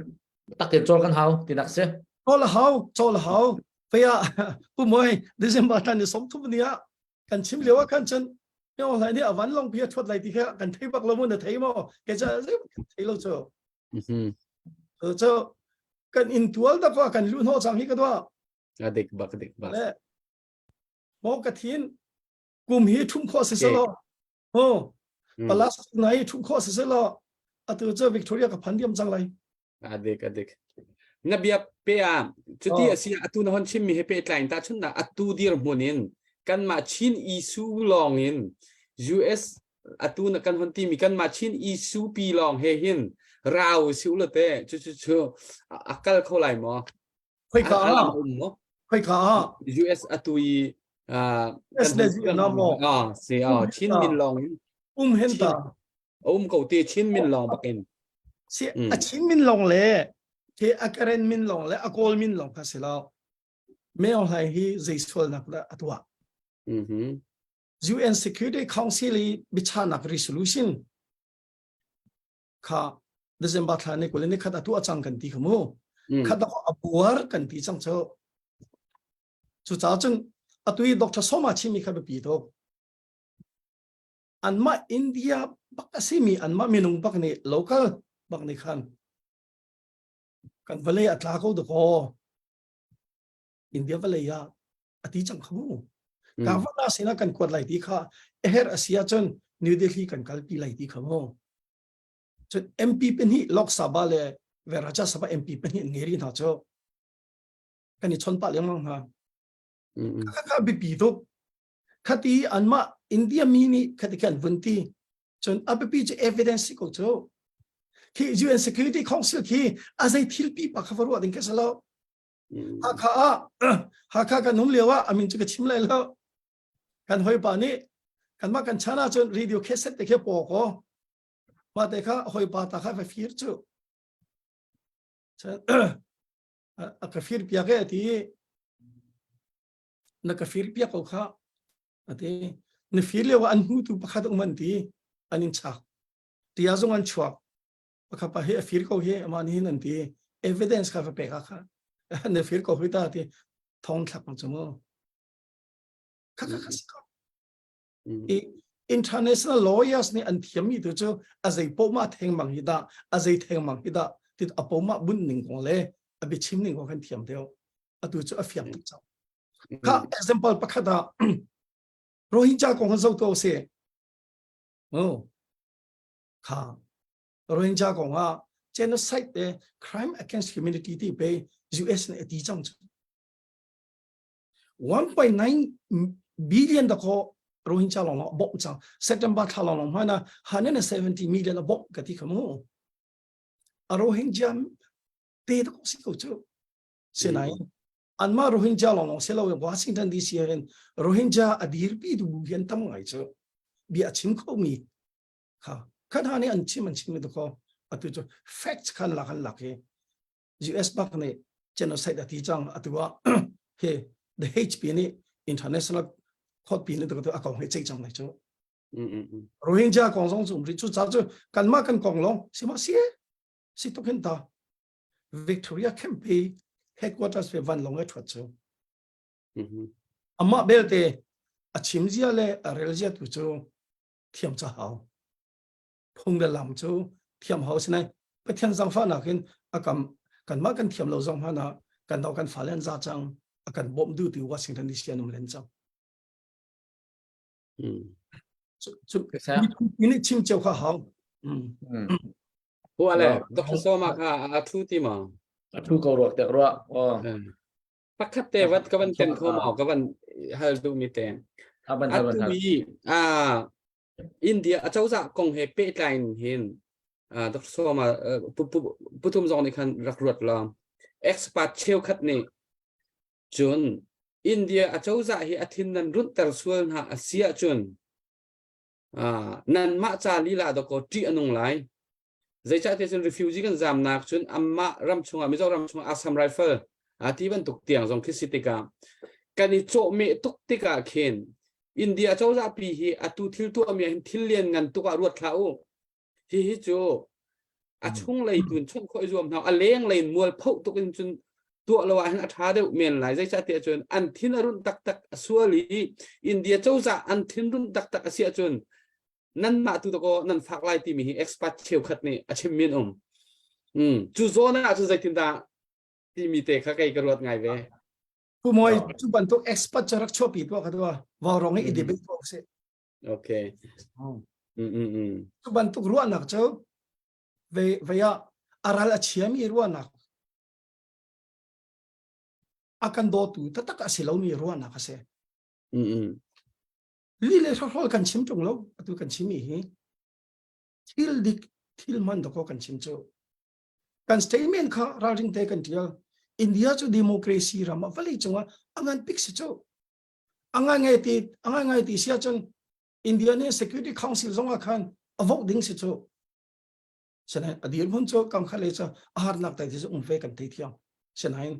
tak in cawl kan hau tinak si. Cawl hau, cawl hau. Paya pu moi December tan ni 30 ni ah kan chim lio ah khan cun Yo lai nih a van long pi a thuat lai ti kha kan thei bak lo mu na thei maw ke cha zei kan thei lo chu cho kan in tual da kwa kan lu hno chang hi ka dwa a dik bak dik bak le mo ka thin kum hi thum kho se se lo ho palas nai thum kho se se lo atu cho Victoria ka phan diam chang lai A dik a dik. Na bia pe a cuti a si atu na hon chim mi he pe tlain ta chun na atu dir hmun in kanmah Chin issue lawng in US atu na kan hon ti mi kanmah Chin issue pi lawng he hin rau si u te chu chu chu a kal kho lai maw khoi ka a um maw khoi ka a US atu i US le na maw a si a Chin min lawng in um hen ta A um ko ti Chin min lawng bakin. Si a Chin min lawng le ke a Karen min lawng le a Kawl min lawng kha si lo. Meo Hlai hi zei sualnak dah a tuah. UN Security Council i biachahnak resolution kha December thla ni kul ni khat a tuah cang kan ti kha mu. Khat a buar kan ti cang cu. Cu ca cun atu i Dr. Soma chimi kha biapi tuk. Anmah India bak a simi anmah minung bak nih local bak nih khan kan vawlei a tla ko dakaw India vawlei ah a ti cang kha mu. Ka vana sinah kan kuat lai ti kha eher a si ahcun New Delhi kan kalpi lai ti kha mu. Cun MP pahnih Lok Sabha le Rajya Sabha MP pahnih an ngei rih hna cu kan i chon pah lengmang hna. Kha kha biapi tuk. Khati anmah India mi nih khati khan vun ti cun a biapi cu evidence si ko cu khi UN Security Council khi a zei thil pi pa kha va ruah ding ka si lo Hakha ah Hakha kan um lio ah amin cu ka chim lai lo kan hoi pa nih kanmah kan chan ah cun radio cassette te khi paw ko mah te kha hoi pa ta kha va fir cu a ka fir piak e ti na ka fir piak ko kha ati na fir lio ah an hmutu pakhat um an ti an in chak tia zong an chuak. Pakhat pa hi a fir ko hi ama nih hin an ti. Evidence kha va pek ah kha na fir ko hi ta ti thong thlak chu mu. Kha kha kha si ko. I international lawyers nih an thiammi tu cu a zei poah theng mang hi dah a zei theng mang hi dah ti a poah bunh ning kong le a biachim ning kong kan thiam deuh atu cu a fiang tuk cang kha example pakhat ah Rohingya kong han zoh to si oh kha Rohingya kong ah genocide te crime against humanity ti pe US nih a ti cang cu 1.9 billion da ko Rohingya long long bawmh cang September thla long long hmana 170 million a bawmh ka ti khamu a Rohingya te da ko si ko chu sinain anmah Rohingya long long selo Washington DC hin Rohingya a dirpi tu bu hian tam ngai chu bia chim kho mi kha khan ha nih an chim an chim mi ko atu chu facts khan lak an lak hi US bak nih genocide a ti cang atu ah he the HP nih international court pi nih tu a kong he chei cang lai chu Rohingya kong zong cu ri chu cha chu kanmah kan kong long sima si si tuk hin ta Victoria Camp hi headquarters ve van long e thuat chu amah belte a chim zia le a rel zia tu chu thiam cha hau phung le lam cu thiam hau sinai Pathian zangfahnak in a kam kanmah kan thiam lo zong hmanh ah kan no kan fale an za cang a kan bawmh duh ti Washington DC an um len cang cu ni chim cheu kha hau Hu ale Dr. Soma kha a thu ti ma a thu ko ruak tek ruak Pakhat te vat ka van ten kho ma ka van hal du mi te atu mi a India acozah kong he pehtlai in hin Dr. Soma puthum zong nih khan rak ruat la expert cheukhat nih cun India acozah hi a thin nan runhter sual hna a si ahcun nanmah ca lila dawkaw ṭih a nung lai Zeicahtiah cun refugee kan zamnak cun anmah ram chungah Mizoram chungah Assam Rifle a ti bantuk tiang zong khi si tikah kan i cawhmeh tuk tikah khin India cozah pi hi atu thil tuahmi ah hin thil lian ngan tuk ah ruat hlah u. Hi hi cu a chung lei tun chawnh khawh i zuam hna a leng lei in mual phoh tuk in cun tuah lo ah hin a ṭha deuh men lai zeicahtiah cun an thin a runh taktak a sual i India cozah an thin runh taktak a si ahcun nanmah tu dakaw nan fak lai timi hi expert cheukhat nih a chim min um mm cu zawn ah cun zeitindah timi te kha kei ka ruat ngai ve Pu Moi cu bantuk expert cu rak chuahpi tuah kha tuah vaurawng i debate tuah usih okay mm mm mm cu bantuk ruahnak cu ve ve ah a ral a chiami ruahnak a kan dawtu taktak a si lomi ruahnak a si mm mm Li le hrokhrawl kan chim ṭung lo atu kan chimmi hi thil dik thil hman dakaw kan chim cu kan statement kha ralring te kan ṭial India cu democracy ram ah vawlei cungah a ngan bik si cu a ngai ngai ti a ngai ngai ti si ahcun India nih Security Council zong ah khan a vote ding si cu Sinain a dirhmun cu kam khat lei cu a harnak tai cu um ve kan thei thiam. Sinain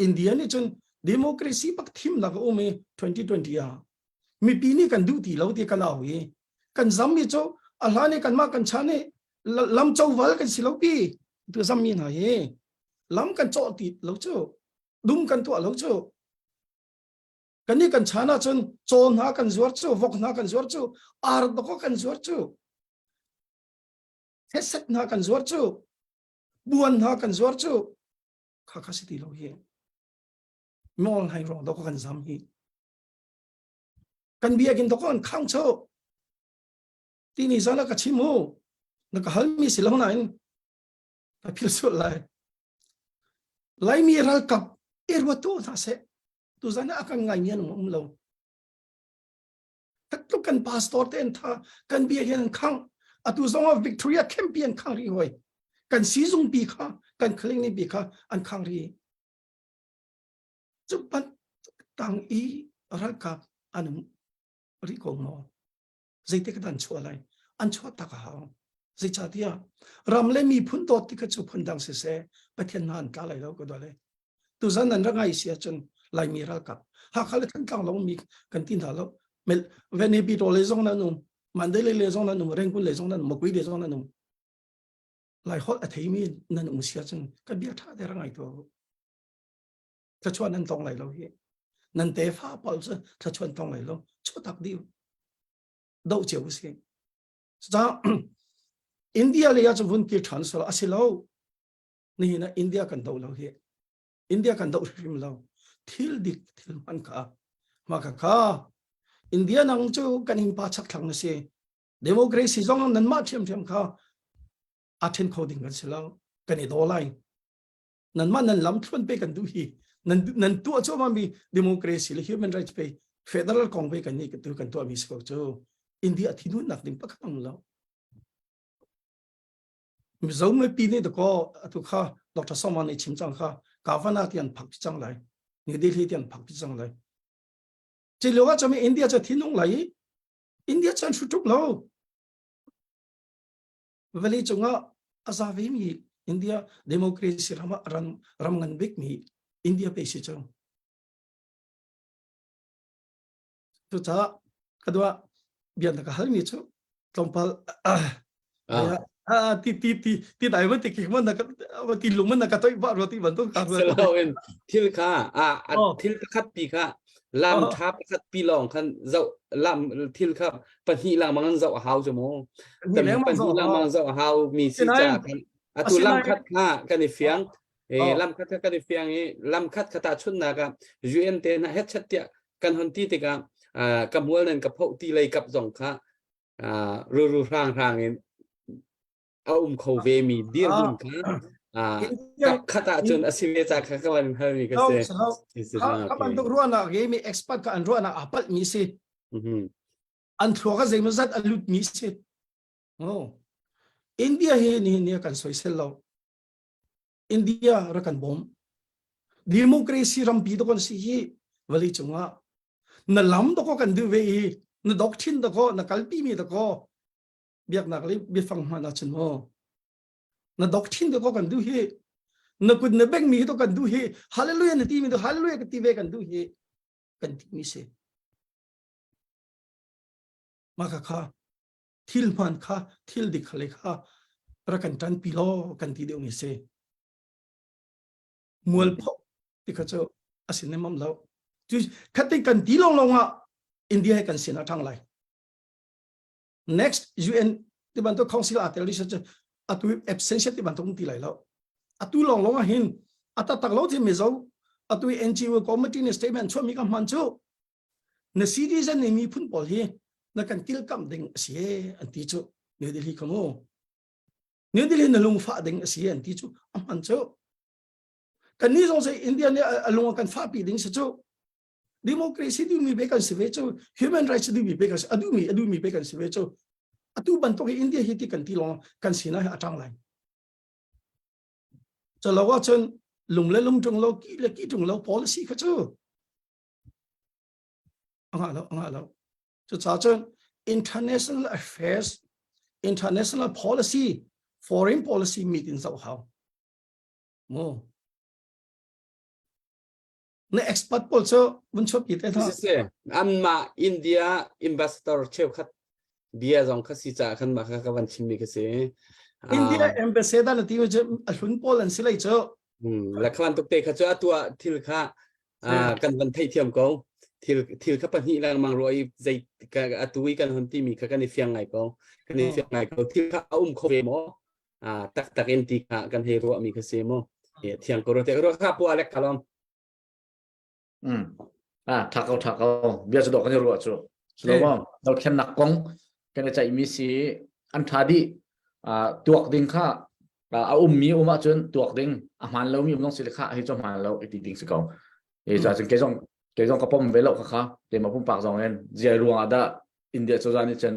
India nih cun democracy bak thimnak a um i 2020 ah mipi nih kan duh ti lo ti kan au i kan zam mi cu a hlan i kanmah kan chan i lam coval kan si lo pi tu zam mi hna hi lam kan cawh ti lo cu dum kan tuah lo cu kan nih kan chan ahcun caw hna kan zuar cu vok hna kan zuar cu ar doko kan zuar cu Heset hna kan zuar cu buan hna kan zuar cu kha kha si ti lo hi nawl hai ruang do kan zam hi kan biakinn to kan khang cho ti ni zana ka chim hu na ka hal mi si lo nain ka phil sul lai laimi ralkap erwa tu hna se tu zana akan ngai mi an um lo tluk kan pastor te an tha kan bia hian an khang atu zong ah Victoria Camp an khang ri hoi kan sizung pi kha kan clinic pi kha an khang ri cu ban tang i ralkap an um ri ko maw zeite ka dan chuah lai an chuah tak a hau zeicahtiah ram le miphun dawt ti kha cu phun dang siseh pathian hna an tla lai lo ko dole tuzan nan rak ngai si ahcun Laimi ralkap Hakha le Thantlang lawng mi kan ti hna lo Venepi le zong nan um Mandalay le zong nan um Rangoon le zong nan um Makui le zong nan um. Lai holh a theimi nan um sia cun ka bia ṭha te ra ngai tuah u. Thluachuah nan tong lai lo hi. Nan tefa pawl cu thluachuah tong lai lo. Chutak dih u. Do cio u si. Cucaah India lei ah cun vun kir ṭhan selaw a si lo. Nihin ah India kan do lo hi. India kan do hrim lo. Thil dik thil hman kha. Mah kha kha India nang cu kan innpa chakthlang na si. Democracy zong nanmah ṭhiamṭhiam kha a ṭhen kho ding kan si lo. Kan i daw lai. Nanmah nan lam thluan pe kan duh hi. Nan nan tuah cuahmah mi democracy le human rights pe federal kong pe kan nih tu kan tuah mi si ko cu. India thinhun nak ding pakhat um lo. Mizo mipi nih dakaw atu kha Dr. Soma nih chim cang kha Kavana ti an phak pi cang lai. New Delhi ti an phak pi cang lai. Ci lio ah cun India cu thinung lai i India cu an hru tuk lo. Vawlei cungah a za ve mi India democracy ram ah ram, ram ngan bik mi India pe si cu. Cucaah ka dua bia na ka hal mi cu tlawmpal ah ti ti ti ti dai va ti ki man na ka ti lung man na ka toi ba ro ti bantuk ka ro thil kha a thil pakhat pi kha lam tha pakhat pi lawng khan zoh lam thil kha pahnih lengmang an zoh a hau cu mu pahnih lengmang zoh a hau mi si ca khan atu lam khat kha kan i fiang e lam khat kha kan i fiang i lam khat kha ta chunnak ah UN te na het chat tiah kan hon ti tikah ka mual nan ka phoh ti lei kap zong kha ruru hrang hrang in a um kho ve mi dirhmun kha kap khat ah cun a si ve ca kha ka van hal mi ka si ka bantuk ruahnak ge mi expert ka an ruahnak a palh mi si an thluak a zeimaw zat a lut mi si oh India hi ni ni kan soisel lo India ra kan bawm democracy rampi to kan si hi vali cungah na lam to ko kan du ve i na doctrine to ko na kalpi mi to ko biaknak le biafang hman ahcun maw na doctrine to ko kan du hi na kut na beng mi to kan du hi hallelujah na ti mi to hallelujah ka ti ve kan du hi kan ti mi si mah kha kha thil hman kha thil dik kha le kha ra kan tan pi law kan ti deuh mi si mual pho ti kha cu asin ne mam lo cu khati kan ti long long ah India he kan sin a thang lai next UN ti bantuk council a tel research atu absentia ti bantuk ti lai lo atu long long ah hin ata tak lo ti mizo atu NGO committee ni statement chuah mi ka hman cu na citizen ni miphun pawl hi na kan kilkamh ding a si an ti cu New Delhi kha mu New Delhi na lungfah ding a si an ti cu a hman cu kan ni zong sai India nih a lung a kan fahpi ding si cu democracy duhmi be kan si ve cu human rights duhmi be kan si a duhmi a duhmi be kan si ve cu atu bantuk hi India hi ti kan ti long kan sina hi a tang lai chalo ahcun lung le lung tung lo ki le ki tung lo policy kha cu a ngah lo a ngah lo cucaah cun international affairs international policy foreign policy meeting zoh hau mu na expert pawl cu vun chuahpi te hna si anmah India ambassador cheukhat bia zong kha si caah khan mah kha ka van chimmi ka si India ambassador na ti cu a hlun pawl an si lei cu la khan tuk te kha cu atu ah thil kha kan van theihthiam ko thil thil kha pahnih lengmang ruah i zei atu i kan hon timi kha kan i fiang ngai ko kan i fiang ngai ko thil kha a um kho ve maw taktak in ti kha kan hei ruah mi kha si mu thiang ko te ro kha pu alek kalom um ah tha ko tha ko bia chu do kan i ruah chu so mo do khen nak kong kan i chaih mi si an tha di tuak ding kha a ummi um ahcun tuak ding a hmaan lomi um zong si le kha hi cu hmaan lo i ti ding si ko e cha cun kei zong kei zong ka pom ve lo kha kha keimah pumpak zong in zia ruang ah dah India cozah nih cun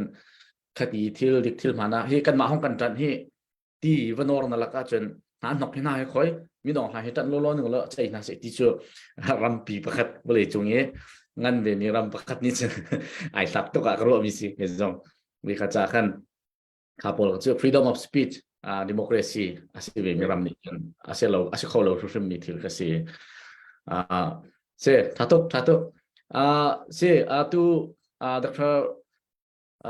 khati thil dik thil hmaan ah hi kanmah hong kan ṭanh hi ti va nawr na lak ahcun hna hnok hi hna hi khoi midong hna hi ṭanh lawlaw ning lo chei hna seh ti cu rampi pakhat vawlei cung i ngan ve mi ram pakhat nih cun ai hlak tuk ah ka ruah mi si kei zong mi kha ca khan kha pawl cu freedom of speech uh, democracy a si ve mi ram nih cun a si lo a si kho lo hrimhrim mi thil kha si uh, si tha tuk tha tuk uh, si atu uh, Dr.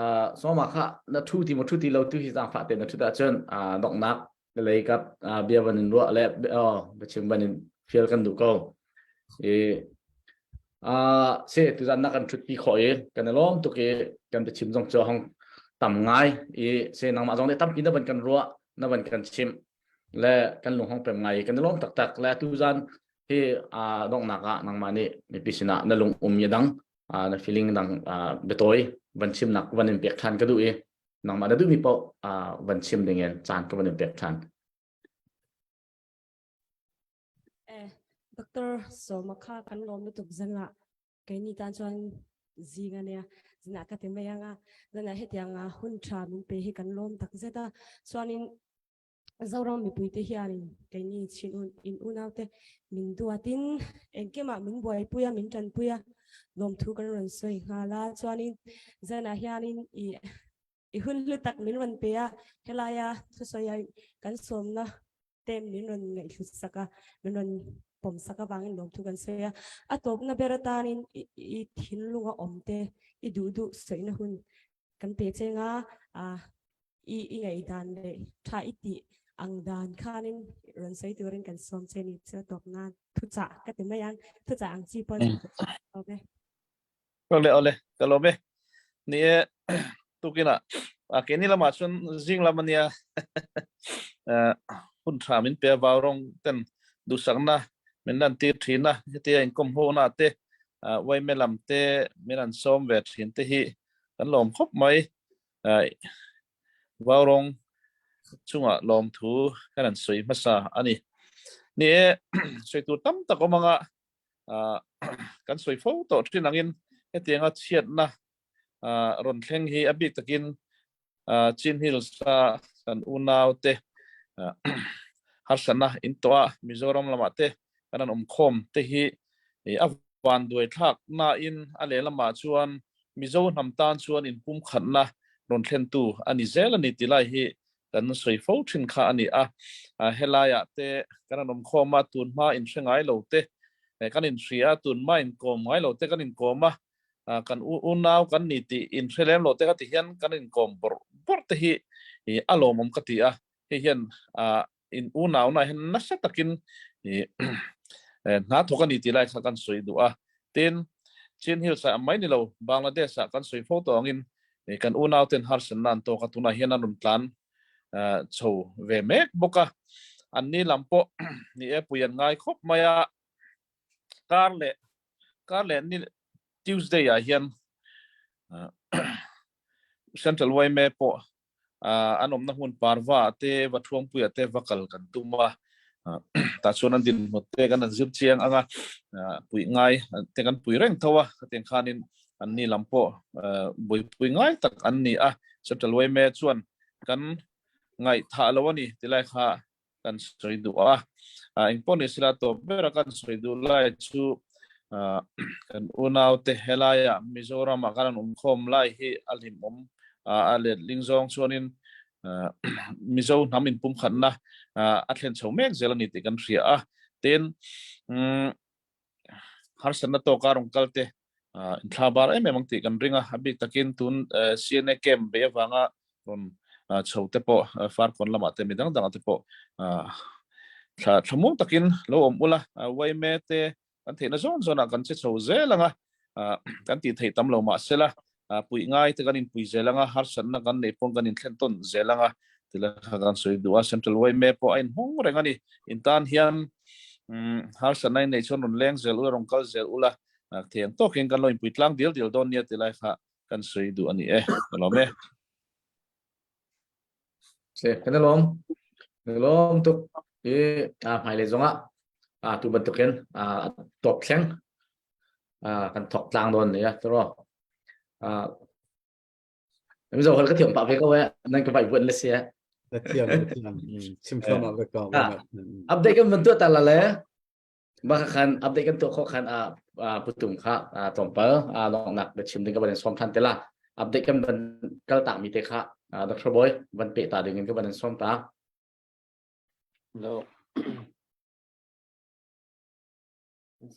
Uh, soma kha na thu ti mo thu ti lo tu hi zangfah te na thu da cun uh, donghnak Lei kap bia van in ruah le biachim van in fial kan duh ko. I se tuzan na kan thutpi khawh i kan i lawm tuk i kan biachim zong cu hong tam ngai i se nangmah zong nih tampi na van kan ruah na van kan chimh le kan lung hong pem ngai kan i lawm taktak le tuzan hi donghnak ah nangmah nih mipi sinah na lung um mi dang na feeling dang biatawi van chimnak van in pek than ka duh i nangmah na duhmi paoh van chim dingin caan ka van in pek than. Eh, Dr. Soma kha kan lawm lutuk zanga kei ni tan chuan zinga nia zina ka ti mai anga zana hetianga hun tha min pe hi kan lawm tak zeta chuanin Zoram mipuite hianin keini chin in unaute min duatin engkimah min buaipui a min tanpui a lawmthu kan rawn sawi nghal a chuanin zanah hianin i i hun hlu tak min rawn pe a helaia thusawi a kan sawmna te min rawn ngaihhlut sak a min rawn pawm sak avangin lawmthu kan sawi a a tawpna ber atanin i thinlunga awm te i duh duh sawina hun kan pe cheng a i i ngaihdan leh tha i tih ang dan khanin rawn sawi turin kan sawm che ni chu tawp nan thuchah ka ti mai ang thuchah ang chi pawn okay Ole ole ka lawm e ni e tukina a ke ni lama chuan zing lam ania hun tha min pe vau rong ten dusakna min lan tir thina hetia in kom ho na te waime lam te min an sawm ve thin te hi kan lawm khawp mai Vaurawng chungah lawmthu kan an sawi hmasa a ni. Ni e, sawi tur tam tak awm anga kan sawi fo tawh thin angin hetianga chhiatna rawn thleng hi a bik takin Chin Hills a kan unau te harsatna in tawh a Mizoram lamah te kan an awm khawm te hi a vanduai thlak nain a lehlamah chuan Mizo hnam tan chuan inpumkhatna rawn thlentu a ni zel a ni tih lai hi kan sawi fo thin kha a ni a. Helaiah te kan an awmkhawm a, tun hma inhre ngai lo te kan inhria a, tun hma inkawm ngai lo te kan inkawm a, kan unau kan ni tih inhre lem lo te kha ti hian kan inkawm bawrh bawrh te hi a lawmawm ka ti a. Hei hian in unauna hian nasa takin hna thawk a ni tih lai kha kan sawi duh a. Tin, Chin Hills ah mai ni lo, Bangladesh ah kan sawi fo tawh angin kan unauten harsatna an tawk a, tunah hian an rawn tlan chho ve mek bawk a. Anni lam pawh ni e pui an ngai khawp mai a, kar leh kar leh ni Tuesday ah hian Central yma pawh an awmna hmun parva te va thuangpuia te va kal kan tum a tah chuan an dinhmun te kan han zir chiang anga puih ngai te kan pui reng tho a khatiang khanin an ni lam pawh buaipui ngai tak an ni a Central yma chuan kan ngaihthah lo a ni tilai kha kan sawi duh a. Engpawh ni sela tawp bera kan sawi duh lai chu kan unaute helaia Mizoramah khan an awmkhawm lai hi a hlimawm a letling zawng chuanin Mizo hnam inpumkhatna a thlen chho mek zel a ni tih kan hria a. Tin, harsatna tawka rawn kal te inthla bar em em ang tih kan ring a, a bik takin tun CNA camp bei avanga rawn chho te pawh Farkawn lamah te midang dangah te pawh thla thlamuang takin lo awm ula, yma te kan theihna zawn zawnah kan che chho zel ang a, kan tih theih tam lo mahsela puih ngai te kan inpui zel anga harsatna kan neih pawh kan inthlen tawn zel anga tila kha kan sawi duh a Central yma pawh a inhawng reng a ni in tan hian harsatna in neih chuan rawn leng zel ula rawn kal zel ula thiam tawkin kan lo inpui tlang dial dial dawn nia tilai kha kan sawi duh a ni e ka lawm e. Se kan lawm lawm tuk i a hmai le zongah a tu bantukin a top thleng kan thok tlang dawn nia tro Mizo hol ka thiam pah ve ko e nan ka vai buan le sia Na thiam na thiam chim thluam ah ve ko update kan van tuah ta la le ba khan update kan tuah kho khan a putum kha tlawmpal longnak da chim ding ka van som than te la update kan van kal tak mi te kha Dr. Boy van pe ta ding in ka van som ta No.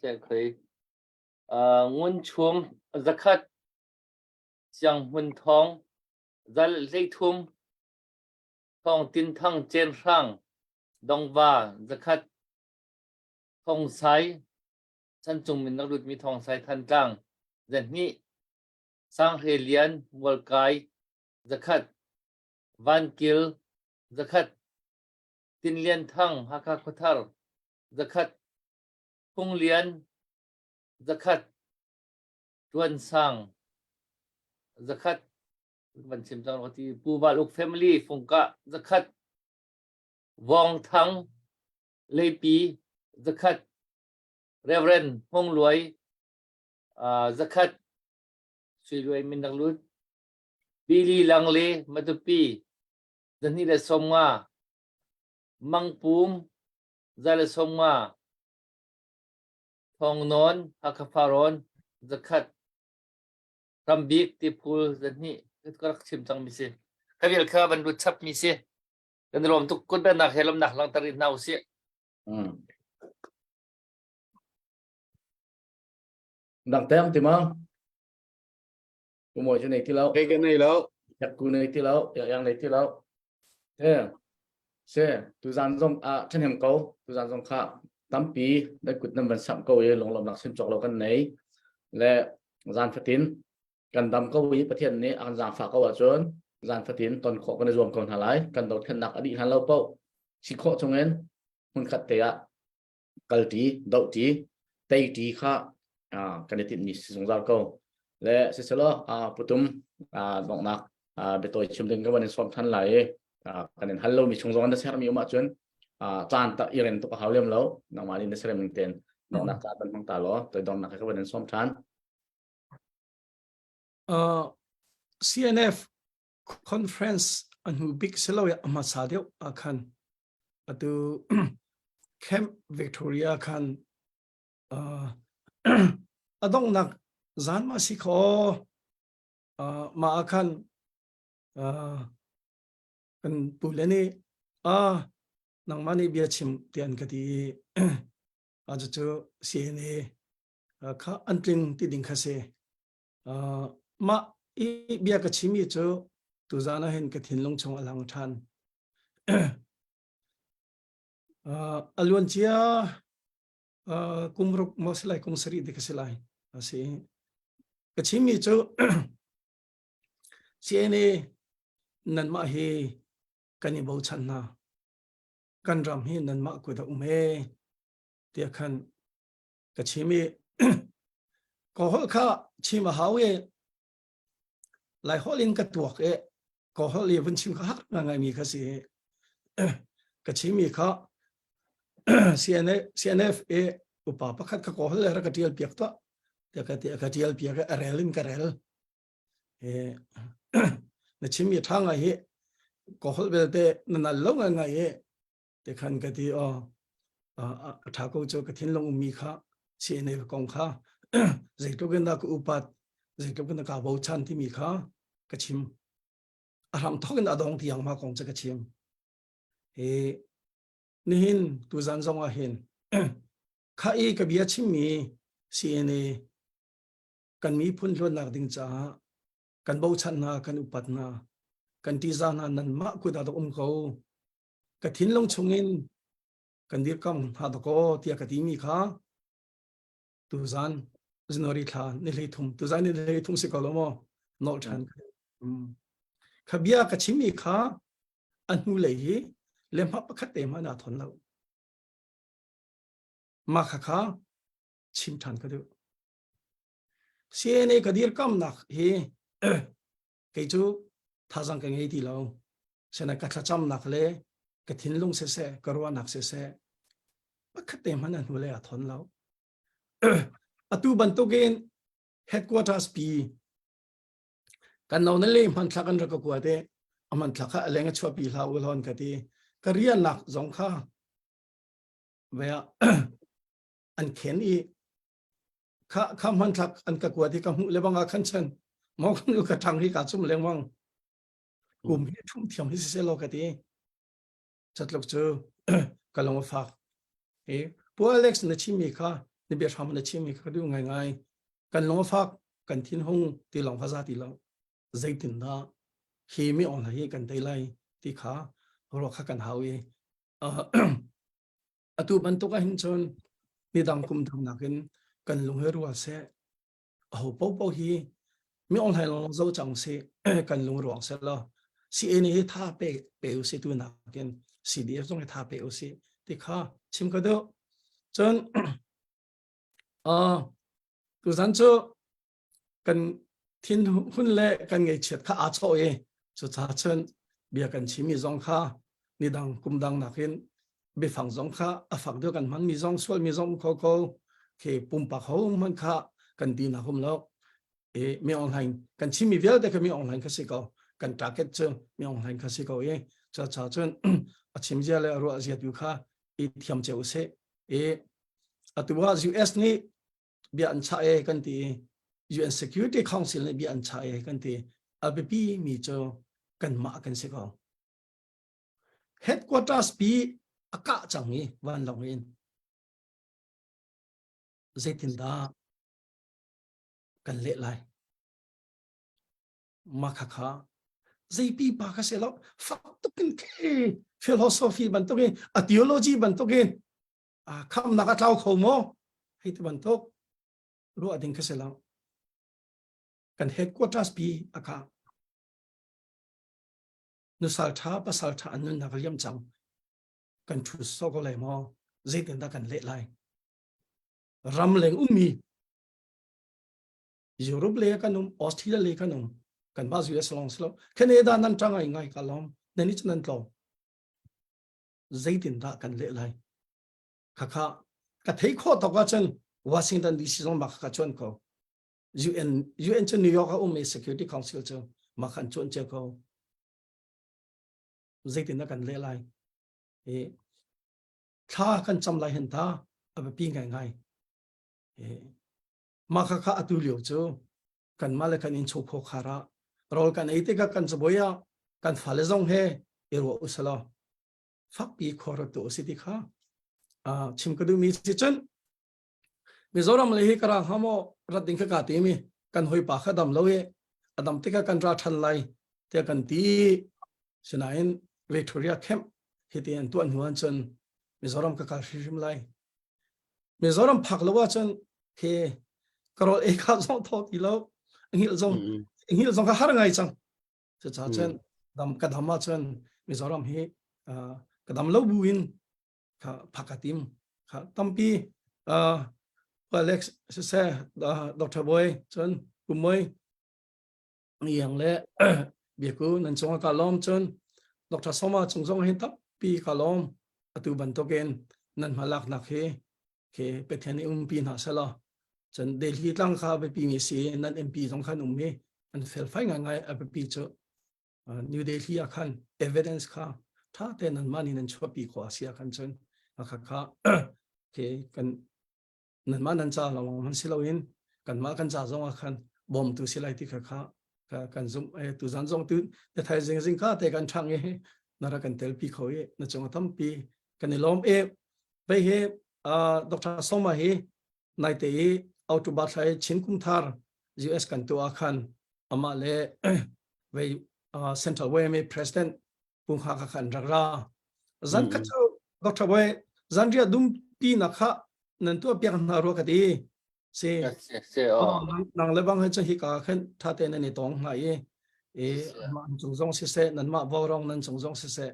Se khoi. Ngun chung zakhat Siang Hmun Thawng Zal 13 Thawng Tin Thang Chen Hrang. Dongva zakhat, Thongsai, Chanchung min rak lutmi Thongsai Thantlang 200, Sanghre Lian Mualkai 100, Vankil 100, Tinlian Thang Hakha Khuathar 100, Phunglian 100, Tuansang 100, van chim cang rawh ti Pu Val Uk family Fungkah 100, Vawng Thang Leipi 100, Reverend Hmung Luai 100, Sui Luai min rak lut, Billy Langle Matupi 250, Mang Pum 150, Thawng Nawn Hakha Farrawn 100, Rambik Tiphul 200 ka rak chim cangmi si. Ka vial kha van lut chapmi si. Kan i lawm tuk kutbennak he lawmnak langhter in hna usih. Mm. Dang tem ti ma? Ku moi chu nei ti lo. Kei ka nei lo. Yak ku nei ti lo, yak yang nei ti lo. Te. Se, tu zan zong a ṭhahnem ko. Tu zan zong kha tampi na kut nan van samh ko i lunglawmnak sim cawk lo kan nei. Le zan fatin kan dam ko i Pathian nih a kan zaangfah ko ahcun zan fatin ton khawh kan i zuam ko hna lai. Kan dothlennak a dih hlan lo paoh si khawh chungin hmunkhat te ah kalṭi, dohṭi, teiṭi kha kan i tinhmi si zungzal ko. Le siselaw putum donghnak biatawi chim ding ka van in sawm than lai i kan in hal lomi chung zong na sermi um ahcun caan tak i rem tuk a hau lem lo nangmah nih na serem ning ten donghnak caan van hmang ta law toi donghnak ka van in sawm than. CNF conference a hnu bik silo ya a hmasa deuh ah khan atu Camp Victoria khan uh, a donghnak zan ma si kho uh, ma ah khan uh, kan pu le nih a nangmah nih bia chim tian ka ti a cu CNA kha an tling ti ding kha si. Mah i bia ka chimmi cu tuzaan ah hin ka thinlung chung a lang ṭhan. A luancia kum ruk maw si lai kum sarih te ka si lai a si. Ka chimmi cu CNA nanmah hi kan i bochan hna. Kan ram hi nanmah kut a um ee tiah khan ka chim i ka holh kha chim a hau i lai holh in ka tuak i ka holh i vun chim kha hak ngai mi kha si ka chim mi kha CNA CNF e upa pakhat ka ko hol le ka tial piak to te ka ti ka tial piak a rel in ka rel e na chim mi tha ngai hi ko hol belte na nal lo ngai ngai e te khan ka ti aw a tha ko cu ka thinlung ummi kha CNA kong kha zeitluk in dah ka upat zeitluk in dah ka bochan timi kha ka chim a hram thok in a dong tiang ma kong cu ka chim hi nihin tuzan zong ah hin kha i ka bia chimmi CNA kan miphun hluatnak ding caah kan bochan hna kan upat hna kan ṭihzah hna nanmah kut ah um ko ka thinlung chungin kan dirkam hna dakaw tiah ka timi kha tuzan January thla ni hlei thum tuzan ni hlei thum si ko lo maw nolh ṭhan kha bia ka chimmi kha a hnu lei hi lehmah pakhat te hmanh aa thon lo mah kha kha chim ṭhan ka duh CNA ka dirkamnak hi kei cu thazang ka ngei ti lo sena ka thlacamnak le ka thinlung siseh ka ruahnak siseh pakhat te hmanh a hnu le a thon lo atu bantukin headquarters pi kan no na le hmanthlak an rak ka kua te a hmanthlak kha a leng a chuahpi hlah u hlawn ka ti ka riannak zong kha ve an khen i kha kha hmanthlak an ka kuat i ka hmuh le bang ah khan chan mo kan ka thang hi ka chum lengmang kum hi thum thiam hi si lo ka ti chatluk cu ka lung a fak e pu Alex na chimmi kha na bia hram na chimmi kha ka duh ngai ngai kan lung a fak kan thin hung ti long kha za ti lo zeitin dah hi mi ong hi kan tei lai ti kha ro kha kan hau i. Atu bantuk ah hin cun nidang kum dang nakin kan lung hi rual seh. Aho paohpaoh hi mi online lawng zo cang sih kan lung ruang seh law CA nih hi tha pe pe u si tu nakin CDF zong hi tha pe u si ti kha chim ka duh. Cun uh, tuzan cu kan thin hun le kan ngaihchiat kha aa chawh i cucaah cun bia kan chimmi zong kha nidang kum dang nakin biafang zong kha a fak deuh kan hmanmi zong sualmi zong um kho ko khi pumpak ho hman kha kan ti nak um lo i mi online kan chimmi vialte kha mi online kha si ko kan target cu mi online kha si ko i cucaah cun a chim zia le a ruah zia tu kha i thiam cio usih i atu ah US nih bia an chah e kan ti UN Security Council nih bia an chah e kan ti a biapi mi cu kanmah kan si ko headquarters pi a kah cang i vanlawng in zeitindah kan leh lai ma kha kha zeipi pa kha se lo fak tukin khi philosophy bantukin a theology bantukin khamnak a tlau kho maw hei ti bantuk ruah ding kha si lo kan headquarters pi a ka nusal tha pasal tha an nunnak liam cang kan thu so ko lai maw zeitin dah kan leh lai ram leng ummi Europe le kan um Australia le kan um kan ba US long slo Canada nan tang ai ngai ka lom nan ni nan tlo zeitindah kan leh lai khakha ka thei khawh tok ahcun Washington DC zong mah kha chuan ko UN UN cu New York a um i Security Council cu mah khan chuan cio ko zeitindah kan leh lai i thla kan cam lai hen ta a biapi ngai ngai mah kha kha atu lio cu kan mah le kan inn chung khar ah rawl kan ei tikah kan cabuai ah kan fale zong he i ruah usalaw fakpi khor tu si ti kha chim ka duhmi si cun Mizoram le hi ka ra hnga maw rat ding kha ka ti mi kan hawipa kha dam lo i a dam tikah kan ra ṭhan lai tiah kan ti sinain Victoria camp hi ti an tuah hnu ah cun Mizoram ka kal hrimhrim lai Mizoram phak lo ahcun khi ka rawl ei kha zong thaw ti lo ngil zong ngil zong ka har ngai cang cucaah cun dam ka dam ahcun Mizoram hi ka dam lo bu in kha phak ka tim kha tampi Alex siseh Dr. Boy cun Kumoi Yang le biaku nan cung ka lawm cun Dr. Soma cung zong hin tampi ka lawm atu bantukin nan hmalak nak hi khi Pathian nih umpi hna selaw cun Delhi tlang kha biapi mi si nan MP zong khan um i an felfai ngai a biapi cu New Delhi ah khan evidence kha tha te nan mah nih nan chuahpi khawh a si ah khan cun kha kha khi kan nanmah nan ca lawng hman si loin kanmah kan ca zong ah khan bawmtu si lai ti kha kha kan zumh e tu zan zong tu na thai zing zing ka te kan thang i na ra kan tel pi kho i na cung tampi kan i lawm e vei he Dr. Soma hi nai te i October thlai Chin kum thar US kan tu ah khan amah le vei Central YMA President Pung Ha kha khan rak ra zan khat cu Dr. Boy zan ria dum pi na kha nan tuah piak hna rua ka ti si nang le bang he chu hi ka khan tha te nan i tong hna i e ma an chung zong si se nan ma vawrong nan chung zong si se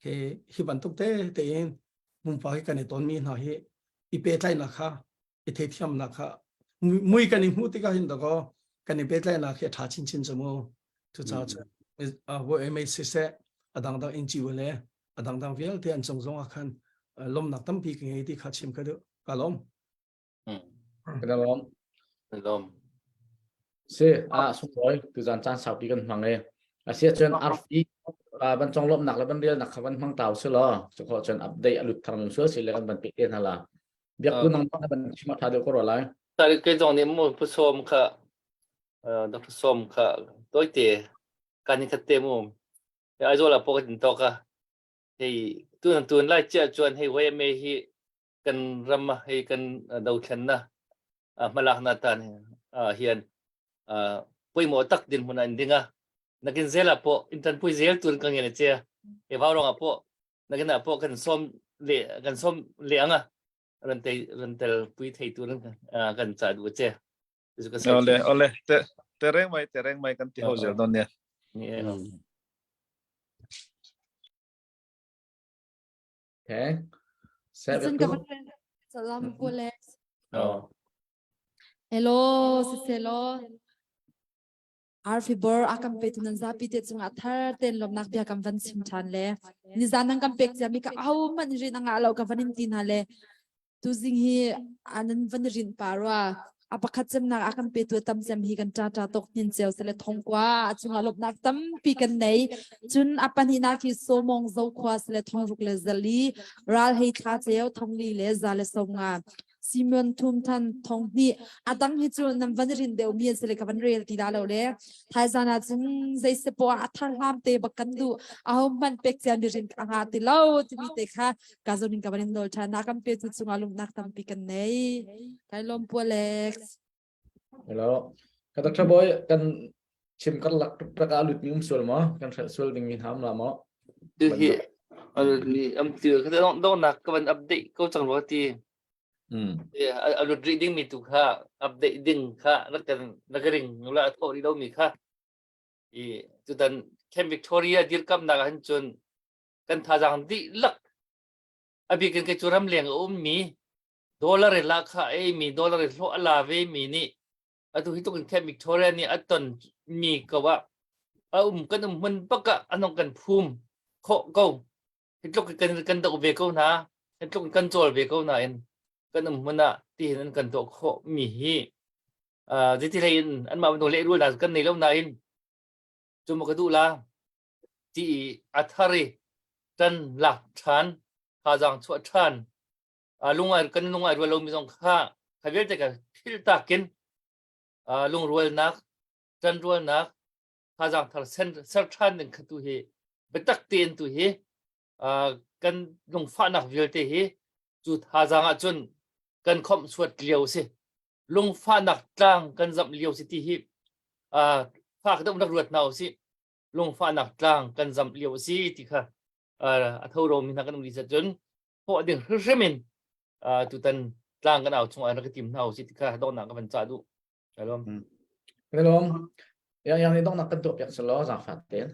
he hi bantuk te te in mumpa hi kan i ton mi hna hi i pe tlai na kha i theithiam nak kha mui kan i hmuh tikah hin dakaw kan i pehtlaihnak hi a ṭha chinchin cu mu cucaah cun voi mei siseh a dangdang NGO le a dangdang vialte an cung zong ah khan lawmnak tampi ka ngei ti kha chim ka duh ka lawm ka lawm lawm si a sunglawi tuzan caan saupi kan hmang e asia cun arfi ban cong lawmnak le ban rialnak kha van hmang tau si law cu khawh cun update a lut thar min sual si le kan ban pe te hna la Biak tu nang na ban chim a tha deuh ko rua lai. Tari ke zong nih mu pu som kha Dr. Som kha toite kan khat te mu Aizawl ah pawh kan tok a hei tun tun lai chia chuan hei YMA hi kan ram hei kan dothlen na hmalak na tan hian pawimawh tak din hmun an dinga nakin zela pawh intan pui zel tun ka ngel che he vau rong ah pawh. Nakin ah pawh kan sawm le kan sawm le anga ran te ran tel pui thei tu ran kan cha du che. Ole ole te te reng mai te reng mai kan ti ho zel don ne. Okay. Salam kule. Oh. Hello, siselo. Arfi bor a kan petu nan zapi te cungah thar ten lawmnak bia kan van chim ṭhan le nizan nan kan pek ciami ka au man rin a ngah lo ka van in ti hna le tuzing hi anan van rin pa rua a pakhat cemnak a kan petu tam cem hi kan ṭa ṭa tok hnin ceu sele thongkua a cungah lawmnak tampi kan nei cun a pahnihnak hi somong zokhua sele thongruk le zali ral hei thla ceu thongli le za le somnga Simeon thum than thong hnih a dang hi cu nan van rin deuh mi an si le ka van rel ti da lo le thaizan ah cun zei se po a thar hlam te bak kan du aho hman pek cia mi rin a nga ti lo timi te kha ka zon in ka van in nawl than na kan pe cu chunga lumnak tampi kan nei kai lom pu Alex Hello. Ka Dr. Boy kan chim kar lak tuk tak a lut mi um sual ma kan hrel sual ding mi ham la ma Tu hi ni am ti ka dong dong nak ka van update ko chang ro ti. Mm. A lut ri ding mi tu kha update ding kha rak kan rak ring la tho ri lo mi kha. I tutan Camp Victoria dirkam nak han chun kan thazang di lak abikin ke chu ram leng a um mi dollar in lahkhah ei mi dollar in hlawh a la ve mi nih atu hi tuk in Camp Victoria nih a ton mi ko ah a um kan um hmun bak ah anong kan phum khawh ko hi tluk kan kan doh ve ko hna hi tluk kan cawl ve ko nain kan um hmun ah ti hin an kan tuah khawh mi hi zeiti hlei in anmah bantuk lehrul hna kan nei lo nain cu ma ka duh la ti i a thar i tan lak ṭhan thazaang chuah ṭhan lungai kan lungai rual lomi zong kha kha vialte ka phil takin lungrualnak ṭanrualnak thazaang thar ser ṭhan ding kha tu hi biatak tein tu hi kan lungfahnak vialte hi cu thazaang ahcun kan khomh suat lio si lungfahnak tlang kan zamh lio si ti hi fak deuh rak ruat hna usih lungfahnak tlang kan zamh lio si ti kha a tho romi hna kan um rih cun thawh ding hrimhrim in tutan tlang kan au chung ah rak i tim hna usih ti kha donghnak ka van cah duh. Shalom. Shalom. Yang yang ni donghnak kan tuah piak selaw zaangfah tein.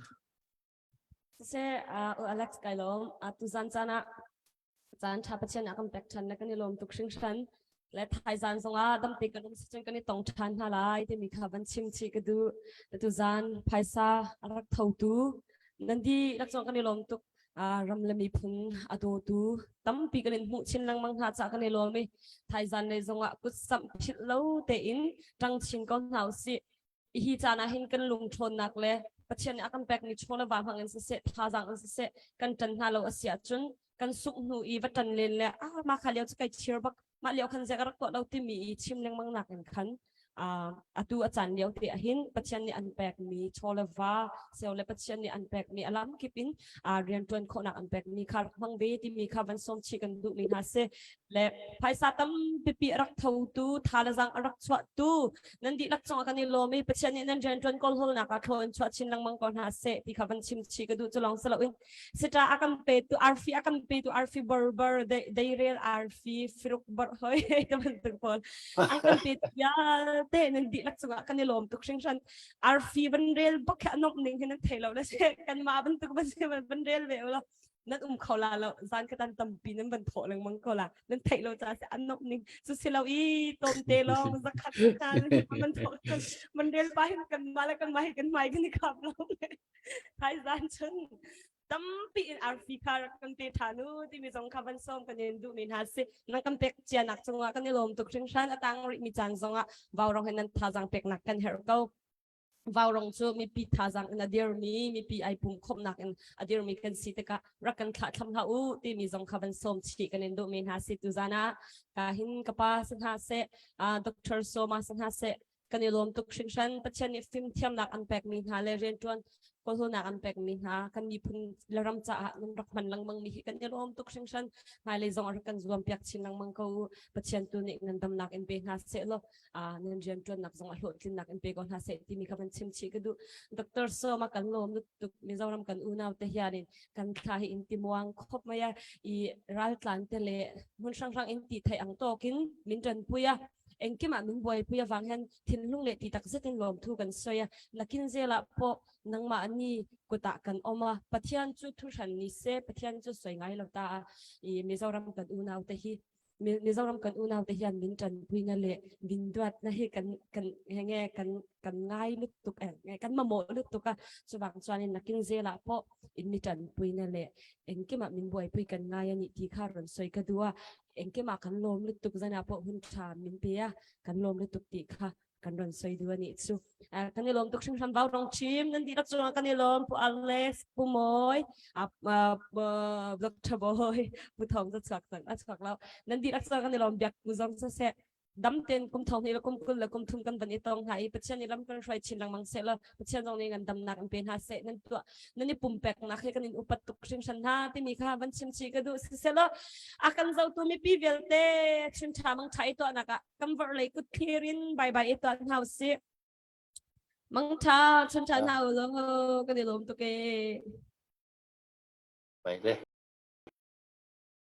Siseh, uh, Alex kai lawm. Uh, tuzan caan ah caan ṭha Pathian a kan pek ṭhan na kan i lawm tuk hringhran. Le thaizan zongah damte kan um sicun kan i tong ṭhan hna lai timi kha van chim chih ka duh. Tuzan phaisa a rak thotu nan di lak zong kan i lawm tuk. ram le miphun a dawtu tampi kan in hmuh chin lengmang hna cah kan i lawm i thaizan lei zongah kutsamh philh lo tein ṭang chin ko hna usih. Hi caan ah hin kan lung ṭhawnnak le Pathian nih a kan pekmi chaw le va hmang in siseh thazaang in siseh kan ṭan hna lo a si ahcun kan sungh hnu i va ṭan len le ah mah kha lio cu kai chir bak mah lio khan zei ka rak tuah lo timi i chim lengmang nak in khan atu a caan lio te ahhin Pathian nih an pekmi chaw le va seo le Pathian nih an pekmi a lam kip in rianṭuan khawhnak an pekmi kha rak hmang ve timi kha van sawm chih kan duhmi hna si le phaisa tampipi a rak thotu tha le zang a rak chuahtu nan dihlak cungah kan i lawm i Pathian nih nan rianṭuan kawlhawlnak ah thlaw in chuah chin lengmang ko hna seh ti kha van chim chih ka duh cu lawng si loin sita a kan petu arfi a kan petu arfi barbar deirel arfi firuk bar hoi ka bantuk pawl an kan pe vialte nan dihlak cungah kan i lawm tuk hringhran arfi van rel bak kha anomh ning hi nan thei lo le kan mah bantuk van van rel ve lo nan um kho la lo zan ka tan tampi nan van thawh lengmang ko la nan theih lo ca si an nomh ning cu si lo i tom te long zakhat ta man thawh man rel pa hin kan ma le kan ma hi kan mai kan i khap lo thai zan chun tampi in arfi kha rak kan pe tha nu timi zong kha van som kan in duh mi hna si nan kan pek cia nak cungah kan i lawm tuk hringhran atang rih mi caan zongah vaurong hin nan thazang pek nak kan herh ko vaurong cu mipi thazang in a dirmi mipi ai pum khawmnak in a dirmi kan si tikah rak kan thlah thlam hlah u timi zong kha van som chih kan in duh mi hna si tu zan ah ka hin ka pa si hna seh Dr. Soma si hna seh. Kan i lawm tuk hringhran. Pathian nih fimthiamnak an pekmi hna le rianṭuan kawlhawlnak an pekmi hna kan miphun le ram caah nan rak hman lengmang mi hi kan i lawm tuk hringhran. Hmailei zong a rak kan zuam piak chin lengmang ko u. Pathian tu nih ngandamnak in pe hna seh law nan rianṭuannak zong a hlawhtlinnak in pe ko hna seh timi kha van chim chih ka duh. Dr. Soma kan lawm tuk Mizoram kan unau te hian in kan thla hi in timuang khop mai a i raltlan te le hmun hrang hrang in ti thei ang tawkin min ṭan pui a engkimah min buaipui awang hian thinlung leh ti tak zetin lawmthu kan sawi a nakin zelah pawh nangmah ni kutah kan awm a Pathian chu thu hran ni se Pathian chu sawi ngai lo ta a i Mizoram kan unau te hi Mizoram kan unau te hian min ṭanpuina leh min duatna hi kan kan nge kan kan ngai lutuk eh kan mamawh lutuk a chuvang chuanin nakin zelah pawh in mi ṭanpuina leh engkimah min buaipui kan ngai ani tih kha rawn sawi ka duh a engkimah kan lawm lutuk zanah pawh hun ṭha min pe a kan lawm lutuk tih kha kan rawn sawi duh ani chu kan i lawm tuk hringhran vau rong chim nan dihlak cungah kan i lawm pu Alex pu Mawi Dr. Boy pu Thong cu chuak cang a chuak lo nan dihlak cungah kan i lawm biak ku zong siseh dam ten kum thong hnih le kum 20 le kum thum kan van i tong hna i Pathian nih lam kan hruai chin lengmang seh law Pathian zong nih ngandamnak in pe hna seh nan tuah nan i pumpeknak he kan in upat tuk hringhran hna timi kha van chim chih ka duh siseh law a kan zotu mipi vialte chim ṭha mang ṭha i tuahnak ah kan vorh lei kut thlir in bye bye i tuah hna usih mang ṭha chun ṭha hna u law kan i lawm tuk e Bai le.